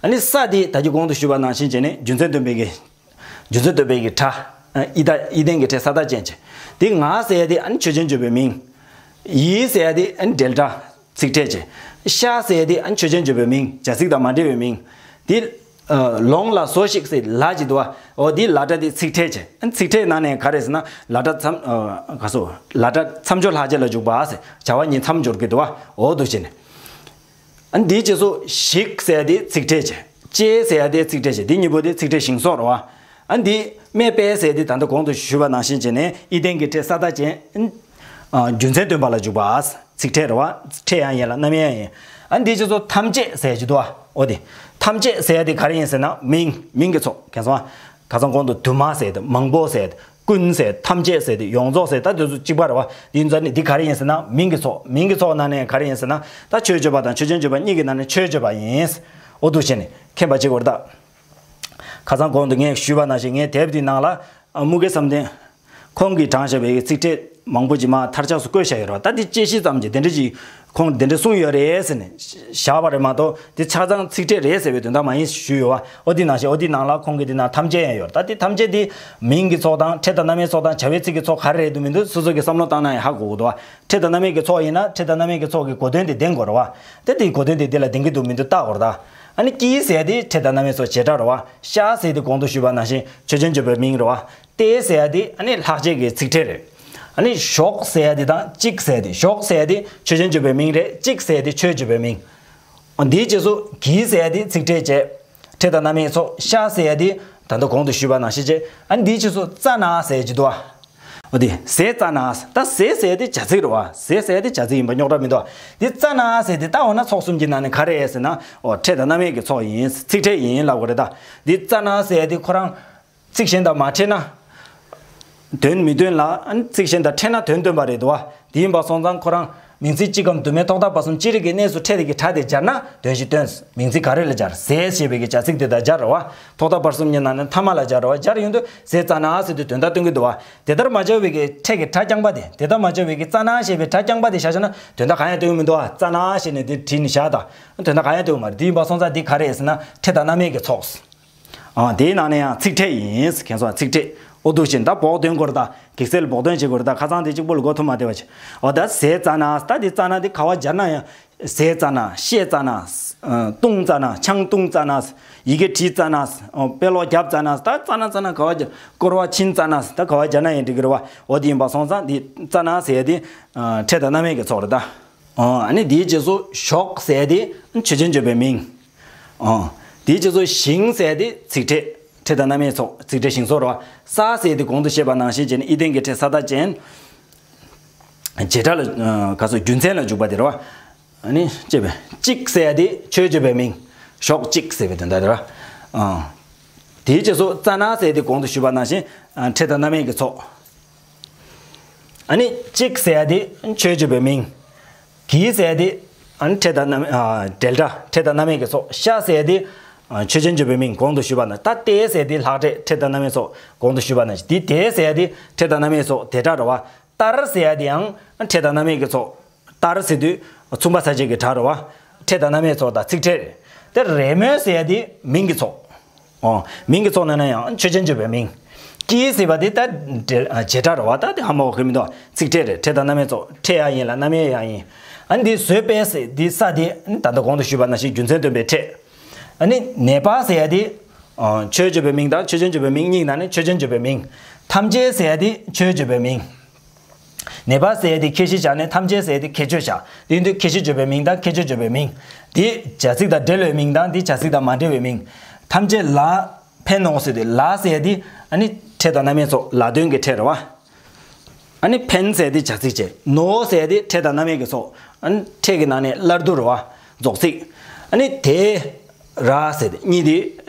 ཨ་ནི་ས་དེ་ད་གིན་གོང་དུ་ཞུས་པ་ནང་བཞིན་བྱས་ནས་རྒྱུ་མཚན་སྟོན་པའི་གི། རྒྱུ་མཚན་སྟོན་པའི་གི་སྒྲ། ཨི་ད་ཨི་ལྡན་གྱི་ཕྲད་ས་མཐའ་ཅན་བྱས། དེ་ང་ཟེར་ཡ་དེ་ཨ་ནི་ཆོས་ཅན་བརྗོད་པའི་མིང་། ཡི་ཟེར་ཡ་དེ་ཨ་ནི་འབྲེལ་སྒྲ། ཚིག་ཕྲད་བྱས། ཤ་ཟེར་ཡ་དེ་ཨ་ནི་ཆོས་ཅན་བརྗོད་པའི་མིང་། བྱ་ཚིག་དང་མ་འབྲེལ་བའི་མིང་། དེ། ཨ། ལོང་ལ་ཟོ་ཞིག་ཟེར་ལ་ཅིག་འདུག་བ། འོ་དེ་ལ་སྒྲ་དེ་ཚིག་ཕྲད་བྱས། ཨ་ནི་ཚིག་ཕྲད་ནང་ནས་ག་རེ་ཟེར་ན་ལ་སྒྲ་མཚམས། ཨ། ག་སོ། ལ་སྒྲ་མཚམས་སྦྱོར་ལྷག་བཅས་ལ་འཇུག་པ་ཟེར། བྱ་བ་གཉིས་མཚམས་སྦྱོར་གྱི་འདུག་བ། འོ་འདུག་བྱས་ནས། ཨ་ནི་དེའི་རྗེས་སུ་ཞིག་ཟེར་ཡ་དེ་ཚིག་ཕྲད་བྱས། ཅེས་ཟེར་ཡ་དེ་ཚིག་ཕྲད་བྱས། དེ་གཉིས་པོ་དེ་ཚིག་ཕྲད་ཞིང་སོགས་རེད་བ། ཨ་ནི་དེ་སྨད་པས་ཟེར་ཡ་དེ་ད་ལྟ་གོང་དུ་ཞུས་པ་ནང་བཞིན་བྱས་ནས་ཨི་ལྡན་གྱི་ཕྲད་ས་མཐའ་ཅན། ཨ། རྒྱུ་མཚན་སྟོན་པ་ལ་འཇུག་པ། ཚིག་ཕྲད་རེད་བ། ཕྲད་ཡང་ཡིན་ལ་རྣམ་དབྱེ་ཡང་ཡིན། ཨ་ནི་དེའི་རྗེས་སུ་ཐམས་ཅད་ཟེར་ཡ་ཅིག་འདུག་བ། འོ་དེ། ཐམས་ཅད་ཟེར་ཡ་དེ་ག་རེ་ཡིན་ཟེར་ན་མིང་། མིང་གི་ཚོགས། མཁྱེན་སོང་བ། ཁ་སང་གོང་དུ་དུ་མ་ཟེར་ཡ་དེ། མང་པོ་ཟེར་ཡ་དེ། ཀུན་ཟེར། ཐམས་ཅད་ཟེར་ཏེ་ཡོངས་རྫོགས་ཟེར། ད་དེ་ཚོ་གཅིག་པ་རེད་བ། དེ་ཡིན་ཙང་ནི་འདི་ག་རེ་ཡིན་ཟེར་ན་མིང་གི་ཚོགས། མིང་གི་ཚོགས་ནང་ནས་ག་རེ་ཡིན་ཟེར་ན་ད་ཆོས་བརྗོད་པ་དང་ཆོས་ཅན་བརྗོད་པ་གཉིས་ཀྱི་ནང་ནས་ཆོས་བརྗོད་པ་ཡིན། འོ་འདུག་བྱས་ནས་མཁྱེན་པ་བྱེད་དགོས་རེད་ད། ཁ་སང་གོང་དུ་ངས་ཞུས་པ་ནང་བཞིན་ངའི་དེབ་འདིའི་ནང་ལ་དམུ་དགེ་བསམ་གཏན་ཁོང་གིས་དྲངས་བཞག་པའི་ཚིག་ཕྲད་མང་པོ་ཅིག་མར་མཐར་ཆགས་སུ་བཀོད་བཞག་ཡོད་རེད་བ། ད་འདི་དཔྱད་གཞི་ཙམ་གྱིས་དེ་འདྲ་ཅིག་ཁོང་དེ་འདྲ་གསུངས་ཡོད་རེད་ཟེར་ནས་བཞག་པ་རེད་མ་གཏོགས་དེ་ཆ་ཚང་ཚིག་ཕྲད་རེད་ཟེར་བའི་དོན་དག་མ་ཡིན་ཞུས་ཡོད་བ། འོ་འདི་ནང་བཞིན་འོ་འདི་ནང་ལ་ཁོང་གི་འདི་ནང་ཐམས་ཅད་ཡང་ཡོད་རེད། ད་འདི་ཐམས་ཅད་འདི་མིང་གི་ཚོགས་དང་ཕྲད་དང་རྣམ་དབྱེའི་ཚོགས་དང་བྱ་བའི་ཚིག་གི་ཚོགས་ག་རེ་རེད་འདུག་མི་འདུག་སོ་སོ་གིས་བསམ་བློ་བཏང་ན་ཡང་ཧ་གོ་གི་འདུག་བ། ཕྲད་དང་རྣམ་དབྱེ་གི་ཚོགས་ཡིན་ན་ཕྲད་དང་རྣམ་དབྱེ་གི་ཚོགས་ཀྱི་གོ་དོན་དེ་ལྡན་དགོས་རེད་བ། ད་དེའི་གོ་དོན་དེ་འདི་ལ་ལྡན་གྱི་འདུག་མི་འདུག་བལྟ་དགོས་རེད་ད། ཨ་ནི་ཀྱི་ཟེར་ཡ་དེ་ཕྲད་དང་རྣམ་དབྱེ་ཚོགས་བྱེད་སྒྲ་རེད་བ། ཤ་ཟེར་ཡ་དེ་གོང་དུ་ཞུས་པ་ནང་བཞིན་ཆོས་ཅན་བརྗོད་པའི་མིང་རེད་བ། ཏེ་ཟེར་ཡ་དེ་ཨ་ནི་ལྷག་བཅས་ཀྱི་ཚིག་ཕྲད་རེད། ཨ་ནི་ཞོག་ཟེར་ཡ་དེ་དང་ཅིག་ཟེར་ཡ་དེ། ཞོག་ཟེར་ཡ་དེ་ཆོས་ཅན་བརྗོད་པའི་མིང་རེད། ཅིག་ཟེར་ཡ་དེ་ཆོས་བརྗོད་པའི་མིང་། འདིའི་རྗེས་སུ་གྱི་ཟེར་ཡ་དེ་ཚིག་ཕྲད་བྱས། ཕྲད་དང་རྣམ་དབྱེ་ཚོགས། ཤ་ཟེར་ཡ་དེ་ད་ལྟ་གོང་དུ་ཞུས་པ་ནང་བཞིན་བྱས། ཨ་ནི་འདིའི་རྗེས་སུ་ཙ་ན་ཟེར་གྱི་འདུག་བ། འོ་དེ་ཟས་ཙ་ན། ད་ཟས་ཟེར་ཡ་དེ་བྱ་ཚིག་རེད་བ། ཟས་ཟེར་ཡ་དེ་བྱ་ཚིག་ཡིན་པ་རྙོག་དྲ་མི་འདུག་བ། འདི་ཙ་ན་ཟེར་དེ་ད་འོ་ན་ཚོགས་གསུམ་གྱི་ནང་ནས་ག་རེ་ཟེར་ན། འོ་ཕྲད་དང་རྣམ་དབྱེ་གི་ཚོགས་ཡིན། ཚིག་ཕྲད་ཡིན་ལབ་དགོས་རེད་ད། འདི་ཙ་ན་ཟེར་ཡ་དེ་ཁོ་རང་ཚིག་གཞན་དང་མ་ཕྲད་ན། དོན་མི་སྟོན་ལ། ཨ་ནི་ཚིག་གཞན་དང་ཕྲད་ན་དོན་སྟོན་པ་རེད་འདུག་བ། དེ་ཡིན་པ་སོང་ཙང་ཁོ་རང་མིང་ཚིག་གཅིག་གམ་དུ་མའི་ཐོག་མཐའ་བར་གསུམ་ཅི་རིགས་ཀྱི་གནས་སུ་ཕྲད་དེ་གི་སྒྲ་དེ་སྦྱར་ན་དོན་ཞིག་སྟོན། མིང་ཚིག་ག་རེ་ལ་སྦྱར། ཟས་ཞེས་པའི་གི་བྱ་ཚིག་དེ་དང་སྦྱར་རེད་བ། ཐོག་མཐའ་བར་གསུམ་གཉིས་ནང་ནས་མཐའ་མ་ལ་སྦྱར་རེད་བ། སྦྱར་ཡོང་དུས་ཟས་ཙ་ན་ཟེར་དུས་དོན་དག་སྟོན་གྱི་འདུག་བ། དེ་ལྟར་མ་སྦྱར་བའི་གི་ཕྲད་ཀྱི་སྒྲ་རྐྱང་པ་དེ། དེ་ལྟར་མ་སྦྱར་བའི་གི་ཙ་ན་ཞེས་པའི་སྒྲ་རྐྱང་པ་དེ་བཞག་བཞག་ན་དོན་དག་གང་ཡང་སྟོན་གྱི་མི་འདུག་བ། ཙ་ན་ཞེས་ནས་དེ་བྲིས་ནས་བཞག་དང་། དོན་དག་གང་ཡང་སྟོན་གྱི་མ་རེད། དེ་ཡིན་པ་སོང་ཙང་འདི་ག་རེ་ཟེར་ན་ཕྲད་དང་རྣམ་དབྱེ་གི་ཚོགས། ཨ། དེའི་ནང་ནས་ཡང་ཚིག་ཕྲད་ཡིན། མཁྱེན་སོང་། ཚིག་ཕྲད། འོ་འདུག་བཞིན་ད་བོགས་འདོན་དགོས་རེད་ད། གེགས་སེལ་བོགས་འདོན་བྱེད་དགོས་རེད་ད། ཁ་སང་དེ་གཅིག་པོ་ལ་མགོ་འཐོམ་མ་བསྡད་པ་བྱེད། འོ་ད་ཟས་ཙ་ན། ད་འདི་ཙ་ན་འདི་ག་བ་སྦྱར་ན་ཡང་། ཟས་ཙ་ན། བཤད་ཙ་ན། ཨ། བཏུང་ཙ་ན། ཆང་བཏུང་ཙ་ན། ཡི་གེ་བྲིས་ཙ་ན། ཨོ། དཔེ་ཀློག་བརྒྱབ་ཙ་ན། ད་ཙ་ན་ཙ་ན་ག་བ་སྦྱར། སྐོར་བ་ཕྱིན་ཙ་ན། ད་ག་བ་སྦྱར་ན་ཡང་འགྲིག་གི་རེད་བ། འོ་དེ་ཡིན་པ་སོང་ཙང་འདི་ཙ་ན་ཟེར་ཡ་དེ། ཨ། ཕྲད་དང་རྣམ་དབྱེ་གི་ཚོགས་རེད་ད། ཨོ། ཨ་ནི་དེའི་རྗེས་སུ་ཞོག་ཟེར་ཡ་དེ་ཆོས་ཅན་བརྗོད་པའི་མིང་། ཨོ། དེའི་རྗེས་སུ་ཞིང་ཟེར་ཡ་དེ་ཚིག་ཕྲད། ཕྲད་དང་རྣམ་དབྱེ་ཚོགས། ཚིག་ཕྲད་ཞིང་སོགས་རེད་བ། ས་ཟེར་ཡ་དེ་གོང་དུ་བཤད་པ་ནང་བཞིན་བྱས་ནས་ཨི་ལྡན་གྱི་ཕྲད་ས་མཐའ་ཅན། བྱེད་སྒྲ་ལ། ཨ། ག་སོ། རྒྱུ་མཚན་ལ་འཇུག་པ་དེ་རེད་བ། ཨ་ནི་ཅེས་པའི་ཅིག་ཟེར་ཡ་དེ་ཆོས་བརྗོད་པའི་མིང་། ཞོག་ཅིག་ཟེར་བའི་དོན་དག་དེ་རེད་བ། ཨ། དེའི་རྗེས་སུ་ཙ་ན་ཟེར་ཡ་དེ་གོང་དུ་ཞུས་པ་ནང་བཞིན། ཨ། ཕྲད་དང་རྣམ་དབྱེ་གི་ཚོགས། ཨ་ནི་ཅིག་ཟེར་ཡ་དེ་ཆོས་བརྗོད་པའི་མིང་། གྱི་ཟེར་ཡ་དེ། ཨ་ནི་ཕྲད་དང་རྣམ། ཨ། འབྲེལ་སྒྲ། ཕྲད་དང་རྣམ་དབྱེ་གི་ཚོགས། ཤ་ཟེར་ཡ་དེ། ཨ། ཆོས་ཅན་བརྗོད་པའི་མིང་གོང་དུ་ཞུས་པ་ན། ད་ཏེ་ཟེར་ཡ་དེ་ལྷག་ཕྲད། ཕྲད་དང་རྣམ་དབྱེ་ཚོགས། གོང་དུ་ཞུས་པ་ན། འདི་དེ་ཟེར་ཡ་དེ་ཕྲད་དང་རྣམ་དབྱེ་ཚོགས། དེ་སྒྲ་རེད་བ། ལྟར་ཟེར་ཡ་དེ་ཡང་ཕྲད་དང་རྣམ་དབྱེ་གི་ཚོགས། ལྟར་ཟེར་དུས་མཚུངས་པ་ས་བཅད་ཀྱི་སྒྲ་རེད་བ། ཕྲད་དང་རྣམ་དབྱེ་ཚོགས་དང་ཚིག་ཕྲད་རེད། དེ་རེ་མོས་ཟེར་ཡ་དེ་མིང་གི་ཚོགས། ཨོ། མིང་གི་ཚོགས་ནང་ན་ཡང་ཆོས་ཅན་བརྗོད་པའི་མིང་། ཀྱི་ཟེར་བ་དེ་ད་འབྲེལ། ཨ། བྱེད་སྒྲ་རེད་བ། ད་དེ་ཧ་མ་གོ་གི་མི་འདུག་ཚིག་ཕྲད་རེད། ཕྲད་དང་རྣམ་དབྱེ་ཚོགས། ཕྲད་ཡང་ཡིན་ལ་རྣམ་དབྱེ་ཡང་ཡིན། ཨ་ནི་འདི་ཟོས་པས་ཟེར་འདི་ས་དེ་ད་ལྟ་གོང་དུ་ཞུས་པ་ནང་བཞིན་རྒྱུ་མཚན་སྟོན་པའི་ཕྲད། ཨ་ནི་ནད་པ་ཟེར་ཡ་དེ། ཨ། ཆོས་བརྗོད་པའི་མིང་དང་ཆོས་ཅན་བརྗོད་པའི་མིང་གཉིས་ནང་ནས་ཆོས་ཅན་བརྗོད་པའི་མིང་། ཐམས་ཅད་ཟེར་ཡ་དེ་ཆོས་བརྗོད་པའི་མིང་། ནད་པ་ཟེར་ཡ་དེ་ཁྱད་གཞི་བཞག་ནས་ཐམས་ཅད་ཟེར་ཡ་དེ་ཁྱད་ཆོས་བཞག་དེ་ཡིན་དུས་ཁྱད་གཞི་བརྗོད་པའི་མིང་དང་ཁྱད་ཆོས་བརྗོད་པའི་མིང་། དེ་བྱ་ཚིག་དང་འབྲེལ་བའི་མིང་དང་དེ་བྱ་ཚིག་དང་མ་འབྲེལ་བའི་མིང་། ཐམས་ཅད་ལ་ཕན་ནོ་ཟེར་དུས་ལ་ཟེར་ཡ་དེ་ཨ་ནི་ ཕྲད་དང་རྣམ་དབྱེ་ཚོགས། ལ་དོན་གྱི་ཕྲད་རེད་བ། ཨ་ནི་ཕན་ཟེར་དེ་བྱ་ཚིག་བྱས། ནོ་ཟེར་དེ་ཕྲད་དང་རྣམ་དབྱེ་གི་ཚོགས། ཨ་ནི་ཕྲད་ཀྱི་ནང་ནས་སླར་བསྡུ་རེད་བ། རྫོགས་ཚིག་ཨ་ནི་དེ་ར་ཟེར་དེ་གཉིས་དེ་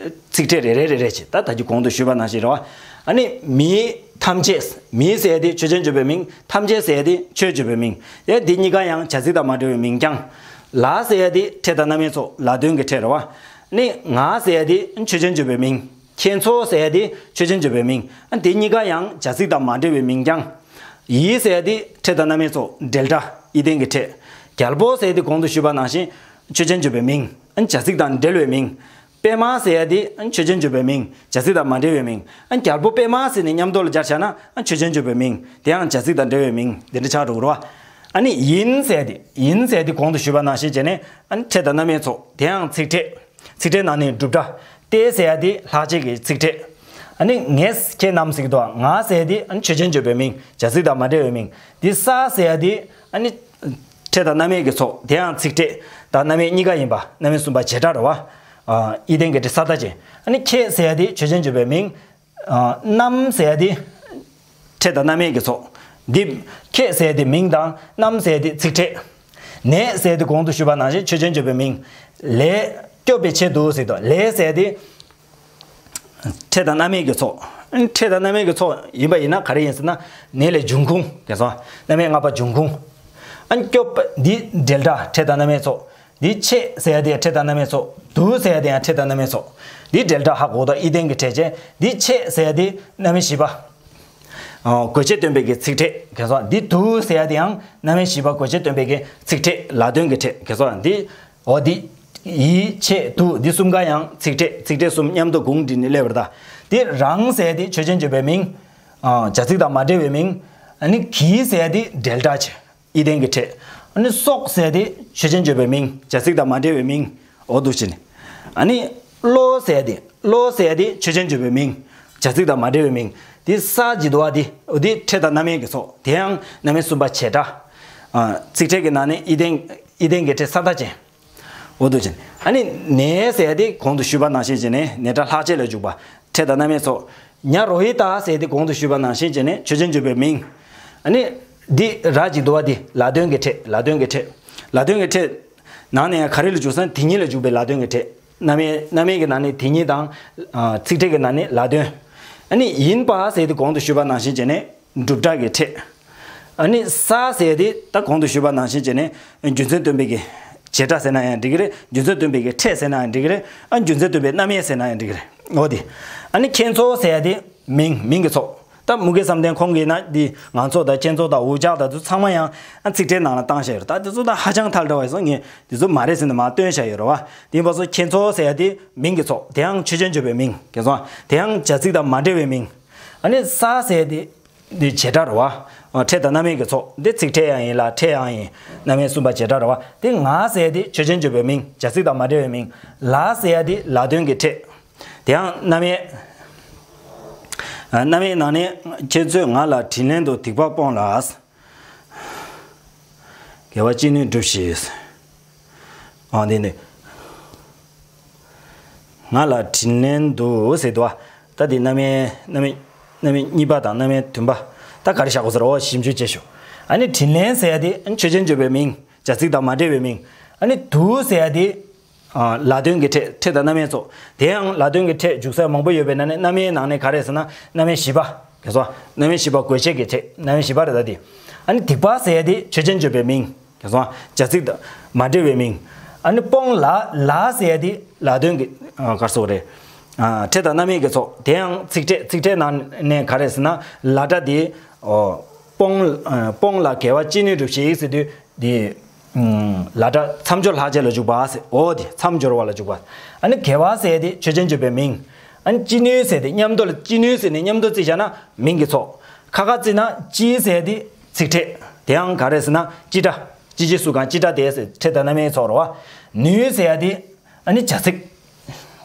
ཚིག་ཕྲད་རེ་རེ་རེ་རེ་བྱས། ད་ད་ཅི་གོང་དུ་ཞུས་པ་ནང་བཞིན་རེད་བ། ཨ་ནི་མི་ཐམས་ཅད། མི་ཟེར་དེ་ཆོས་ཅན་བརྗོད་པའི་མིང་། ཐམས་ཅད་ཟེར་དེ་ཆོས་བརྗོད་པའི་མིང་། ཡ་དེ་གཉིས་ཀ་ཡང་བྱ་ཚིག་དང་མ་འབྲེལ་བའི་མིང་རྐྱང་། ལ་ཟེར་དེ་ཕྲད་དང་རྣམ་དབྱེ་ཚོགས། ལ་དོན་གྱི་ཕྲད་རེད་བ། ཨ་ནི་ང་ཟེར་དེ་ཆོས་ཅན་བརྗོད་པའི་མིང་། ཁྱེད་ཚོ་ཟེར་ཡ་དེ་ཆོས་ཅན་བརྗོད་པའི་མིང་། ཨ་དེ་གཉིས་ཀ་ཡང་བྱ་ཚིག་དང་མ་འབྲེལ་བའི་མིང་རྐྱང་། ཡི་ཟེར་ཡ་དེ་ཕྲད་དང་རྣམ་དབྱེ་ཚོགས། འབྲེལ་སྒྲ། ཡིད་ལྡན་གྱི་ཕྲད། རྒྱལ་པོ་ཟེར་ཡ་དེ་གོང་དུ་ཞུས་པ་ནང་བཞིན་ཆོས་ཅན་བརྗོད་པའི་མིང་། ཨ་བྱ་ཚིག་དང་འབྲེལ་བའི་མིང་། པད་མ་ཟེར་ཡ་དེ་ཨ་ཆོས་ཅན་བརྗོད་པའི་མིང་། བྱ་ཚིག་དང་མ་འབྲེལ་བའི་མིང་། ཨ་རྒྱལ་པོ་པད་མ་ཟེར་ནས་མཉམ་དུ་ལ་སྦྱར་བྱས་ན་ཨ་ཆོས་ཅན་བརྗོད་པའི་མིང་། དེ་ཡང་བྱ་ཚིག་དང་འབྲེལ་བའི་མིང་དེ་འདྲ་ཆགས་འགྲོ་གི་རེད་བ། ཨ་ནི་ཡིན་ཟེར་ཡ་དེ། ཡིན་ཟེར་ཡ་དེ་གོང་དུ་ཞུས་པ་ནང་བཞིན་བྱས་ནས་ཨ་ནི་ཕྲད་དང་རྣམ་དབྱེ་ཚོགས། དེ་ཡང་ཚིག་ཕྲད། ཚིག་ཕྲད་ནང་ནས་སྒྲུབ་སྒྲ། ཏེ་ཟེར་ཡ་དེ་ལྷག་བཅས་ཀྱི་ཚིག་ཕྲད། ཨ་ནི་ངས་ཁྱེད་རྣམས་ཟེར་གྱི་འདུག་ང་ཟེར་ཡ་དེ་ཨ་ནི་ཆོས་ཅན་བརྗོད་པའི་མིང་། བྱ་ཚིག་དང་མ་འབྲེལ་བའི་མིང་། འདི་ས་ཟེར་ཡ་དེ་ཨ་ནི་ཕྲད་དང་རྣམ་དབྱེ་གི་ཚོགས། དེ་ཡང་ཚིག་ཕྲད་དང་རྣམ་དབྱེ་གཉིས་ཀ་ཡིན་པ། རྣམ་དབྱེ་གསུམ་པ་བྱེད་སྒྲ་རེད་བ། ཨ་ཡིད་ལྡན་གྱི་ཕྲད་ས་མཐའ་ཅན། ཨ་ནི་ཁྱེད་ཟེར་ཡ་དེ་ཆོས་ཅན་བརྗོད་པའི་མིང་། ཨ་རྣམས་ཟེར་ཡ་དེ་ཕྲད་དང་རྣམ་དབྱེ་གི་ཚོགས། འདི་ཁྱེད་ཟེར་ཡ་དེ་མིང་དང་། རྣམས་ཟེར་ཡ་དེ་ཚིག་ཕྲད། ནས་ཟེར་ཡ་དེ་གོང་དུ་ཞུས་པ་ནང་བཞིན་ཆོས་ཅན་བརྗོད་པའི་མིང་། ལས་སྐྱོབ་པའི་ཆེད་དུ་ཟེར་དུས་ལས་ཟེར་ཡ་དེ་ཕྲད་དང་རྣམ་དབྱེ་གི་ཚོགས། ཕྲད་དང་རྣམ་དབྱེ་གི་ཚོགས་ཡིན་པ་ཡིན་ན་ག་རེ་ཡིན་ཟེར་ན། ནས་ལས་འབྱུང་ཁུངས་དེ་སོང་། རྣམ་དབྱེ་ལྔ་པ་འབྱུང་ཁུངས། ཨ་སྐྱོབ་པ་འདི་འབྲེལ་སྒྲ། ཕྲད་དང་རྣམ་དབྱེ་ཚོགས། འདི་ཆེད་ཟེར་ཡ་དེ་ཕྲད་དང་རྣམ་དབྱེ་ཚོགས། དུ་ཟེར་ཡ་དེ་ཡང་ཕྲད་དང་རྣམ་དབྱེ་ཚོགས། འདི་འབྲེལ་སྒྲ་ཧ་གོ་ད་ཡིད་ལྡན་གྱི་ཕྲད་ཅན། འདི་ཆེད་ཟེར་ཡ་དེ་རྣམ་དབྱེ་བཞི་པ། ཨ་དགོས་ཆེད་སྟོན་པའི་གི་ཚིག་ཕྲད་ག་སོགས། འདི་དུ་ཟེར་ཡ་དེ་ཡང་རྣམ་དབྱེ་བཞི་པ་དགོས་ཆེད་སྟོན་པའི་གི་ཚིག་ཕྲད། ལ་དོན་གྱི་ཕྲད་ག་སོགས། འདི་འོ་འདི་ཡི་ཆེད་དུ་འདི་གསུམ་ཀ་ཡང་ཚིག་ཕྲད། ཚིག་ཕྲད་གསུམ་མཉམ་དུ་གུང་བསྒྲིགས་ནས་སླེབས་པ་རེད་ད། འདི་རང་ཟེར་ཡ་དེ་ཆོས་ཅན་བརྗོད་པའི་མིང་། ཨ་བྱ་ཚིག་དང་མ་འབྲེལ་བའི་མིང་། ཨ་ནི་གྱི་ཟེར་ཡ་དེ་འབྲེལ་སྒྲ་ཆེ། ཡིད་ལྡན་གྱི་ཕྲད། ཨ་ནི་སོགས་ཟེར་དེ་ཆོས་ཅན་བརྗོད་པའི་མིང་། བྱ་ཚིག་དང་མ་འབྲེལ་བའི་མིང་། འོ་འདུག་བྱས་ནས། ཨ་ནི་བློ་ཟེར་དེ། བློ་ཟེར་དེ་ཆོས་ཅན་བརྗོད་པའི་མིང་། བྱ་ཚིག་དང་མ་འབྲེལ་བའི་མིང་། དེ་ས་ཇི་དུ་བ་དེ། འོ་དེ་ཕྲད་དང་རྣམ་དབྱེ་གི་ཚོགས། དེ་ཡང་རྣམ་དབྱེ་གསུམ་པ་བྱེད་སྒྲ། ཨ་ཚིག་ཕྲད་ཀྱི་ནང་ནས་ཡིད་ལྡན། ཡིད་ལྡན་གྱི་ཕྲད་ས་མཐའ་ཅན། འོ་འདུག་བྱས་ནས། ཨ་ནི་ནས་ཟེར་དེ་གོང་དུ་ཞུས་པ་ནང་བཞིན་བྱས་ནས་ནས་སྒྲ་ལྷག་བཅས་ལ་འཇུག་པ། ཕྲད་དང་རྣམ་དབྱེ་ཚོགས། ཉ་རོ་ཧི་ཏ་ཟེར་དེ་གོང་དུ་ཞུས་པ་ནང་བཞིན་བྱས་ནས་ཆོས་ཅན་བརྗོད་པའི་མིང་། ཨ་ནི་འདི་ར་ཇི་དུ་བ་འདི་ལ་དོན་གྱི་ཕྲད། ལ་དོན་གྱི་ཕྲད། ལ་དོན་གྱི་ཕྲད་ནང་ནས་ཡང་ག་རེ་ལ་འཇུག་ཟེར་ན་དེ་ཉིད་ལ་འཇུག་པའི་ལ་དོན་གྱི་ཕྲད། རྣམ་དབྱེ། རྣམ་དབྱེ་གི་ནང་ནས་དེ་ཉིད་དང་། ཨ་ཚིག་ཕྲད་ཀྱི་ནང་ནས་ལ་དོན། ཨ་ནི་ཡིན་པ་ཟེར་དེ་གོང་དུ་ཞུས་པ་ནང་བཞིན་བྱས་ནས་སྒྲུབ་སྒྲ་གི་ཕྲད། ཨ་ནི་ས་ཟེར་དེ་ད་གོང་དུ་ཞུས་པ་ནང་བཞིན་བྱས་ནས་རྒྱུ་མཚན་སྟོན་པའི་གི་བྱེད་སྒྲ་ཟེར་ན་ཡང་འགྲིག་གི་རེད། རྒྱུ་མཚན་སྟོན་པའི་གི་ཕྲད་ཟེར་ན་ཡང་འགྲིག་གི་རེད། ཨ་རྒྱུ་མཚན་སྟོན་པའི་རྣམ་དབྱེ་ཟེར་ན་ཡང་འགྲིག་གི་རེད། འོ་དེ། ཨ་ནི་ཁྱེད་ཚོ་ཟེར་ཡ་དེ་མིང་། མིང་གི་ཚོགས། ད་མུ་གེ་བསམ་གཏན་ཁོང་གིས་ན་འདི་ང་ཚོ་དང་ཁྱེད་ཚོ་དང་འུ་ཅག་དང་དེ་ཚོ་ཚང་མ་ཡང་ཨ་ཚིག་ཕྲད་ནང་ལ་བཏང་བཞག་ཡོད་རེད། ད་དེ་ཚོ་ད་ཧ་ཅང་ཐལ་འདྲ་བ་ཡིན་སོང་། ངས་དེ་ཚོ་མ་རེད་ཟེར་ནས་མར་བཏོན་བཞག་ཡོད་རེད་བ། དེ་ཡིན་པ་སོང་ཁྱེད་ཚོ་ཟེར་ཡ་དེ་མིང་གི་ཚོགས། དེ་ཡང་ཆོས་ཅན་བརྗོད་པའི་མིང་གི་ཚོགས། དེ་ཡང་བྱ་ཚིག་དང་མ་འབྲེལ་བའི་མིང་། ཨ་ནི་ས་ཟེར་དེ་འདི་བྱེད་སྒྲ་རེད་བ། ཨ་ཕྲད་དང་རྣམ་དབྱེ་གི་ཚོགས། འདི་ཚིག་ཕྲད་ཡང་ཡིན་ལ་ཕྲད་ཡང་ཡིན། རྣམ་དབྱེ་གསུམ་པ་བྱེད་སྒྲ་རེད་བ། དེ་ང་ཟེར་དེ་ཆོས་ཅན་བརྗོད་པའི་མིང་། བྱ་ཚིག་དང་མ་འབྲེལ་བའི་མིང་། ལ་ཟེར་ཡ་དེ་ལ་དོན་གྱི་ཕྲད། དེ་ཡང་རྣམ་དབྱེ། ཨ་རྣམ་དབྱེ་ནང་ནས་ཁྱེད་ཚོས་ང་ལ་དྲིན་ལན་དུ་སྡིག་པ་སྤོངས་ལ། དགེ་བ་ཅི་ནུས་སྒྲུབས་ཤིག། ཨ་འདི་ནི། ང་ལ་དྲིན་ལན་དུ་ཟེར་འདུག་བ། ད་འདི་རྣམ་དབྱེ། རྣམ་དབྱེ། རྣམ་དབྱེ་གཉིས་པ་དང་རྣམ་དབྱེ་བདུན་པ། ད་ག་རེ་བཞག་དགོས་ཟེར་རོ། ཞིབ་འཇུག་བྱེད་ཤོག། ཨ་ནི་དྲིན་ལན་ཟེར་ཡ་དེ་ཨ་ནི་ཆོས་ཅན་བརྗོད་པའི་མིང་། བྱ་ཚིག་དང་མ་འབྲེལ་བའི་མིང་། ཨ་ནི་དུ་ཟེར་ཡ་དེ། ཨ་ལ་དོན་གྱི་ཕྲད། ཕྲད་དང་རྣམ་དབྱེ་ཚོགས། དེ་ཡང་ལ་དོན་གྱི་ཕྲད་འཇུག་ས་མང་པོ་ཡོད་པའི་ནང་ནས་རྣམ་དབྱེའི་ནང་ནས་ག་རེ་ཟེར་ན་རྣམ་དབྱེ་བཞི་པ། ག་སོ། རྣམ་དབྱེ་བཞི་པ་དགོས་ཆེད་ཀྱི་ཕྲད། རྣམ་དབྱེ་བཞི་པ་རེད་ད་དེ། ཨ་ནི་སྡིག་པ་ཟེར་ཡ་དེ་ཆོས་ཅན་བརྗོད་པའི་མིང་། ག་སོ། བྱ་ཚིག་དང་མ་འབྲེལ་བའི་མིང་། ཨ་ནི་སྤོང་ལ། ལ་ཟེར་ཡ་དེ་ལ་དོན་གྱི། ཨ་ག་སོ་རེད། ཨ་ཕྲད་དང་རྣམ་དབྱེ་གི་ཚོགས། དེ་ཡང་ཚིག་ཕྲད། ཚིག་ཕྲད་ནང་ནས་ག་རེ་ཟེར་ན་ལ་སྒྲ་དེ། ཨོ། སྤོང་། ཨ་སྤོང་ལ་དགེ་བ་ཅི་ནུས་སྒྲུབས་ཤིག་ཟེར་དུས། འདི། ཨུམ། ལ་སྒྲ་མཚམས་སྦྱོར་ལྷག་བཅས་ལ་འཇུག་པ་ཟེར། འོ་དེ་མཚམས་སྦྱོར་བ་ལ་འཇུག་པ། ཨ་ནི་དགེ་བ་ཟེར་དེ་ཆོས་ཅན་བརྗོད་པའི་མིང་། ཨ་ནི་ཅི་ནུས་ཟེར་དེ་མཉམ་དུ་ལ། ཅི་ནུས་ཟེར་ནས་མཉམ་དུ་བརྩིས་བཞག་ན་མིང་གི་ཚོགས། ཁ་ཁ་བརྩིས་ན་ཅི་ཟེར་དེ་ཚིག་ཕྲད། དེའང་ག་རེ་ཟེར་ན་ཅི་སྒྲ། ཅི་ཅི་སུ་གང་ཅི་སྒྲ་དེ་ཟེར། ཕྲད་དང་རྣམ་དབྱེའི་ཚོགས་རེད་བ། ནུས་ཟེར་ཡ་དེ་ཨ་ནི་བྱ་ཚིག།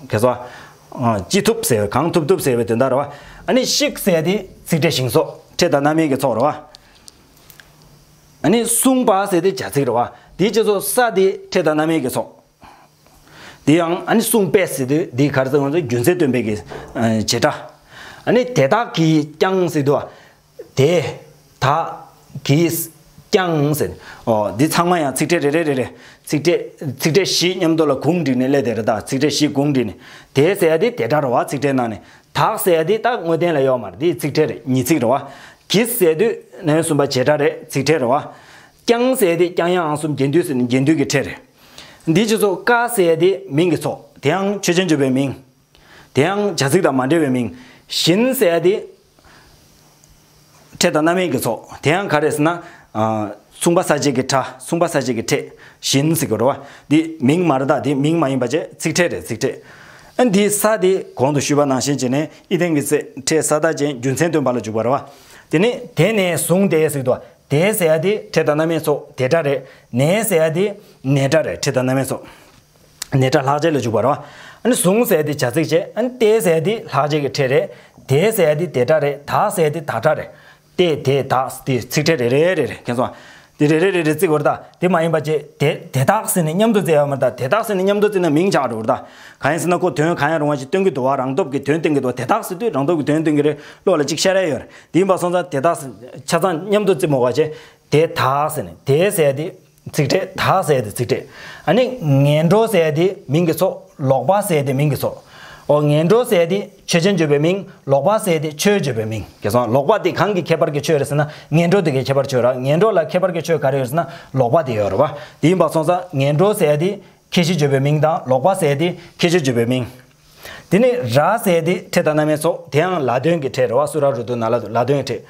ག་སོ། ཨ་ཅི་ཐུབ་ཟེར་བའི། གང་ཐུབ་ཐུབ་ཟེར་བའི་དོན་དག་རེད་བ། ཨ་ནི་ཤིག་ཟེར་ཡ་དེ་ཚིག་ཕྲད་ཞིང་སོགས། ཕྲད་དང་རྣམ་དབྱེ་གི་ཚོགས་རེད་བ། ཨ་ནི་གསུངས་པ་ཟེར་དེ་བྱ་ཚིག་རེད་བ། དེའི་རྗེས་སུ་ས་དེ་ཕྲད་དང་རྣམ་དབྱེ་གི་ཚོགས། དེ་ཡང་ཨ་ནི་གསུངས་པས་ཟེར་དུས་དེ་ག་རེ་ཟེར་ང་ཚོ་རྒྱུ་མཚན་སྟོན་པའི་གི་ཨ་བྱེད་སྒྲ། ཨ་ནི་དེ་དག་གིས་ཀྱང་ཟེར་དུས། དེ་དག་གིས་ཀྱང་ཟེར། ཨོ་འདི་ཚང་མ་ཡང་ཚིག་ཕྲད་རེ་རེ་རེ་རེ། ཚིག་ཕྲད་ཚིག་ཕྲད་བཞི་མཉམ་དུ་ལ་གུང་བསྒྲིགས་ནས་སླེབས་དེ་རེད་ད། ཚིག་ཕྲད་བཞི་གུང་བསྒྲིགས་ནས། དེ་ཟེར་ཡ་དེ་དེ་སྒྲ་རེད་བ། ཚིག་ཕྲད་ནང་ནས། དག་ཟེར་ཡ་དེ་ད་དངོས་བསྟན་ལ་ཡོད་མ་རེད། དེ་ཚིག་ཕྲད་རེད། ཉེས་ཚིག་རེད་བ། གིས་ཟེར་དུས་ནས་གསུམ་པ་བྱེད་སྒྲ་རེད། ཚིག་ཕྲད་རེད་བ། ཀྱང་ཟེར་ཡ་དེ་ཀྱང་ཡང་འང་གསུམ་རྒྱན་སྡུད་ཟེར་ནས་རྒྱན་སྡུད་ཀྱི་ཕྲད་རེད། འདི་ཅི་ཚོ། ཀ་ཟེར་ཡ་དེ་མིང་གི་ཚོགས། དེ་ཡང་ཆོས་ཅན་བརྗོད་པའི་མིང་། དེ་ཡང་བྱ་ཚིག་དང་མ་འབྲེལ་བའི་མིང་། བཞིན་ཟེར་ཡ་དེ་ཕྲད་དང་རྣམ་དབྱེ་གི་ཚོགས། དེ་ཡང་ག་རེ་ཟེར་ན། ཨ་མཚུངས་པ་གསལ་བྱེད་ཀྱི་སྒྲ། མཚུངས་པ་གསལ་བྱེད་ཀྱི་ཕྲད། བཞིན་ཟེར་གྱི་རེད་བ། འདི་མིང་མ་རེད་ད། འདི་མིང་མ་ཡིན་པ་བྱས་ཚིག་ཕྲད་རེད། ཚིག་ཕྲད། ཨ་འདི་ས་དེ་གོང་དུ་ཞུས་པ་ནང་བཞིན་བྱས་ནས་ཨི་ལྡན་གྱི་ཚིག་ཕྲད་ས་མཐའ་ཅན་རྒྱུ་མཚན་སྟོན་པ་ལ་འཇུག་པ་རེད་བ། དེ་ནས་དེ་ནས་བཟུང་སྟེ་ཟེར་གྱི་འདུག་དེ་ཟེར་ཡ་དེ་ཕྲད་དང་རྣམ་དབྱེ་ཚོགས་དེ་སྒྲ་རེད། ནས་ཟེར་ཡ་དེ་ནས་སྒྲ་རེད། ཕྲད་དང་རྣམ་དབྱེ་ཚོགས། ནས་སྒྲ་ལྷག་བཅས་ལ་འཇུག་པ་རེད་བ། ཨ་ནི་བཟུང་ཟེར་ཡ་དེ་བྱ་ཚིག་བྱས། ཨ་ནི་སྟེ་ཟེར་ཡ་དེ་ལྷག་བཅས་ཀྱི་ཕྲད་རེད། དེ་ཟེར་ཡ་དེ་དེ་སྒྲ་རེད། དག་ཟེར་ཡ་དེ་དག་སྒྲ་རེད། སྟེ་དེ་དག་དེ་ཚིག་ཕྲད་རེ་རེ་རེ་རེ། མཁྱེན་སོང་། དེ་རེ་རེ་རེ་རེ་བརྩི་དགོས་རེད་ད། དེ་མ་ཡིན་པ་བྱས་དེ་དེ་དག་ཟེར་ནས་མཉམ་དུ་བརྩི་ཡ་མ་རེད་ད། དེ་དག་ཟེར་ནས་མཉམ་དུ་བརྩིས་ན་མིང་ཆགས་འགྲོ་གི་རེད་ད། གང་ཡིན་ཟེར་ན་ཁོ་དོན་གང་ཡང་རུང་བ་ཞིག་སྟོན་གྱི་འདུག་བ། རང་སྟོབས་ཀྱིས་དོན་སྟོན་གྱི་འདུག་དེ་དག་ཟེར་དུས་རང་སྟོབས་ཀྱིས་དོན་སྟོན་གྱི་རེད། བློ་ལ་ཅིག་ཤར་ཡ་ཡོད་རེད། དེ་ཡིན་པ་སོང་ཙང་དེ་དག་ཆ་ཚང་མཉམ་དུ་བརྩི་མ་དགོས་པ་བྱས། དེ་དག་ཟེར་ནས་དེ་ཟེར་ཡ་དེ་ཚིག་ཕྲད། དག་ཟེར་ཡ་དེ་ཚིག་ཕྲད། ཨ་ནི་ངན་འགྲོ་ཟེར་ཡ་དེ་མིང་གི་ཚོགས། ལོག་པ་ཟེར་ཡ་དེ་མིང་གི་ཚོགས། ཨོ་ངན་འགྲོ་ཟེར་ཡ་དེ་ཆོས་ཅན་བརྗོད་པའི་མིང་། ལོག་པ་ཟེར་ཡ་དེ་ཆོས་བརྗོད་པའི་མིང་། གལ་སྲིད་ལོག་པ་དེ་གང་གི་ཁྱད་པར་གྱི་ཆོས་རེད་ཟེར་ན་ངན་འགྲོ་དེ་གའི་ཁྱད་པར་ཆོས་རེད། ངན་འགྲོ་ལ་ཁྱད་པར་གྱི་ཆོས་ག་རེ་ཡོད་ཟེར་ན་ལོག་པ་དེ་ཡོད་རེད་བ། དེ་ཡིན་པ་སོང་ཙང་ངན་འགྲོ་ཟེར་ཡ་དེ་ཁྱད་གཞི་བརྗོད་པའི་མིང་དང་ལོག་པ་ཟེར་ཡ་དེ་ཁྱད་གཞི་བརྗོད་པའི་མིང་། དེ་ནས་ར་ཟེར་དེ་ཕྲད་དང་རྣམ་དབྱེ་ཚོགས། དེའང་ལ་དོན་གྱི་ཕྲད་རེད་བ། སུ་ར་རུ་དུ་ན་ལ་དུ། ལ་དོན་གྱི་ཕྲད།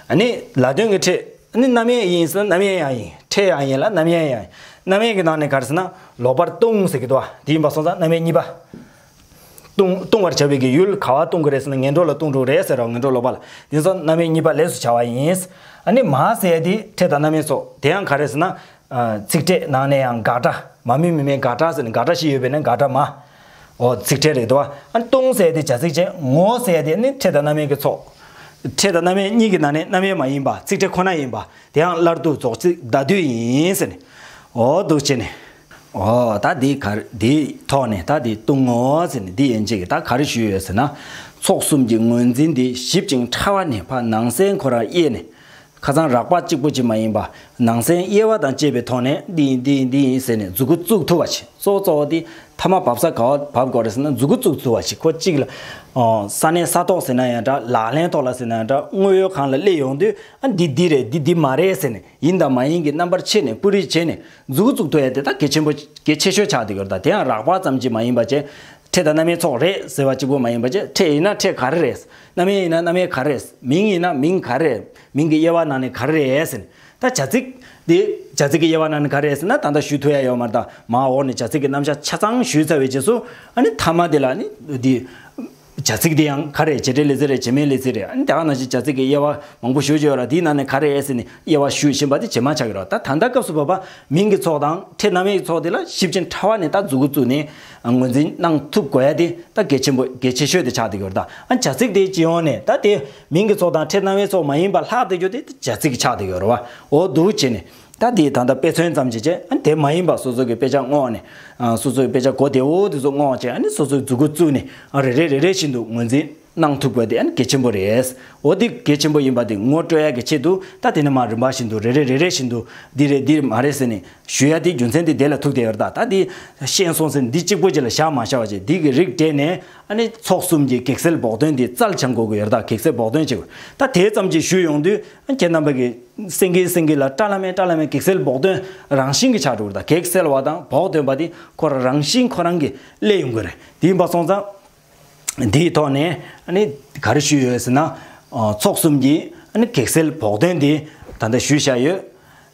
ཨ་ནི་ལ་དོན་གྱི་ཕྲད། ཨ་ནི་རྣམ་དབྱེ་ཡིན་ཟེར་ན་རྣམ་དབྱེ་ཡང་ཡིན། ཕྲད་ཡང་ཡིན་ལ་རྣམ་དབྱེ་ཡང་ཡིན། རྣམ་དབྱེ་གི་ནང་ནས་ག་རེ་ཟེར་ན་ལོག་པར་ལྟུང་ཟེར་གྱི་འདུག་བ། དེ་ཡིན་པ་སོང་ཙང་རྣམ་དབྱེ་གཉིས་པ། ལྟུང་ལྟུང་བར་བྱ་བའི་གི་ཡུལ་ག་བ་ལྟུང་གི་རེད་ཟེར་ན་ངན་འགྲོ་ལ་ལྟུང་འགྲོ་རེད་ཟེར་རོ། ངན་འགྲོ་ལོག་པ་ལ། དེ་ཚོ་རྣམ་དབྱེ་གཉིས་པ་ལས་སུ་བྱ་བ་ཡིན། ཨ་ནི་མ་ཟེར་དེ་ཕྲད་དང་རྣམ་དབྱེ་ཚོགས། དེ་ཡང་ག་རེ་ཟེར་ན། ཚིག་ཕྲད་ནང་ནས་ཡང་དགག་སྒྲ། མ་མི་མི་མེད་དགག་སྒྲ་ཟེར་ནས་དགག་སྒྲ་བཞི་ཡོད་པས་ན་དགག་སྒྲ་མ། འོ་ཚིག་ཕྲད་རེད་དོ། ཨ་ལྟུང་ཟེར་དེ་བྱ་ཚིག་ཅན། ངོ་ཟེར་དེ་ནི་ཕྲད་དང་རྣམ་དབྱེ་གི་ཚོགས། ཕྲད་དང་རྣམ་དབྱེ་གཉིས་ཀྱི་ནང་ནས་རྣམ་དབྱེ་མ་ཡིན་པ་ཚིག་ཕྲད་ཁོ་ན་ཡིན་པ། དེ་ཡང་སླར་བསྡུ་རྫོགས་ཚིག་བརྡ་སྡུད་ཡིན་ཟེར་ནས། འོ་འདུག་བྱས་ནས། འོ་ད་འདི་ག་རེ་འདིའི་ཐོག་ནས་ད་འདི་ལྟུང་ངོ་ཟེར་ནས་འདི་ཡན་ཆད་ཀྱི་ད་ག་རེ་ཞུས་ཡོད་ཟེར་ན། ཚོགས་གསུམ་གྱི་ངོས་འཛིན་འདི་ཞིབ་ཅིང་ཕྲ་བ་ནས་ཕར་ནང་གསེས་ཁོ་རང་དབྱེ་ནས། ཁ་སང་རགས་པ་གཅིག་པོ་ཅིག་མ་ཡིན་པ། ནང་གསེས་དབྱེ་བ་དང་བཅས་པའི་ཐོག་ནས་འདི་ཡིན་འདི་ཡིན་འདི་ཡིན་ཟེར་ནས་མཛུབ་གུ་བཙུགས་ཐུབ་པ་བྱེད། གཙོ་གཙོ་བོ་འདི་ཐ་མ་བབས་ས་ག་བ་བབས་དགོས་རེད་ཟེར་ན་མཛུབ་གུ་བཙུགས་ཐུབ་པ་བྱེད། ཁོ་གཅིག་ལ། ཨོ་ས་གནས་ས་ཐོག་ཟེར་ན་ཡང་འདྲ། ལག་ལེན་ཐོག་ལ་ཟེར་ན་ཡང་འདྲ། དངོས་ཡོད་སྒང་ལ་སླེབས་ཡོང་དུས་ཨ་འདི་འདི་རེད། འདི་འདི་མ་རེད་ཟེར་ནས། ཡིན་དང་མ་ཡིན་གྱི་རྣམ་པར་ཕྱེ་ནས་སྤུ་རིས་བྱས་ནས་མཛུབ་གུ་བཙུགས་ཐུབ་ཡ་དེ་ད་གལ་ཆེན་པོ་གལ་ཆེ་ཤོས་ཆགས་བསྡད་ཡོད་རེད། ད་དེ་ཡང་རགས་པ་ཙམ་གྱིས་མ་ཡིན་པ་བྱས། ཕྲད་དང་རྣམ་དབྱེ་ཚོགས་རེད་ཟེར་བ་གཅིག་པོ་མ་ཡིན་པ་བྱས། ཕྲད་ཡིན་ན་ཕྲད་ག་རེ་རེད། རྣམ་དབྱེ་ཡིན་ན་རྣམ་དབྱེ་ག་རེ་རེད། མིང་ཡིན་ན་མིང་ག་རེ་རེད། མིང་གི་དབྱེ་བ་ནང་ནས་ག་རེ་རེད་ཟེར་ནས། ད་བྱ་ཚིག་འདི་བྱ་ཚིག་གི་དབྱེ་བ་ནང་ནས་ག་རེ་རེད་ཟེར་ན་ད་ལྟ་ཞུ་ཐུབ་ཡ་ཡོད་མ་རེད། ད་མར་འོག་ནས་བྱ་ཚིག་གི་རྣམ་གཞག་ཆ་ཚང་ཞུས་ཚར་བའི་རྗེས་སུ། ཨ་ནི་མཐའ་མ་དེ་ལ་ནི་འདི། བྱ་ཚིག་དེ་ཡང་ག་རེ། བྱེད་འབྲེལ་ལས་ཚིག་རེད། བྱེད་མེད་ལས་ཚིག་རེད། ཨ་ནི་དེ་ག་ནང་བཞིན་བྱ་ཚིག་གི་དབྱེ་བ་མང་པོ་ཞུ་རྒྱུ་ཡོད་ར། དེའི་ནང་ནས་ག་རེ་ཟེར་ནས་དབྱེ་བ་ཞུ་བཞིན་པ་དེ་ཇེ་མང་ཆགས་ཀྱི་རེད། ད་ད་ལྟ་སྐབས་སུ་བབ་པ་མིང་གི་ཚོགས་དང་ཕྲད་རྣམ་དབྱེ་གི་ཚོགས་དེ་ལ་ཞིབ་ཅིང་ཕྲ་བ་ནས་ད་མཛུབ་གུ་བཙུགས་ནས་ངོས་འཛིན་གནང་ཐུབ་དགོས་ཡ་དེ་ད་གལ་ཆེན་པོ་གལ་ཆེ་ཤོས་དེ་ཆགས་བསྡད་ཀྱི་ཡོད་རེད། ད་ཨ་བྱ་ཚིག་དེ་སྤྱི་ཡོངས་ནས་ད་དེ་མིང་གི་ཚོགས་དང་ཕྲད་རྣམ་དབྱེ་ཚོགས་མ་ཡིན་པ་ལྷག་བསྡད་རྒྱུ་དེ་བྱ་ཚིག་ཆགས་བསྡད་ཀྱི་ཡོད་རེད་བ། འོ་འདུག་བྱས་ནས། ད་འདི་ད་ལྟ་དཔེ་མཚོན་ཙམ་ཅིག་བྱས། ཨ་དེ་མ་ཡིན་པ་སོ་སོ་གི་དཔེ་ཆ་བསྔོགས་ནས། ཨ་སོ་སོ་གི་དཔེ་ཆ་གོ་བདེ་བོ་དེ་ཚོ་བསྔོགས་བྱས། ཨ་ནི་སོ་སོའི་མཛུབ་གུ་བཙུགས་ནས། ཨ་རེ་རེ་རེ་རེ་བཞིན་དུ་ངོས་འཛིན་གནང་ཐུབ་དགོས་དེ་ཨ་ནི་གལ་ཆེན་པོ་རེད། འོ་འདི་གལ་ཆེན་པོ་ཡིན་པ་དེ་ངོ་སྤྲོད་ཡག་གི་ཆེད་དུ་ད་དེ་ནས་མར་རིམ་པ་བཞིན་དུ་རེ་རེ་རེ་རེ་བཞིན་དུ་འདི་རེད་འདི་མ་རེད་ཟེར་ནས་ཞུ་ཡ་དེ་རྒྱུ་མཚན་དེ་དེ་ལ་ཐུག་བསྡད་ཡོད་རེད། ད་ད་འདི་ཤེས་སོང་ཟེར་ནས་འདི་གཅིག་པོ་ཅིག་ལ་བཞག་མ་བཞག་པ་བྱས། འདི་གི་རིགས་བསྒྲེས་ནས། ཨ་ནི་ཚོགས་གསུམ་གྱི་གེགས་སེལ་བོགས་འདོན་དེ་རྩལ་སྦྱང་དགོས་ཀྱི་ཡོད་རེད། ད་གེགས་སེལ་བོགས་འདོན་བྱེད་དགོས། ད་དེ་ཙམ་ཅིག་ཞུས་ཡོང་དུས་ཨ་ཁྱེད་རྣམ་པ་གི་སེང་གེ་སེང་གེ་ལ་བཀྲ་ལྷ་མེད་བཀྲ་ལྷ་མེད་གེགས་སེལ་བོགས་འདོན་རང་བཞིན་གྱི་ཆགས་འགྲོ་གི་རེད། ད་གེགས་སེལ་བ་དང་བོགས་འདོན་པ་དེ་ཁོ་རང་རང་བཞིན་ཁོ་རང་གིས་སླེབས་ཡོང་གི་རེད། དེ་ཡིན་པ་སོང་ཙང་། འདིའི་ཐོག་ནས་ཨ་ནི་ག་རེ་ཞུས་ཡོད་ཟེར་ན། ཨ་ཚོགས་གསུམ་གྱི་ཨ་ནི་གེགས་སེལ་བོགས་འདོན་དེ་ད་ལྟ་ཞུས་བཞག་ཡོད།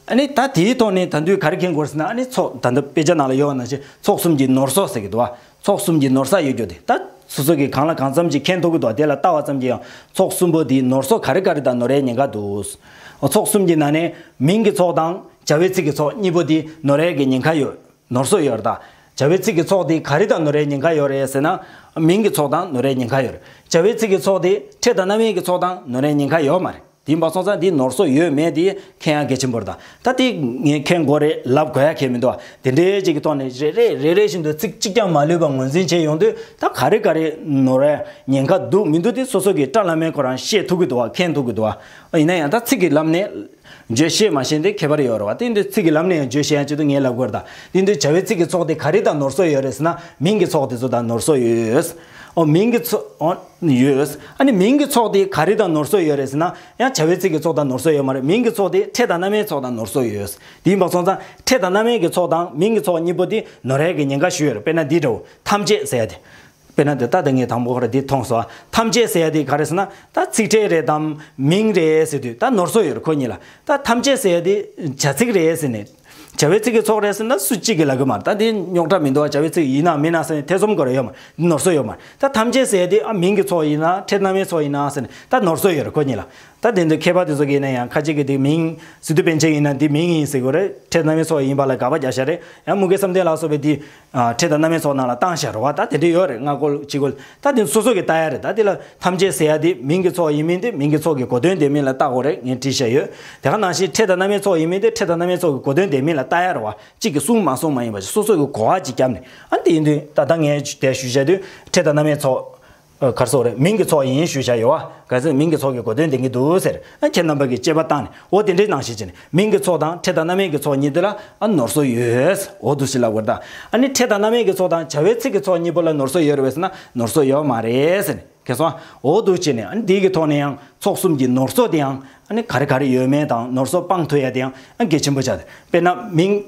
ཨ་ནི་ད་དེའི་ཐོག་ནས་ད་དུང་ག་རེ་མཁྱེན་དགོས་ཟེར་ན། ཨ་ནི་ཚོགས་ད་ལྟ་དཔེ་ཆ་ནང་ལ་ཡོད་པ་ནང་བཞིན་ཚོགས་གསུམ་གྱི་ནོར་སོགས་ཟེར་གྱི་འདུག་བ། ཚོགས་གསུམ་གྱི་ནོར་ས་ཡོད་རྒྱུ་དེ་ད་སོ་སོ་གིས་གང་ལ་གང་འཚམ་ཅིག་མཁྱེན་ཐུབ་ཀྱི་འདུག་དེ་ལ་ལྟ་བ་ཙམ་གྱིས་ཡང་ཚོགས་གསུམ་པོ་དེའི་ནོར་སོགས་ག་རེ་ག་རེ་དང་ནོར་ཡའི་ཉེན་ཁ་འདུག་ཚོགས་གསུམ་གྱི་ནང་ནས་མིང་གི་ཚོགས་དང་བྱ་བའི་ཚིག་གི་ཚོགས་གཉིས་པོ་དེ་ནོར་ཡའི་གི་ཉེན་ཁ་ཡོད། ནོར་སོགས་ཡོད་རེད་ད། བྱ་བའི་ཚིག་གི་ཚོགས་དེ་ག་རེ་དང་ནོར་ཡའི་ཉེན་ཁ་ཡོད་རེད་ཟེར་ན། མིང་གི་ཚོགས་དང་ནོར་ཡའི་ཉེན་ཁ་ཡོད་རེད། བྱ་བའི་ཚིག་གི་ཚོགས་དེ་ཕྲད་དང་རྣམ་དབྱེ་གི་ཚོགས་དང་ནོར་ཡའི་ཉེན་ཁ་ཡོད་མ་རེད། དེ་ཡིན་པ་སོང་ཙང་འདི་ནོར་སོགས་ཡོད་མེད་དེ་མཁྱེན་ཡ་གལ་ཆེན་པོ་རེད་ད། ད་དེ་ངས་མཁྱེན་དགོས་རེད་ལབ་དགོས་ཡ་གལ་མི་འདུག་བ། དེ་འདྲའི་ཅིག་གི་ཐོག་ནས་རེ་རེ་རེ་རེ་བཞིན་དུ་ཚིག་གཅིག་ཀྱང་མ་ལུས་པ་ངོས་འཛིན་བྱས་ཡོང་དུས། ད་ག་རེ་ག་རེ་ནོར་ཡ་ཉེན་ཁ་འདུག་མི་འདུག་དེ་སོ་སོ་གི་བཀྲ་ལམ་མེ་ཁོ་རང་ཤེས་ཐུབ་ཀྱི་འདུག་བ། མཁྱེན་ཐུབ་ཀྱི་འདུག་བ། ཡིན་ན་ཡང་ད་ཚིག་གི་ལམ་ནས་བརྗོད་ཤེས་མ་ཤེས་དེ་ཁྱད་པར་ཡོད་རེད་བ། དེ་འདི་ཚིག་གི་ལམ་ནས་ཡང་བརྗོད་ཤེས་ཡ་ཅིག་འདུག་ངས་ལབ་དགོས་རེད་ད། དེ་འདི་བྱ་བའི་ཚིག་གི་ཚོགས་དེ་ག་རེ་དང་ནོར་སོགས་ཡོད་རེད་ཟེར་ན། མིང་གི་ཚོགས་དེ་ཚོ་དང་ནོར་སོགས་ཡོད། ཨོ་མིང་གི་ཚོགས་ཨོ་ཡོད། ཨ་ནི་མིང་གི་ཚོགས་དེ་ག་རེ་དང་ནོར་སོགས་ཡོད་རེད་ཟེར་ན། ཡང་བྱ་བའི་ཚིག་གི་ཚོགས་དང་ནོར་སོགས་ཡོད་མ་རེད། མིང་གི་ཚོགས་དེ་ཕྲད་དང་རྣམ་དབྱེའི་ཚོགས་དང་ནོར་སོགས་ཡོད། དེ་ཡིན་པ་སོང་ཙང་ཕྲད་དང་རྣམ་དབྱེ་གི་ཚོགས་དང་མིང་གི་ཚོགས་གཉིས་པོ་དེ་ནོར་ཡ་གི་ཉེན་ཁ་ཞུ་ཡོད་རེད། དཔེར་ན་འདི་འདྲ་བོ་ཐམས་ཅད་ཟེར་ཡ་དེ། དཔེར་ན་འདི་ད་ལྟ་ངས་དང་པོ་ཁ་ར་འདི་མཐོང་སོང་། ཐམས་ཅད་ཟེར་ཡ་དེ་ག་རེ་ཟེར་ན། ད་ཚིག་ཕྲད་རེད་དམ་མིང་རེད་ཟེར་དུས་ད་ནོར་སོགས་ཡོད་རེད་ཁོ་གཉིས་ལ། ད་ཐམས་ཅད་ཟེར་ཡ་དེ་བྱ་ཚིག་རེད་ཟེར་ནས། བྱ་བའི་ཚིག་གི་ཚོགས་རེད་ཟེར་ན་སུ་གཅིག་གིས་ལབ་གི་མ་རེད། ད་འདི་རྙོག་དྲ་མི་འདུག་བ། བྱ་བའི་ཚིག་ཡིན་ན་མིན་ན་ཟེར་ནས་ཐེ་ཚོམ་དགོས་རེད་ཡོད་མ་རེད། འདི་ནོར་སོགས་ཡོད་མ་རེད། ད་ཐམས་ཅད་ཟེར་ཡ་དེ་ཨ་མིང་གི་ཚོགས་ཡིན་ན་ཕྲད་རྣམ་དབྱེའི་ཚོགས་ཡིན་ན་ཟེར་ནས་ད་ནོར་སོགས་ཡོད་རེད་ཁོ་གཉིས་ལ། ད་དེ་འདི་མཁས་པ་དེ་ཚོ་གིས་ཡིན་ན་ཡང་ཁ་ཅིག་གིས་དེ་མིང་། སི་ཏུ་པཎ་ཆེན་ཡིན་ན་འདི་མིང་ཡིན་ཟེར་གི་རེད། ཕྲད་རྣམ་དབྱེའི་ཚོགས་ཡིན་པ་ལ་དགག་པ་རྒྱག་བཞག་རེད། ཡང་མུ་གེ་བསམ་གཏན་ལ་སོགས་པས་འདི། ཨ་ཕྲད་དང་རྣམ་དབྱེའི་ཚོགས་ནང་ལ་བཏང་བཞག་རེད་བ། ད་དེ་འདྲ་ཡོད་རེད། སྔ་རྒོལ་ཕྱི་རྒོལ། ད་དེ་སོ་སོ་གིས་ལྟ་ཡ་རེད། ད་དེ་ལ་ཐམས་ཅད་ཟེར་ཡ་དེ་མིང་གི་ཚོགས་ཡིན་མིན་དེ་མིང་གི་ཚོགས་ཀྱི་གོ་དོན་དེ་མིན་ལ་བལྟ་དགོས་རེད། ངས་བྲིས་བཞག་ཡོད། དེ་ག་ནང་བཞིན་ཕྲད་དང་རྣམ་དབྱེའི་ཚོགས་ཡིན་མིན་དེ་ཕྲད་དང་རྣམ་དབྱེའི་ཚོགས་ཀྱི་གོ་དོན་དེ་མིན་ལ་བལྟ་ཡ་རེད་བ། གཅིག་གིས་གསུངས་མ་གསུངས་མ་ཡིན་པ་ཞིག་སོ་སོ་གིས་གོ་བ་ཅིག་བརྒྱབ་ནས། ཨ་དེ་ཡིན་དུས་ད་ལྟ་ངས་དེ་ཞུས་བཞག་དུས་ཕྲད་དང་རྣམ་དབྱེའི་ཚོགས། ཨ་ག་རེ་ཟེར་དགོས་རེད། མིང་གི་ཚོགས་ཡིན་ཞུས་བཞག་ཡོད་བ། ག་ཚོད་མིང་གི་ཚོགས་ཀྱི་གོ་དོན་ལྡན་གྱི་འདུག་ཟེར། ཨ་ཁྱེད་རྣམ་པ་གིས་དཔྱད་པ་བཏང་ནས་འོ་དེ་འདྲའི་ནང་བཞིན་བྱས་ནས་མིང་གི་ཚོགས་དང་ཕྲད་དང་རྣམ་དབྱེ་གི་ཚོགས་གཉིས་དེ་ལ་ཨ་ནོར་སོགས་ཡོད། འོ་འདུག་སེ་ལབ་དགོས་རེད་ད། ཨ་ནི་ཕྲད་དང་རྣམ་དབྱེ་གི་ཚོགས་དང་བྱ་བའི་ཚིག་གི་ཚོགས་གཉིས་པོ་ལ་ནོར་སོགས་ཡོད་རེད་པས་ཟེར་ན་ནོར་སོགས་ཡོད་མ་རེད་ཟེར་ནས། གལ་སོང་ཨ་འོ་འདུག་བྱས་ནས་ཨ་ནི་འདི་གི་ཐོག་ནས་ཡང་ཚོགས་གསུམ་གྱི་ནོར་སོགས་དེ་ཡང་ཨ་ནི་ག་རེ་ག་རེ་ཡོད་མེད་དང་ནོར་སོགས་སྤང་ཐུབ་ཡ་དེ་ཡང་ཨ་གལ་ཆེན་པོ་ཆགས་ཏེ། དཔེར་ན་མིང་།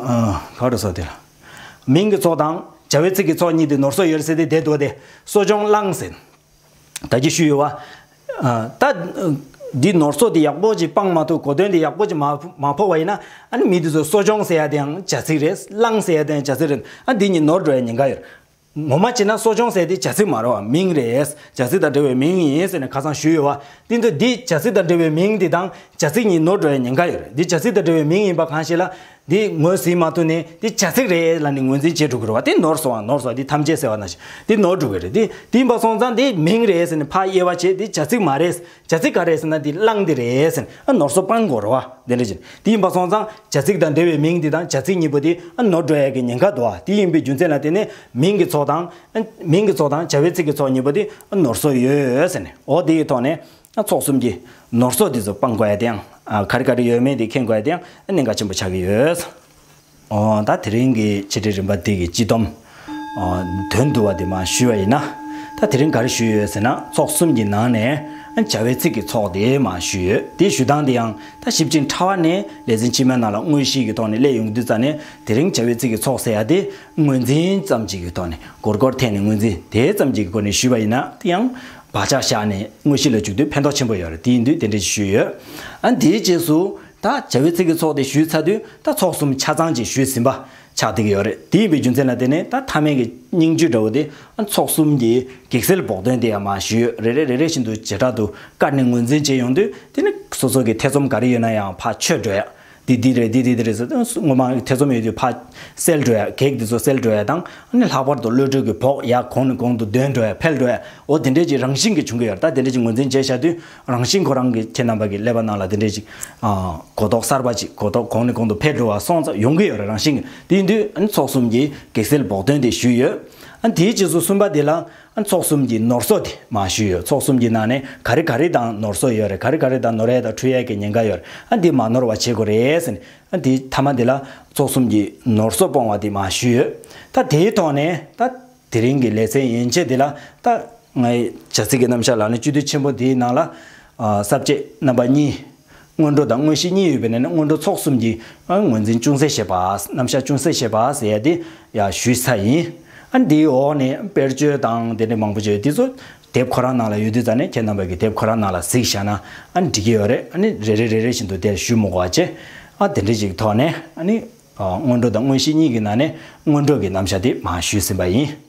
ཨ་ག་རེ་ཟེར་དེ་ལ། མིང་གི་ཚོགས་དང་བྱ་བའི་ཚིག་གི་ཚོགས་གཉིས་དེ་ནོར་སོགས་ཡོད་ཟེར་ཏེ་བསྡད་འདུག་སྟེ། གསོ་སྦྱོང་བླངས་ཟེར། ད་ཅི་ཞུས་ཡོད་བ། ཨ་ད། འདི་ནོར་སོགས་འདི་ཡག་པོ་ཅིག་སྤང་མ་ཐུབ། གོ་དོན་འདི་ཡག་པོ་ཅིག་མ་མ་ཕོག་པ་ཡིན་ན། ཨ་ནི་མི་འདི་ཚོ་གསོ་སྦྱོང་ཟེར་ཡ་དེ་ཡང་བྱ་ཚིག་རེད། བླངས་ཟེར་ཡ་དེ་ཡང་བྱ་ཚིག་རེད། ཨ་འདི་གཉིས་ནོར་འགྲོ་ཡ་ཉེན་ཁ་ཡོད། ངོ་མ་བྱས་ན་གསོ་སྦྱོང་ཟེར་ཡ་དེ་བྱ་ཚིག་མ་རེད་བ། མིང་རེད། བྱ་ཚིག་དང་འབྲེལ་བའི་མིང་ཡིན་ཟེར་ནས་ཁ་སང་ཞུས་ཡོད་བ། དེ་འདི་འདི་བྱ་ཚིག་དང་འབྲེལ་བའི་མིང་འདི་དང་བྱ་ཚིག་གཉིས་ནོར་འགྲོ་ཡ་ཉེན་ཁ་ཡོད་རེད། འདི་བྱ་ཚིག་དང་འབྲེལ་བའི་མིང་ཡིན་པ་གང་ཞིག་ལ། འདི་ངོས་ཟིན་མ་ཐུབ་ནས་འདི་བྱ་ཚིག་རེད་ལབ་ནས་ངོས་འཛིན་བྱེད་འགྲོ་གི་རེད་བ། དེ་ནོར་སོང་བ། ནོར་སོང་། འདི་ཐམས་ཅད་ཟེར་བ་ནང་བཞིན་འདི་ནོར་འགྲོ་གི་རེད། འདི་འདི་ཡིན་པ་སོང་ཙང་འདི་མིང་རེད་ཟེར་ནས་ཕར་དབྱེ་བ་བྱེད། འདི་བྱ་ཚིག་མ་རེད། བྱ་ཚིག་ག་རེ་ཟེར་ན་འདི་བླངས་འདི་རེད་ཟེར་ནས་ཨ་ནོར་སོགས་སྤང་དགོས་རེད་བ། དེ་འདྲ་བྱས་ནས་དེ་ཡིན་པ་སོང་ཙང་བྱ་ཚིག་དང་འབྲེལ་བའི་མིང་འདི་དང་བྱ་ཚིག་གཉིས་པོ་དེ་ཨ་ནོར་འགྲོ་ཡ་གི་ཉེན་ཁ་འདུག་བ། དེ་ཡིན་པའི་རྒྱུ་མཚན་ལ་བརྟེན་ནས་མིང་གི་ཚོགས་དང་ཨ་མིང་གི་ཚོགས་དང་བྱ་བའི་ཚིག་གི་ཚོགས་གཉིས་པོ་དེ་ཨ་ནོར་སོགས་ཡོད་ཟེར་ནས། འོ་དེ་ཡི་ཐོག་ནས་ཨ་ཚོགས་གསུམ་གྱི་ནོར་སོགས་དེ་ཚོ་སྤང་དགོས་ཡ་དེའང་ཨ་ག་རེ་ག་རེ་ཡོད་མེད་དེ་མཁྱེན་དགོས་ཡ་དེའང་ཨ་གནད་འགག་ཆེན་པོ་ཆགས་ཀྱི་ཡོད། ཨོ་ད་དེ་རིང་གི་འཆད་ཁྲིད་རིམ་པ་འདི་གི་སྤྱི་སྡོམ། ཨོ་དོན་བསྡུ་བ་དེ་མར་ཞུས་པ་ཡིན་ན། ད་དེ་རིང་ག་རེ་ཞུས་ཡོད་ཟེར་ན་ཚོགས་གསུམ་གྱི་ནང་ནས་བྱ་བའི་ཚིག་གི་ཚོགས་དེ་མར་ཞུས་ཡོད། དེ་ཞུ་སྟངས་དེ་ཡང་ད་ཞིབ་ཅིང་ཕྲ་བ་ནས་ལེ་ཚན་ཕྱི་མའི་ནང་ལ་དངོས་གཞི་གི་ཐོག་ནས་སླེབས་ཡོང་དུས་ཙ་ནས་དེ་རིང་བྱ་བའི་ཚིག་གི་ཚོགས་ཟེར་ཡ་དེ་ངོས་འཛིན་ཙམ་ཅིག་གི་ཐོག་ནས་སྒོར་སྒོར་འཐེན་ནས་ངོས་འཛིན་དེ་ཙམ་ཅིག་གི་སྒོ་ནས་ཞུས་པ་ཡིན་ན་དེ་ཡང་བག་ཆགས་བཞག་ནས་དངོས་གཞི་ལ་འཇུག་དུས་ཕན་ཐོགས་ཆེན་པོ་ཡོད་རེད། དེ་ཡིན་དུས་དེ་འདྲ་ཞིག་ཞུས་ཡོད། ཨ་འདིའི་རྗེས་སུ། ད་བྱ་བའི་ཚིག་གི་ཚོགས་དེ་ཞུས་ཚར་དུས་ད་ཚོགས་གསུམ་ཆ་ཚང་ཅིག་ཞུས་ཟིན་པ་ཆགས་བསྡད་ཀྱི་ཡོད་རེད། དེ་ཡིན་པའི་རྒྱུ་མཚན་ལ་བརྟེན་ནས་ད་མཐའ་མའི་གི་སྙིང་བཅུད་འདྲ་བོ་དེ་ཚོགས་གསུམ་གྱི་གེགས་སེལ་བོགས་འདོན་དེ་ཡང་མར་ཞུས་ཡོད་རེད། རེ་རེ་རེ་རེ་བཞིན་དུ་བྱེ་བྲག་ཏུ་བཀར་ནས་ངོས་འཛིན་བྱས་ཡོང་དུས་དེ་ནི་སོ་སོ་གི་ཐེ་ཚོམ་ག་རེ་ཡོད་ན་ཡང་ཕར་ཆོད་འགྲོ་ཡ། འདི་འདི་རེད། འདི་འདི་འདི་རེད་ཟེར་ཏེ་སྔོན་མ་ཐེ་ཚོམ་ཡོད་དུས་ཕར་སེལ་འགྲོ་ཡ། གེགས་འདི་ཚོ་སེལ་འགྲོ་ཡ་དང་ཨ་ནི་ལྷག་པར་དུ་བློ་གྲོས་ཀྱི་བོགས་ཡར་གོང་ནས་གོང་དུ་འདོན་འགྲོ་ཡ། འཕེལ་འགྲོ་ཡ། འོ་དེ་འདྲས་ཀྱི་རང་བཞིན་གྱིས་བྱུང་གི་ཡོད་རེད། ད་དེ་འདྲས་ཀྱི་ངོས་འཛིན་བྱས་བཞག་དུས་རང་བཞིན་ཁོ་རང་གི་ཁྱེད་རྣམ་པ་གི་ཀླད་པ་ནང་ལ་དེ་འདྲས་ཀྱི་ཨ་གོ་རྟོགས་གསར་པ་ཅིག་གོ་རྟོགས་གོང་ནས་གོང་དུ་འཕེལ་འགྲོ་བ་སོང་ཙང་ཡོང་གི་ཡོད་རེད། རང་བཞིན་གྱིས། དེ་ཡིན་དུས་ཨ་ནི་ཚོགས་གསུམ་གྱི་གེགས་སེལ་བོགས་འདོན་དེ་ཞུས་ཡོད། ཨ་ནི་དེའི་རྗེས་སུ་གསུམ་པ་དེ་ལ་ཨ་ནི་ཚོགས་གསུམ་གྱི་ནོར་སོགས་དེ་མར་ཞུས་ཡོད། ཚོགས་གསུམ་གྱི་ནང་ནས་ག་རེ་ག་རེ་དང་ནོར་སོགས་ཡོད་རེད། ག་རེ་ག་རེ་དང་ནོར་ཡ་དང་འཁྲུལ་ཡ་གི་ཉེན་ཁ་ཡོད་རེད། ཨ་འདི་མ་ནོར་བ་བྱེད་དགོས་རེད་ཟེར་ནས། ཨ་འདི་མཐའ་མ་འདི་ལ་ཚོགས་གསུམ་གྱི་ནོར་སོགས་སྤོང་བ་འདི་མར་ཞུས་ཡོད། ད་དེའི་ཐོག་ནས་ད་དེ་རིང་གི་ལེ་ཚན་ཡན་ཆད་འདི་ལ་ད་ངའི་བྱ་ཚིག་གི་རྣམ་གཞག་ལག་ལེན་བཅུད་བསྡུས་ཆེན་པོ་འདིའི་ནང་ལ་ཨ་ས་བཅད་རྣམ་པ་གཉིས། སྔོན་འགྲོ་དང་དངོས་གཞི་གཉིས་ཡོད་པའི་ནང་ནས་སྔོན་འགྲོ་ཚོགས་གསུམ་གྱི་ཨ་ངོས་འཛིན་ཅུང་ཟད་བྱས་པ། རྣམ་གཞག་ཅུང་ཟད་བྱས་པ་ཟེར་ཡ་དེ་ཡང་ཞུས་ཚར་ཡིན། ཨ་འདིའི་འོག་ནས་དཔེར་བརྗོད་དང་དེ་འདྲ་མང་པོ་བྱས་ཡོད། དེ་ཚོ་དེབ་ཁོ་རང་ནང་ལ་ཡོད་དུས་ཙ་ནས་ཁྱེད་རྣམ་པ་གི་དེབ་ཁོ་རང་ནང་ལ་གཟིགས་བཞག་ན་ཨ་འགྲིག་གི་ཡོད་རེད། ཨ་ནི་རེ་རེ་རེ་རེ་བཞིན་དུ་དེར་ཞུ་མི་དགོས་པ་བྱས། ཨ་དེ་འདྲ་ཞིག་ཐོག་ནས་ཨ་ནི་ཨ་སྔོན་འགྲོ་དང་དངོས་གཞི་གཉིས་ཀྱི་ནང་ནས་སྔོན་འགྲོ་གི་རྣམ་གཞག་དེ་མར་ཞུས་ཟིན་པ་ཡིན།